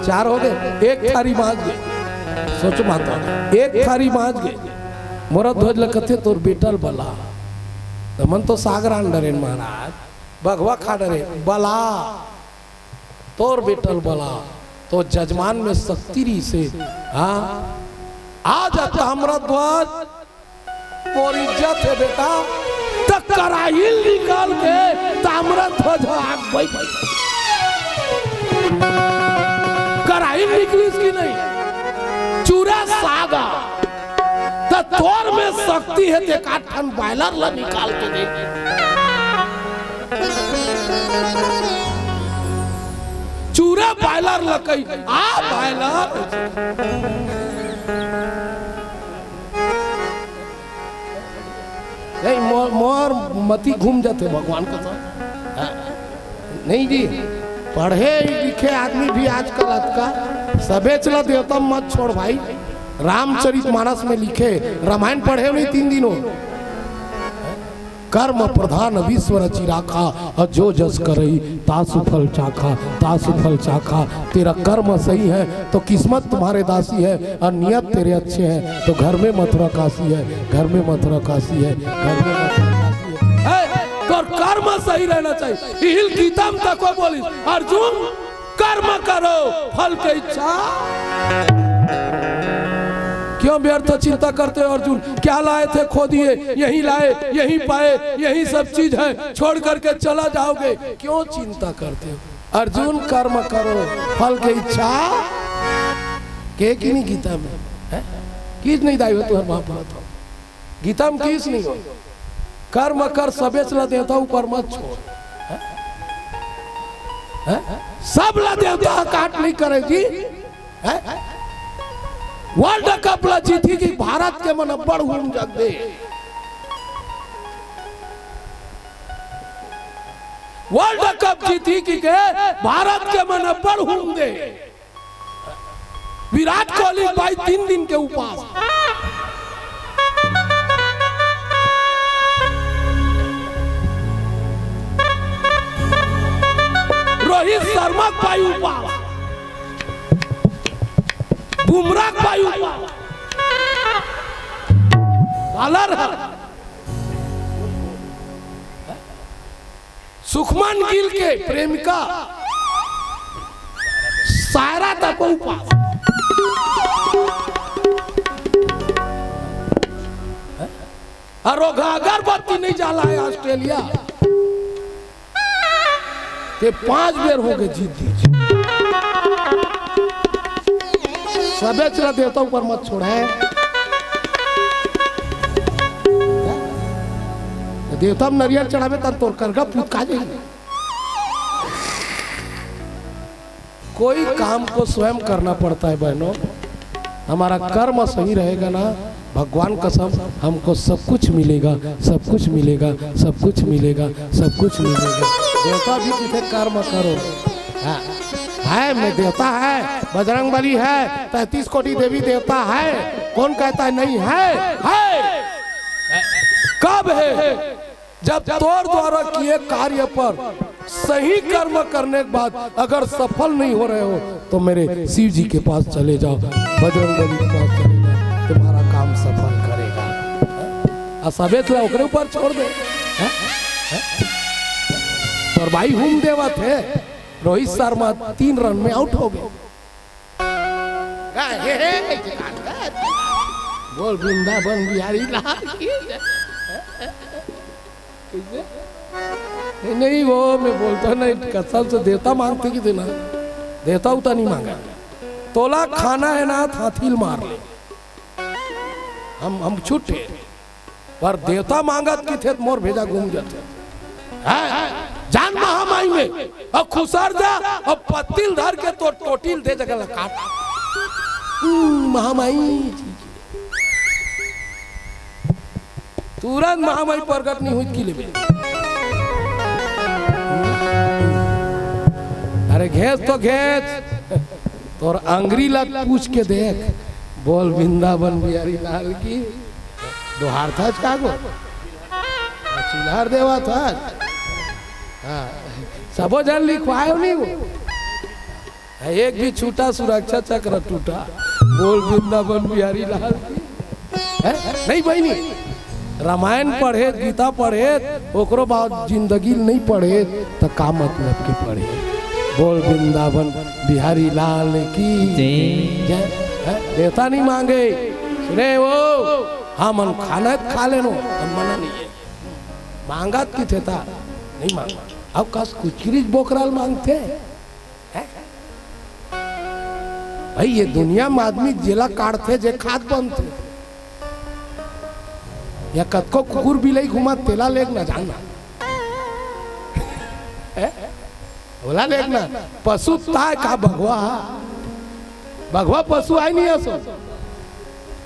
चार हो गे, एक थारी बांच गे। सोच माता, एक थारी बांच गे। मोरा ध्वज ल कथे तोर बेटा ल बला। त मन तो साग रांध डरेन महाराज, भगवा खा डरे, बला। तोर बेटा ल बला, तोर जजमान में शक्ति रहिसे। हाँ, आज ताम्रध्वज मोर इज्जत हे बेटा, त कराही ल निकाल के ताम्रध्वज आग बैठ। कराही ल निकलिस कि नहीं? चूरा सागा, त तोर में शक्ति हे ते का ठन बायलर ल निकाल के दे। चूरा बायलर ल कही, आ बायलर। नहीं, मोर, मोर मती घूम जाथे भगवान का तो। हाँ। नहीं जी, पढ़े लिखे आदमी भी आजकल अतका, सबेच ल देवता मत छोड़ भाई। रामचरित मानस में लिखे, रामायण पढ़े नहीं तीन दिन हो। कर्म प्रधान विश्व रचि राखा, और जो जस करई तासु फल चाखा, तासु फल चाखा। तेरा कर्म सही है तो किस्मत तुम्हारे दासी है, और नियत तेरे अच्छे हैं तो घर में मथुरा काशी है, घर में मथुरा काशी है, घर में मथुरा काशी है। है, तोर कर्म सही रहना चाहिए। इहिल गीता में तको बोलिस, अर्जुन, कर्म करो, फल की इच्छा। क्यों व्यर्थ चिंता करते हो अर्जुन? क्या लाए थे खो दिए, यहीं लाए, यहीं पाए, यहीं सब चीज है, छोड़ करके चला जाओगे, क्यों चिंता करते हो? अर्जुन, कर्म करो, फल की इच्छा। के कि नहीं गीता में? है? किस नहीं दाई हो तुम्हारे महाभारत हो? गीता में किस नहीं हो? कर्म कर, सबेच ल देवता ऊपर मत छोड़। हैं? हैं? सब ल देवता काट नहीं करे जी। हैं? वर्ल्ड कप ल जीती कि भारत के मन अब्बड़ घूम जग दे। वर्ल्ड कप जीती कि के भारत के मन अब्बड़ घूम दे। विराट कोहली भाई तीन दिन के उपास। रोहित शर्मा भाई उपास। बुमराह भाई उपास। बॉलर है। सुखमन गिल के प्रेमिका सायरा तको उपास। अउ ओघा अगरबत्ती नहीं जलाए ऑस्ट्रेलिया, ते पांच बेर हो गए जीत दी। सबेच ल देवता ऊपर मत छोड़े। देवता में नरियर चढ़ावे तब तोर करगा पूत का जाई। कोई काम को स्वयं करना पड़ता है बहनों। हमारा कर्म सही रहेगा ना, भगवान कसम, हमको सब कुछ मिलेगा, सब कुछ मिलेगा, सब कुछ मिलेगा, सब कुछ मिलेगा। देवता भी किथे कर्म करो। हाँ। है, मैं देवता है, बजरंग बली है, तैंतीस कोटि देवी देवता है, कौन कहता है नहीं है? है। कब है? जब तोर द्वारा किए कार्य पर सही कर्म करने के बाद अगर सफल नहीं हो रहे हो, तो मेरे शिव जी के पास चले जाओ, बजरंग बली के पास चले जाओ, तुम्हारा काम सफल करेगा। आ सबे तो ओकरे ऊपर छोड़ दे। हैं? हैं? तोर भाई हूम देवत हे, रोहित शर्मा तीन रन में आउट हो गए। हे, हे, हे, बोल वृंदावन बिहारी लाल की। कैसे? नहीं, नहीं, वो मैं बोलता नहीं, कसम से देवता मांगते कि देना, देवता उतना नहीं मांगा। तोला खाना है ना, हाथी ल मार ले, हम, हम छुट्टे। पर देवता मांगत किथे त मोर भेजा घूम जाथे। हैं? जान महामाई में, अउ खुसर जा, अउ पत्ती ल धर के तोर टोटी ल दे जगह ल काट। हम्म, महामाई। तुरंत महामाई प्रगट नहीं हुई कि लेबे। अरे घेंच तो घेंच, तोर अंगरी ला पूछ के देख। बोल वृंदावन बिहारी लाल की। दोहार था का गो? चिल्हार देवा था। हाँ, सबो जन लिखवाए नहीं वो। एक भी छूटा सुरक्षा चक्र टूटा। बोल वृंदावन बिहारी लाल की। हैं? नहीं बहिनी, रामायण पढ़े, गीता पढ़े, ओकरो बाद जिंदगी नहीं पढ़े, त का मतलब के पढ़े? बोल वृंदावन बिहारी लाल की जय। जय। हैं? देवता नहीं मांगे। सुने वो, हमन खाना त खा लेनो, हम मना नहीं है। मांगत किथे ता, नहीं मांगा। अब कस कुचरी बोकराल मांगथे। हैं? भाई, ये दुनिया में आदमी जेला काटथे, जे खात बनथे। या कतको कुकुर बिलाई घुमा, तेला लेग ना जाना। हैं? ओला लेग ना, पशु ताय का भगवा? भगवा पशु आय नहीं असो।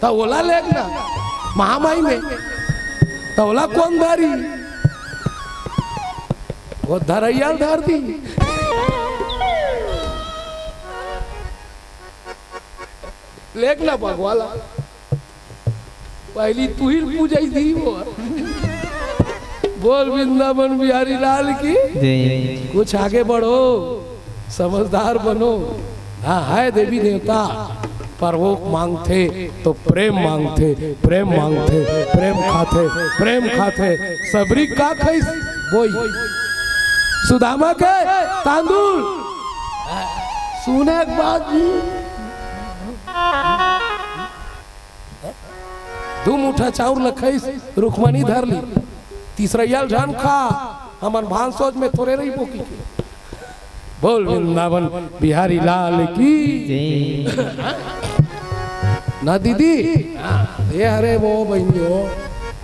त ओला लेग ना, महामाई में। त ओला कौन धरी? वो धरैया ल धर दी। लेग ना भगवाला। पहली तू ही पूजाई दी वो। बोल वृंदावन बिहारी लाल की। जय। कुछ आगे बढ़ो, समझदार बनो। हाँ, है देवी देवता, पर वो मांगथे तो प्रेम मांगथे, प्रेम मांगथे, प्रेम खाथे, प्रेम खाथे। सबरी का खइस? बोई। सुदामा के तांदूल। सुने के बाद भी दू मुठा चाउर ल खइस, रुखमनी धर ली। तीसरइया ल झन खा, हमन भान सोच में थोरे रही बोकी के। बोल वृंदावन बिहारी लाल की। जय। ना दीदी, हाँ, ये हरे वो बहिनी हो,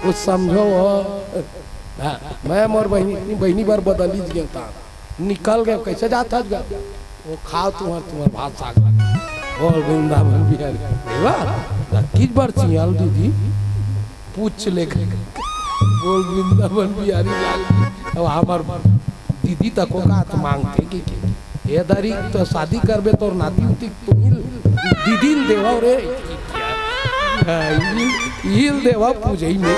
कुछ समझो हो। हाँ, मैं मोर बहिनी, बहिनी बर बदली जियता। निकल गए, कैसे जात हस गा? वो खाओ तुम्हार, तुम्हार भात साग लगा। बोल वृंदावन बिहारी। वाह, किस बार चियाल दीदी? पूछ ले। बोल वृंदावन बिहारी लाल। अब हमार दीदी तको का हाथ मांगथे कि, कि ये दारी तो शादी करबे तोर नाती उती तुहिल दीदी ल देवा रे। हाँ, इल, इल देवा पूजई में।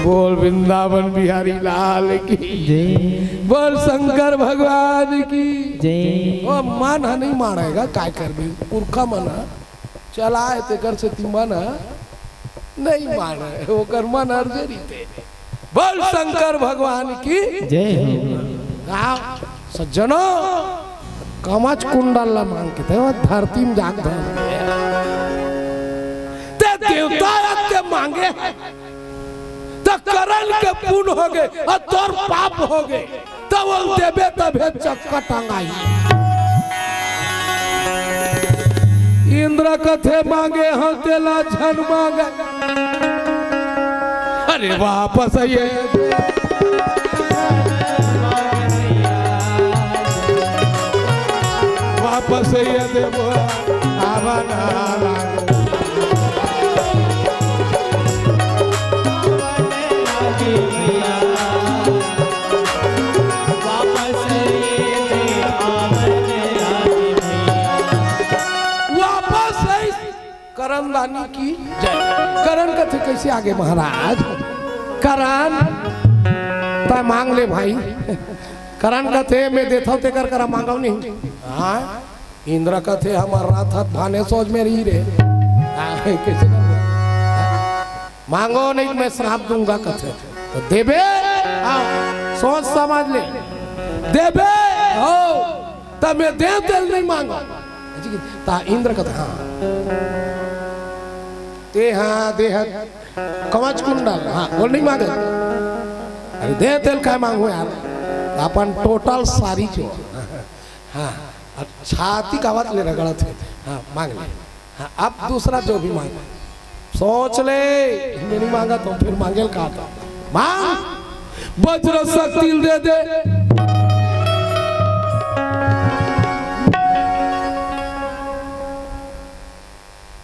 बोल वृंदावन बिहारी लाल की। जय। बोल शंकर भगवान की। जय। ओ मन ह नहीं मानेगा, काय करबे? पुरखा मन ह चलाए, तेकर से ती मन ह नहीं माने, ओकर मन हर जे रहिथे। बोल शंकर भगवान की। जय हो। हाँ, सज्जनो, कवच कुंडल ला मांग के ते वो धरती में जाके धर दे। ते देवता रख के मांगे, त करन के पुण्य होगे अउ तोर पाप होगे, त वो देबे तभे चक्का टंगाही। इंद्र कथे मांगे हंव तेला झन मांगे। अरे वापस आइए, वापस आइए देबो आवा ना। करन दानी की जय। करन कथे कइसे आगे महाराज? करन, तैं मांग ले भाई। करन कथे, मैं देथव तेकर करा मांगव नहीं। हाँ, इंद्र कथे, हमर रात हत भाने सोच में रही रे। हाँ, कइसे करबो? मांगो नहीं तो मैं श्राप दूंगा कथे। त देबे, हाँ, सोच समझ ले। देबे, हो, त मैं देव तेल नहीं मांगो। ता इंद्र कथे, हाँ। ते हाँ, देह, कवच कुंडल, हाँ, बोल नहीं मांगे। अरे देव तेल काय मांगो यार? अपन total सारी जो। हाँ, अब छाती का आवाज ले रगड़त हे। हाँ, मांग ले। हाँ, अब दूसरा जो भी मांग, सोच ले, मैं नहीं मांगा तो फिर मांगेल का? मांग, वज्र शक्ति दे दे।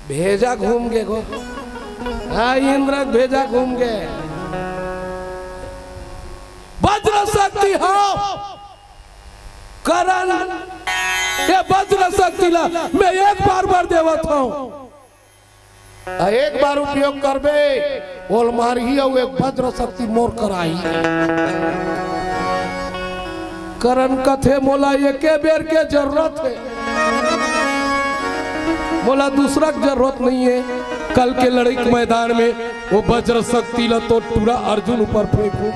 भेजा घूम गे गो। हाँ, इंद्र भेजा घूम गे। वज्र शक्ति हो, करन, ये वज्र शक्ति ला मैं एक बार बर देवत हूँ। आ एक बार उपयोग करबे, ओल मारही अउ एक वज्र शक्ति मोर कराही। करन कथे, मोला एके बेर के जरूरत हे, मोला दूसरा के जरूरत नहीं हे। कल के लड़ाई के मैदान में वो वज्र शक्ति ला तो टूरा अर्जुन ऊपर फेंकू।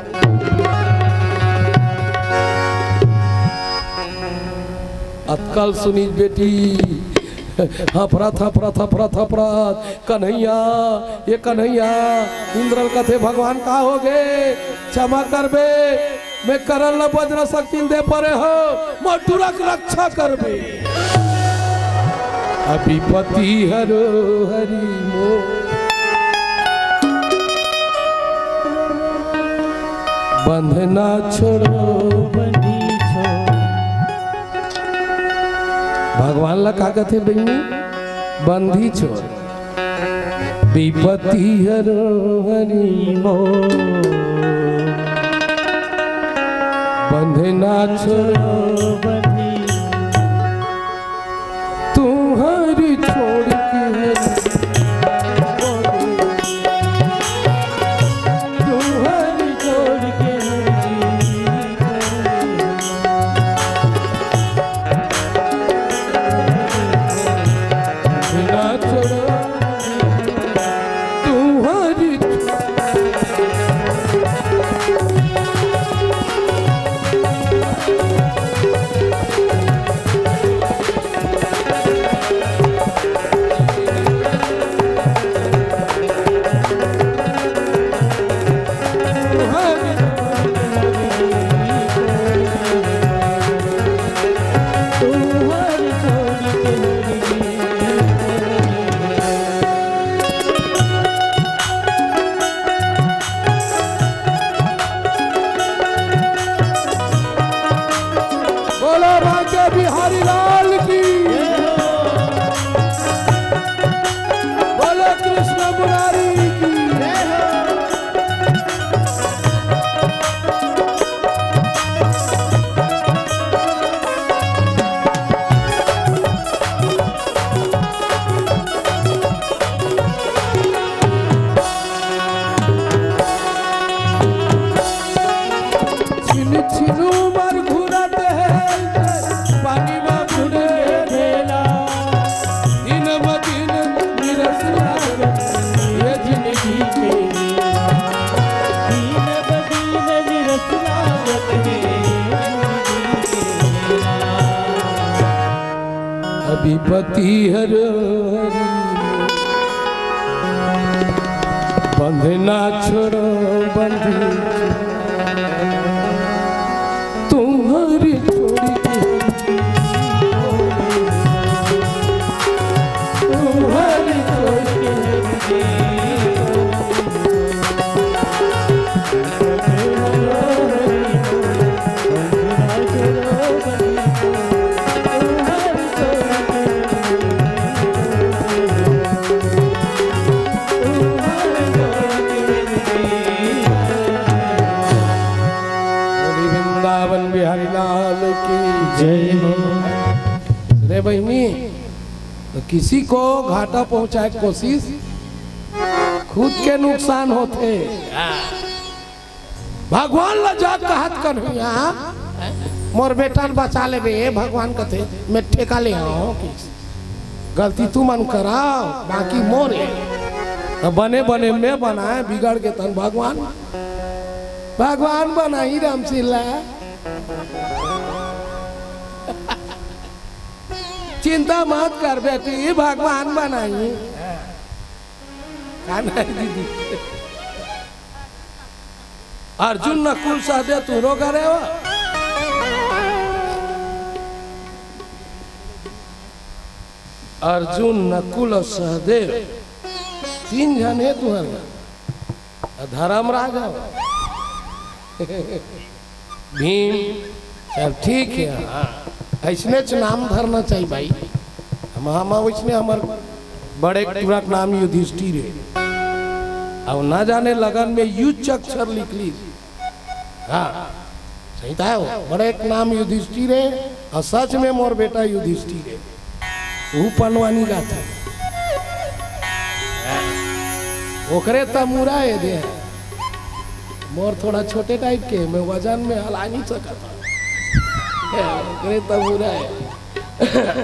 अतकल सुनीच बेटी, हफरत, हफरत, हफरत, हफरत, कन्हैया, ये कन्हैया, इंद्र ल कथे, भगवान का हो गे, क्षमा करबे, मैं करन ल वज्र शक्ति दे परे हो, मोर टूरा के रक्षा करबे। अभी पति हरो हरि मोर, बंधना छोड़ो बंदी छोड़। भगवान ला का कथे बहिनी? बंदी छोड़। विपत्ति हरो हरि मोर, बंधना छोड़ो बंदी। तुम्हारी छोड़ के हरि, तुम्हारी छोड़ के हरि। बोलो बांके बिहारी लाल की। बोलो कृष्ण मुरारी की। छिन छिन उमर घुरत हे, पानी मा बुड़े ढेला। दिन ब दिन निरस लागत ये जिंदगी के। दिन ब दिन निरस लागत ये जिंदगी के। अभी पति हरो हरि, बंधना छोड़ो बंदी। तुम्हारी छोड़ के, तुम्हारी छोड़ के। बोली वृंदावन बिहारी लाल की जय हो। रे बहिनी, तो किसी को घाटा पहुंचाए के कोशिश, खुद के नुकसान होथे। भगवान ला जा कहत कन्हैया, मोर बेटा ल बचा लेबे, भगवान कथे, मैं ठेका ले हंव कि गलती तुमन करा, बाकी मोर हे। त बने बने मैं बनाए, बिगड़ गे तन भगवान, भगवान बनाही रामशीला। चिंता मत कर बेटी, भगवान बनाही। का नहीं दीदी? अर्जुन नकुल सहदेव तुंहरो घरे हो। अर्जुन नकुल अउ सहदेव तीन झन हे तुंहर घर। अउ धर्मराज हो। भीम, सब ठीक हे। हाँ, अइसनेच नाम धरना चाहिए भाई। हम, हम अइसने, हमर बड़े टूरा के नाम युधिष्ठिर हे। अउ ना जाने लगन में युच अक्षर लिख ली। हाँ, सही त हे वो। बड़े के नाम युधिष्ठिर हे, अउ सच में मोर बेटा युधिष्ठिर हे। वो पंडवानी गाथे। ओकरे त मुरा हे दे। मोर थोड़ा छोटे टाइप के, मैं वजन में हला नहीं सकत। ओकरे त मुरा हे।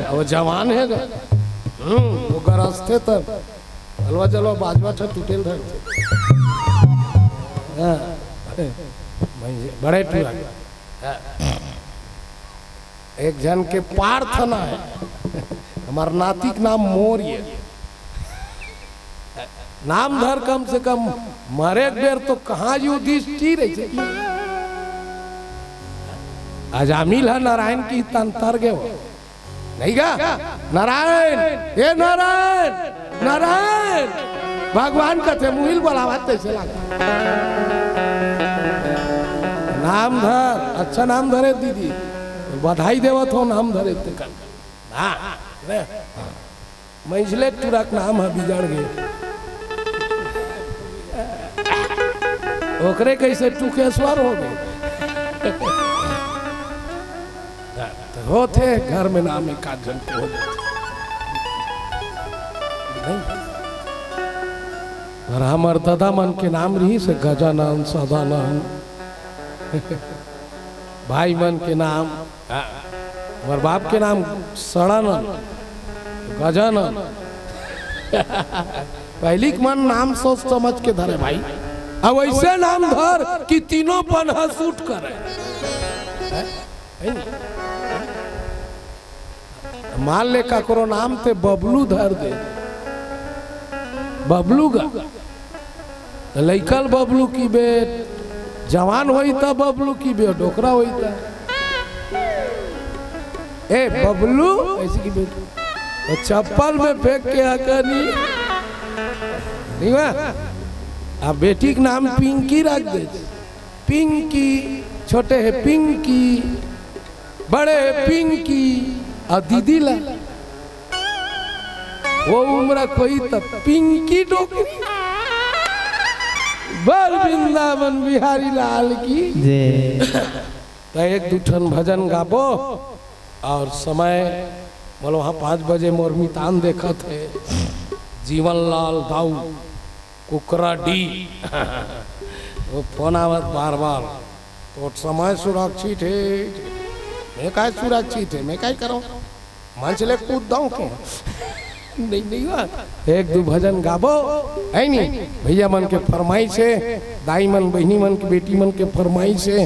अब जवान हे गा। हम्म, वो गरजथे तब। अलवा जलवा बाजवा छ टूटेल धरथे। हाँ। बड़े टूरा। एक झन के प्रार्थना हे, हमर नाती के नाम मौर्य। नाम धर कम से कम, मरे के बेर तो कहाँ युधिष्ठिर हे। अजामिल हे नारायण के तन तर गे हो। नहीं गा? नारायण, ए नारायण, नारायण। भगवान कथे मुहिल बोलावत तइसे लागे। नाम धर, अच्छा नाम धरे दीदी, बधाई देवत हो नाम धरे ते कर। हाँ, ले। मंझले टूरा के नाम हे बिगड़ गे। ओकरे कइसे टुकेश्वर हो गे। त होथे घर में नाम एक आध झन के हो जाथे। नहीं? अउ हमर ददा मन के नाम रहिस हे गजानन, सदानन। भाई मन के नाम, हमर बाप के नाम सड़ानन, गजानन। पहिली के मन नाम सोच समझ के धरे भाई। अब अइसे नाम धर कि तीनों पन ह सूट करे। हैं? मान ले ककरो नाम ते बबलू धर दे, बबलू गा, त लइका ल बबलू कहिबे, जवान होही त बबलू कहिबे, डोकरा होही त। ए बबलू, अइसे कहिबे, त चप्पल में फेंक के हकनी। ठीक बा? अब बेटी के नाम पिंकी रख दे। पिंकी, छोटे हे पिंकी, बड़े हे पिंकी, अउ दीदी ला वो उम्र कोई त पिंकी डोकरी। बोल वृंदावन बिहारी लाल की। जय। त एक दू ठन भजन गाबो अउ समय, बोलो, हाँ, पाँच बजे मोर मितान देखत हे, जीवन लाल दाऊ। कुकरा डी। वो फोन आवत बार बार, तो समय सुरक्षित हे। मैं काय सुरक्षित हे, मैं काय करंव, मंच ले कूद दंव के। नहीं, नहीं हुआ। एक दू भजन गाबो, हे नहीं? भैया मन के फरमाइश हे, दाई मन, बहिनी मन के, बेटी मन के फरमाइश हे,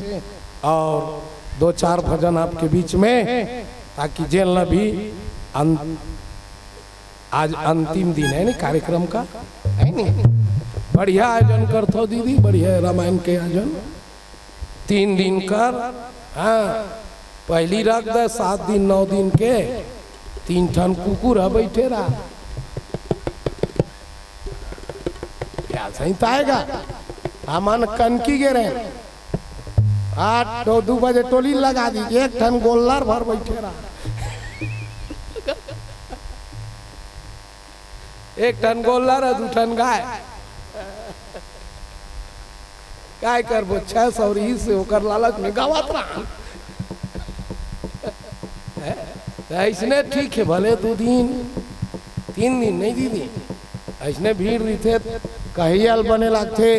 अउ दो चार भजन आपके बीच में, ताकि जेन ला भी अन-, आज अंतिम दिन हे नी कार्यक्रम का, हे नी? बढ़िया आयोजन करथो दीदी, बढ़िया रामायण के आयोजन। तीन दिन कर, हाँ, पहिली रख दे, सात दिन, नौ दिन के, तीन ठन कुकुर ह बइठे रहा। क्या सही त हे गा? हमन कनकी गे रहेन। आठ, दो, दू बजे टोली लगा दी, एक ठन गोल्लर भर बइठे रहा। एक ठन गोल्लर अउ दू ठन गाय। काय करबो, छह सौ रहिस हे, ओकर लालच में गावत रहा। त अइसने ठीक हे, भले दू दिन, तीन दिन नहीं दीदी, अइसने भीड़ रहिथे, कहइया ल बने लागथे।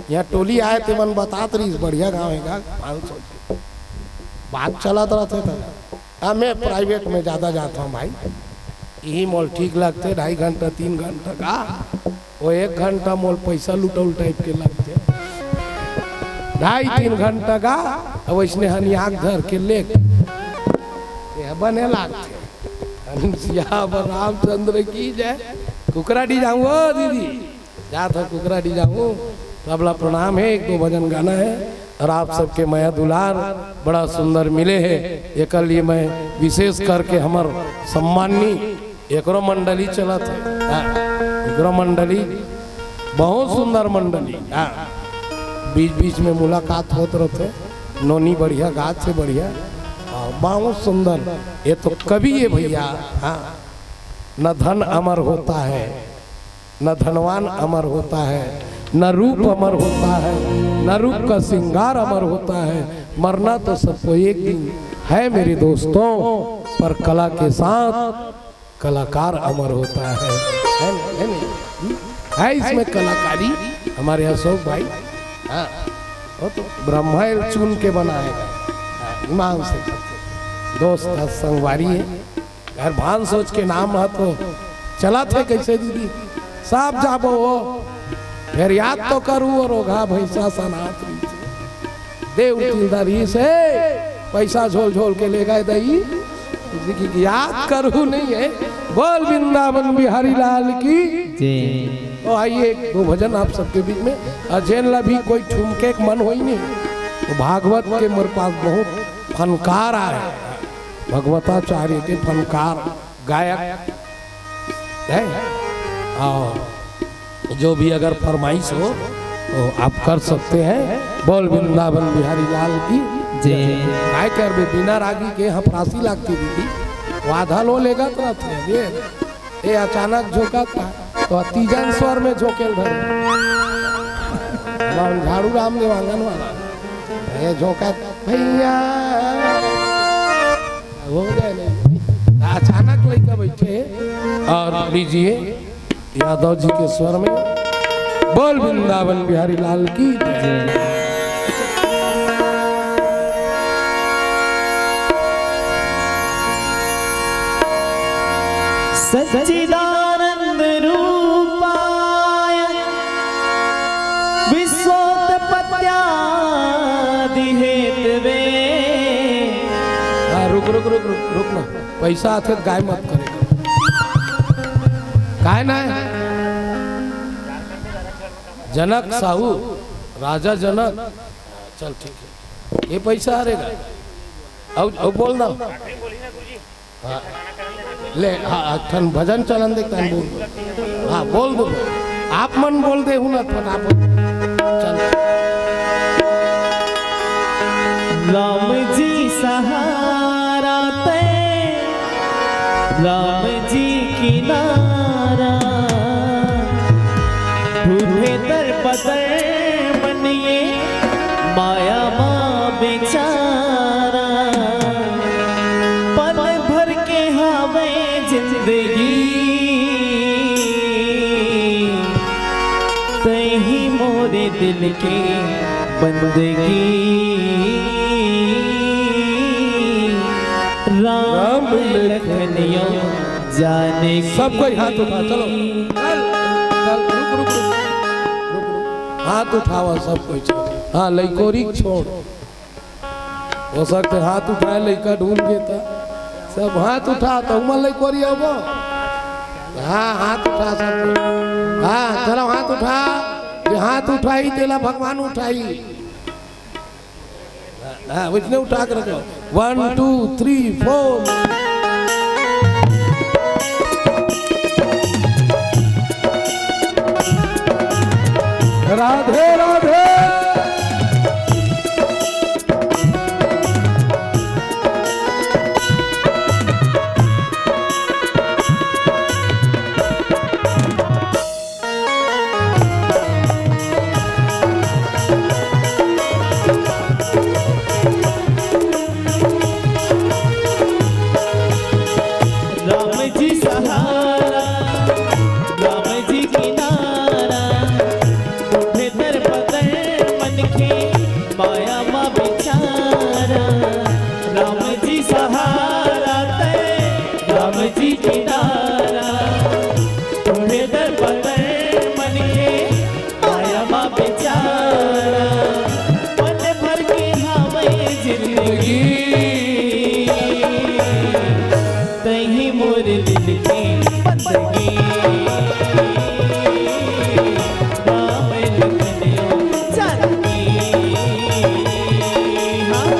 यहाँ टोली आए ते मन बतात रहिस, बढ़िया गाँव हे गा, पाँच सौ। बात चलत रहिथे त, अब मैं प्राइवेट में ज्यादा जात हूँ भाई, यही मोल ठीक लगथे, ढाई घंटा, तीन घंटा का, वो एक घंटा मोल पैसा लुटउल टाइप के लगथे, ढाई तीन घंटा का। अब वैसने हनियाक धर के लेके ये बने लागथे। अनुसुईया बर रामचंद्र की जय। कुकराडीह जाहूँ ओ दीदी, जात हूँ कुकराडीह जाहूँ, तबला प्रणाम हे, एक दो भजन गाना हे। और आप सबके मया दुलार बड़ा सुंदर मिले हे, एकर लिए मैं विशेष करके हमर सम्माननीय एकरो मंडली चलत हे, हाँ, एकरो मंडली बहुत सुंदर मंडली, हाँ, बीच बीच में मुलाकात होत रहिथे। नोनी बढ़िया, गात से बढ़िया, हाँ, बहुत सुंदर। ये तो कवि हे भैया, हाँ, न धन अमर होता है, न धनवान अमर होता है, न रूप अमर होता है, न रूप का श्रृंगार अमर होता है। मरना तो सबको एक दिन है मेरे दोस्तों, पर कला के साथ कलाकार अमर होता है। है ना? है नहीं? है इसमें कलाकारी हमारे अशोक भाई। हाँ, वो तो ब्रह्मा ही चुन के बनाएगा। हाँ, ईमान से दोस्त ह, संगवारी हे। घर भान सोच के नाम ह तो चलत हे कइसे दीदी? सब जाबो हो, फेर याद तो करू, और ओघा भैंसा सनात रहिसे, देव तिलदा रहिसे, पैसा झोल झोल के ले गए दई, किसी की याद करू नहीं है। बोल वृंदावन बिहारी लाल की। जी। तो आइए, एक दो भजन आप सबके बीच में, अजेन ला भी कोई ठुमके के मन होई नहीं, तो भागवत के मोर पास बहुत फनकार आए, भगवताचार्य के फनकार गायक है, और जो भी अगर फरमाइश हो तो आप कर सकते हैं। बोल वृंदावन बिहारी लाल की। जी। काय करबे, बिना रागी के हपरासी लागती दीदी, वो आधा लो लेगा तो रहते हैं ये। ए अचानक झोंकत हे, तो तीजन स्वर में झोंके ल धरे। राम झाड़ू रामदेव आंगन वाला, ए झोंकत भैया, हो जाए नहीं। अचानक लइका बैठे और लीजिए यादव जी के स्वर में, बोल वृंदावन बिहारी लाल की जय। सच्चिदानंद रूपाय विश्वोत्पत्त्यादि हेतवे। हाँ, रुक, रुक, रुक, रुक, रुक ना। पैसा आथे त गाय मत करे। काय ना हे? जनक साहू, राजा जनक। चल, ठीक हे। ये पैसा हरे गा। अउ, अउ बोल ना। हाँ। ले, हाँ, एक ठन भजन चलन दे, तहन बोल दो। हाँ, बोल दो। आप मन बोल दे, हूँ ना, तो आप चल। राम जी सहारा तै, राम जी किनारा, ढूंढे दर बदर मन ये माया मा बेचारा। पल भर के हावे जिंदगी, तही मोरे दिल के बंदगी। राम लखनियो जाने सब कोई हाथ उठा, चलो। चल, चल, रुक, रुक, रुक, रुक, रुक। हाथ उठावा सब कोई, चलो। हाँ, लइकोरी छोड़। हो सकथे हाथ उठाए लइका ढूंढ के त। सब हाथ उठा, त उमर लइकोरी आबो। हाँ, हाथ उठा सब। हाँ, चलो हाथ उठा। जे हाथ उठाई, तेला भगवान उठाई। हाँ, वइसने उठा के रखो। One, two, three, four। Radhe Radhe. Ram ji सहारा, जी किनारा, तोरे दर बगल मन के आया मा बेचारा, मन भर के हावय जिंदगी, तही मोर दिल के बंदगी। राम लखन जानकी, हाँ,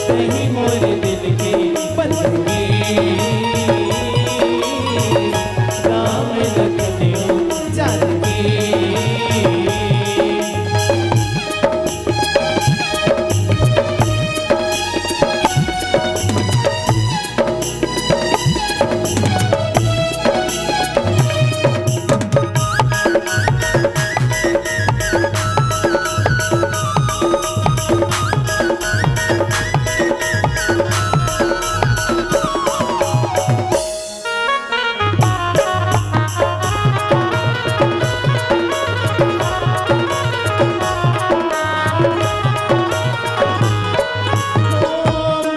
तही मोर दिल के बंदगी। राम लखन जानकी।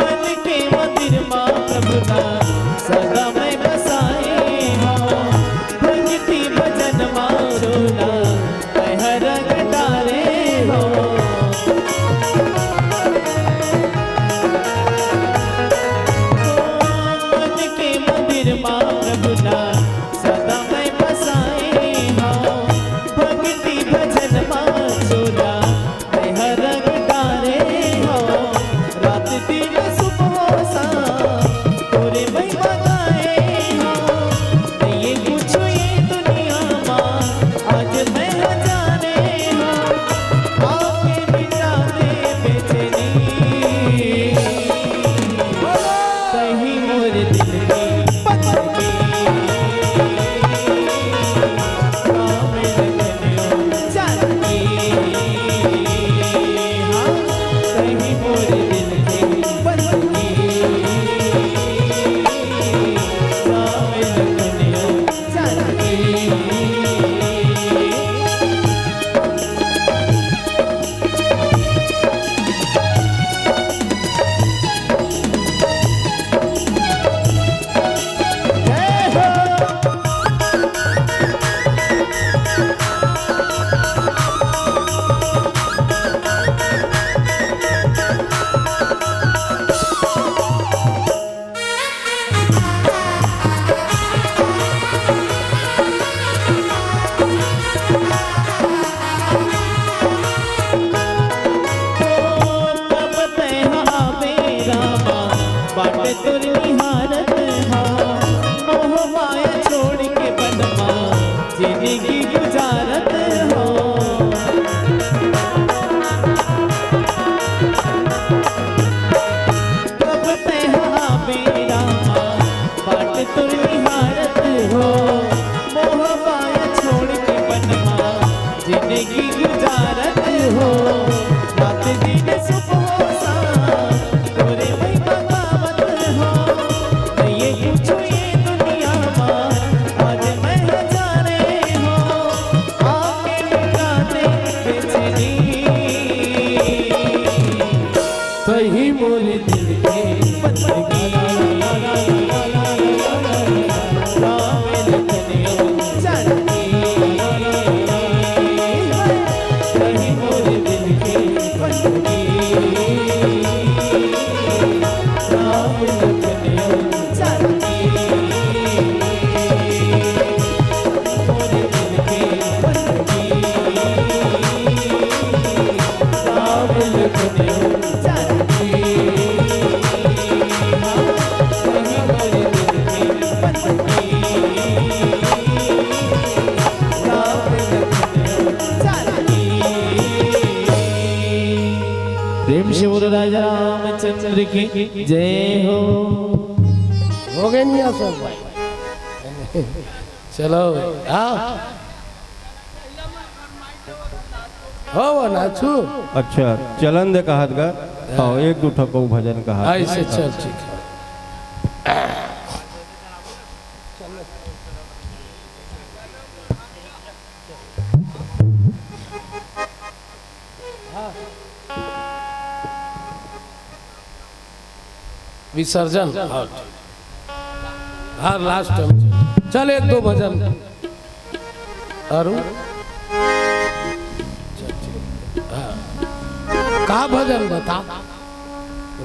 मन के मंदिर मा प्रभु ला सदा मैं बसाए हौं, भक्ति भजन मा रोला मैं हर रंग डारे हौं। मन के मंदिर मा प्रभु ला सदा मैं बसाए हौं, भक्ति भजन मा रोला मैं हर रंग डारे हौं। रात दिन सुबह शाम तोरे महिमा गाए हौं। नइये कुछु ये दुनिया मा आज मैं ह जाने हौं। आके मिटा दे बेचैनी, तही मोर दिल के बंदगी। राम लखन जानकी, हाँ, तही मोर दिल के बंदगी। राम लखन जानकी। तब तैं हा आबे रामा, बाट तोर निहारत हा, मोह माया छोड़ के बनमा, जिंदगी गुजारत हो। तब तैं हा आबे रामा, बाट तोर निहारत हो, मोह माया छोड़ के बनमा, जिंदगी गुजारत हो। रात दिन सुबह शाम तोरे महिमा गावत हो। नइये कुछु ये दुनिया मा आज मैं ह जाने हो, आके मिटा दे बेचैनी। तही मोर दिल के बंदगी। राम लखन जानकी, तही मोर दिल के बंदगी। राम लखन जानकी, मोर दिल के बंदगी। राम लखन जानकी। प्रेम से बोलो राजा रामचंद्र की जय हो। हो गए नहीं आसो भाई? चलो, हाँ। हो वो नाचू। अच्छा, चलन दे कहत गा। हाँ, एक दू ठको भजन कहा। ऐसे चल, ठीक है। विसर्जन। हाँ, ठीक। हाँ, लास्ट टाइम। चल, एक दो भजन। अरु? चल, ठीक। हाँ। का भजन बता?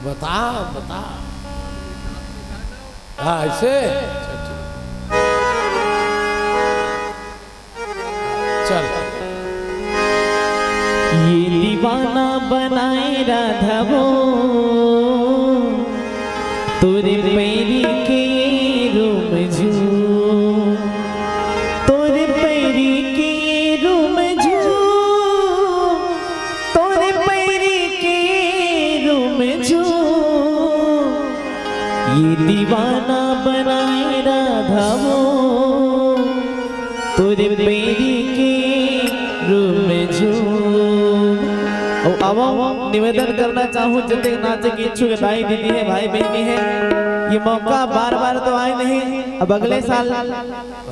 बता, बता। हाँ, ऐसे? चल, ठीक। चल। ये दीवाना बनाए राधा वो, तोरे पैरी के रूम झूम, तोरे पैरी के रूम झूम, तोरे पैरी के रूम झूम। ये दीवाना बनाए राधा वो, तोरे पैरी के रूम झूम। अउ अब निवेदन करना चाहूँ, जतेक नाचे के इच्छुक दाई दीदी हे, भाई बहिनी हे, ये मौका बार बार तो आए नहीं, अब अगले साल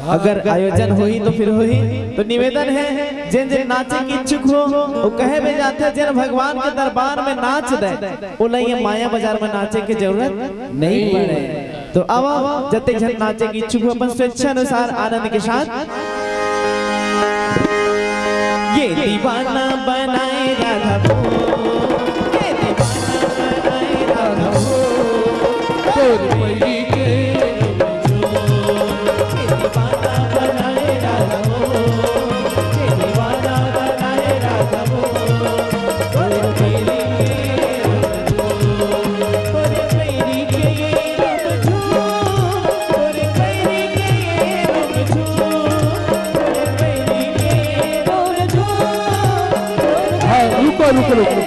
अगर आयोजन होही तो फिर होही। तो निवेदन हे, जेन जेन नाचे के इच्छुक हो, वो कहे भी जाथे, जेन भगवान के दरबार में नाच दे, ओला ये माया बाजार में नाचे के जरूरत नहीं पड़े। तो अब जते झन नाचे के इच्छुक हो, अपन स्वेच्छा अनुसार आनंद के साथ। ये दीवाना बनाए राधा वो, ये दीवाना बनाए राधा वो, तोर पैरी के ये दीवाना बनाए राधा वो, ये दीवाना बनाए राधा वो, तोर पैरी के हाँ, रुको, रुको, रुको।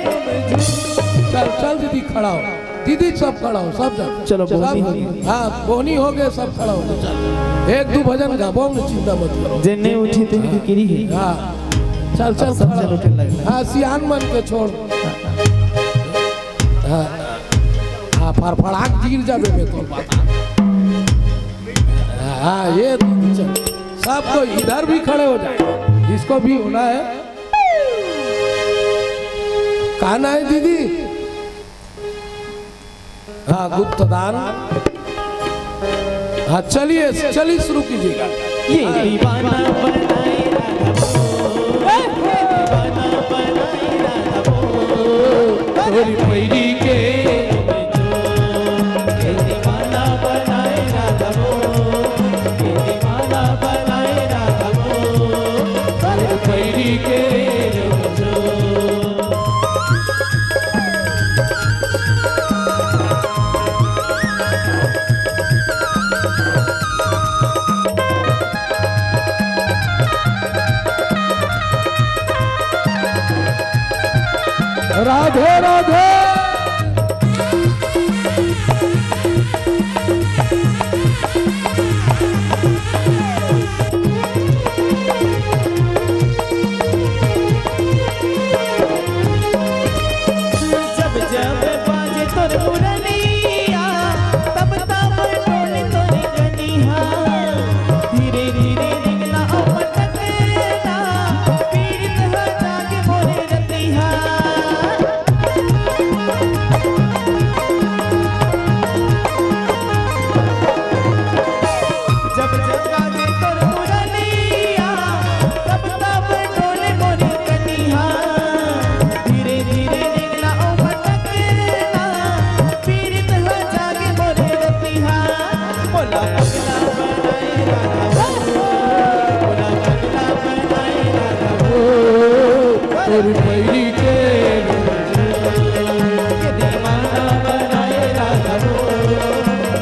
चल, चल दीदी, खड़ा हो। दीदी, सब खड़ा हो, सब जन। चलो, बोहनी सब, हो गई। हाँ, बोहनी हो गए, सब खड़ा हो गए, चल। एक दो भजन गाबो, चिंता मत करो। जे नहीं उठी, तो भी गिरी है। हाँ, चल, चल, सब खड़ा जन हो। उठे लगे। हाँ, सियान मन के छोड़। हाँ, हाँ, फड़फड़ाक गिर जाबे में तो बात। हाँ, ये तो चल। सब तो इधर भी खड़े हो जाए, इसको भी होना है। कहाँ ना है दीदी? हाँ, गुप्तदान। हाँ, चलिए, चलिए, शुरू कीजिएगा। ये दीवाना बनाए राधा वो, ये दीवाना बनाए राधा वो, तोरी पैरी के ये दीवाना बनाए राधा वो, ये दीवाना बनाए राधा वो, तोरी पैरी के। राधे राधे। जब जब बाजे तोर मुरलिया, तब तब डोले तोर कनिहा। धीरे धीरे रिंगना ओ पटकना, पीड़ित हो जागे मोरे रतिहा। जब जब बाजे तोर मुरलिया, तब तब डोले मोरे कनिहा। धीरे धीरे रिंगना ओ भटकना, पीड़ित हो जागे मोरे रतिहा। मोला पगला बनाए राधा वो, मोला पगला बनाए राधा वो। तोर पैरी के ये दीवाना बनाए राधा वो,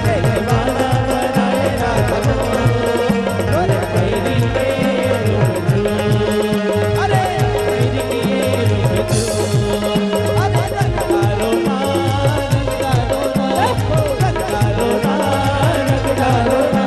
ये दीवाना बनाए राधा वो। तोर पैरी के अरे, अरे, रंग डालो ना, रंग डालो ना, रंग डालो ना, रंग डालो ना।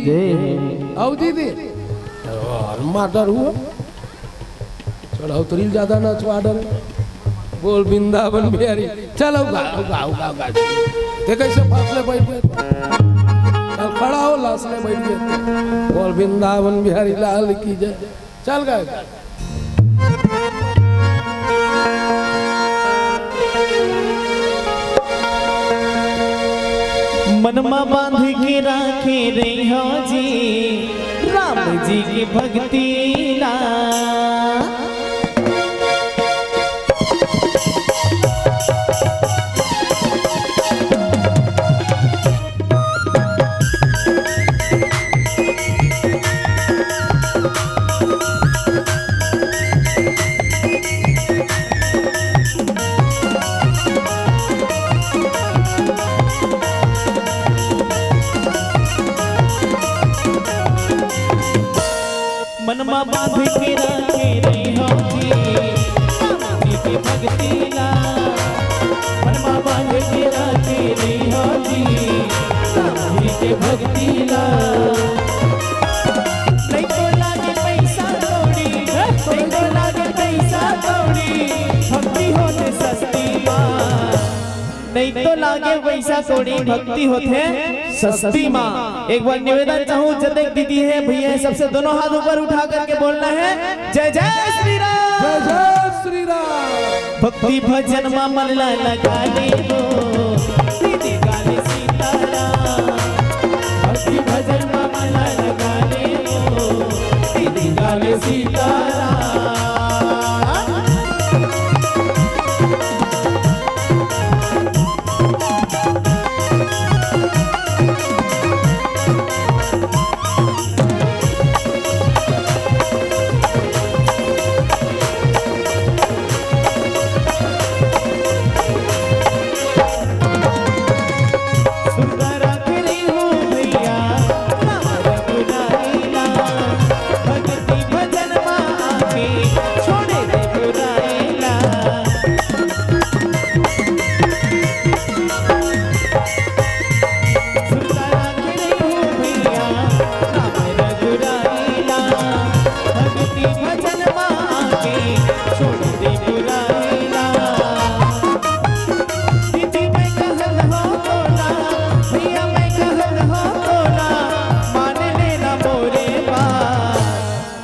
आओ दीदी। और मार डर हुआ। चढ़ौतरी ज्यादा नचवा डर। बोल वृंदावन बिहारी। चल, उगा, उगा, उगा, उगा। देख कैसे फासले बैठ गए। चल, खड़ा हो, लासले बैठ गए। बोल वृंदावन बिहारी लाल की जय। चल गए। मनमा बांध के राखे रहिहो जी, राम जी के भक्ति ला। मनमा बांध के राखे रहिहो जी, राम जी के भक्ति ला। मनमा बांध के राखे रहिहो जी, राम जी के भक्ति ला। नहीं तो लागे पैसा कौड़ी, नहीं तो लागे पैसा कौड़ी, भक्ति होथे सस्ती माँ। नहीं तो लागे पैसा कौड़ी, भक्ति होथे सस्ती माँ। एक बार निवेदन चाहूँ, जतेक दीदी है, भैया है, सबसे दोनों हाथ ऊपर उठा करके बोलना है, जय जय श्री राम। जय जय श्री राम। भक्ति भजन मा मन ला लगा ले वो, दीदी गाले सीताराम। भक्ति भजन मा मन ला लगा ले वो, दीदी गाले सीताराम।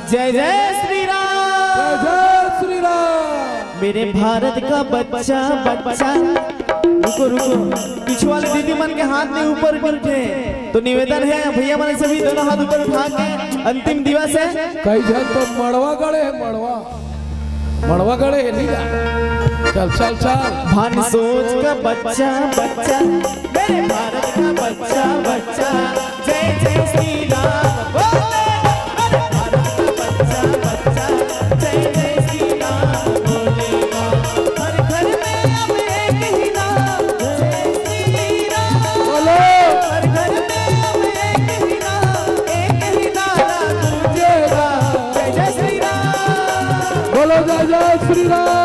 जय जय श्री राम। जय जय श्री राम। मेरे भारत का बच्चा, बच्चा, रुको, रुको, पीछे वाले दीदी मन के हाथ नहीं ऊपर उठे, तो निवेदन है भैया मन से भी दोनों हाथ ऊपर उठा के अंतिम दिवस है। कई झन तो मड़वा गड़े है, मड़वा, मड़वा गड़े है, नहीं जा। चल, चल, चल। भान सोच का बच्चा, बच्चा, मेरे भारत का बच्चा, बच्चा, जय जय श्री राम बोले। अरे भारत का बच्चा, बच्चा, जय जय श्री राम बोलेगा। हर घर में अब एक ही नाम, जय श्री राम। बोलो। हर घर में अब एक ही नाम, एक ही नारा गूंजेगा, जय जय श्री राम। बोलो जय जय श्री राम।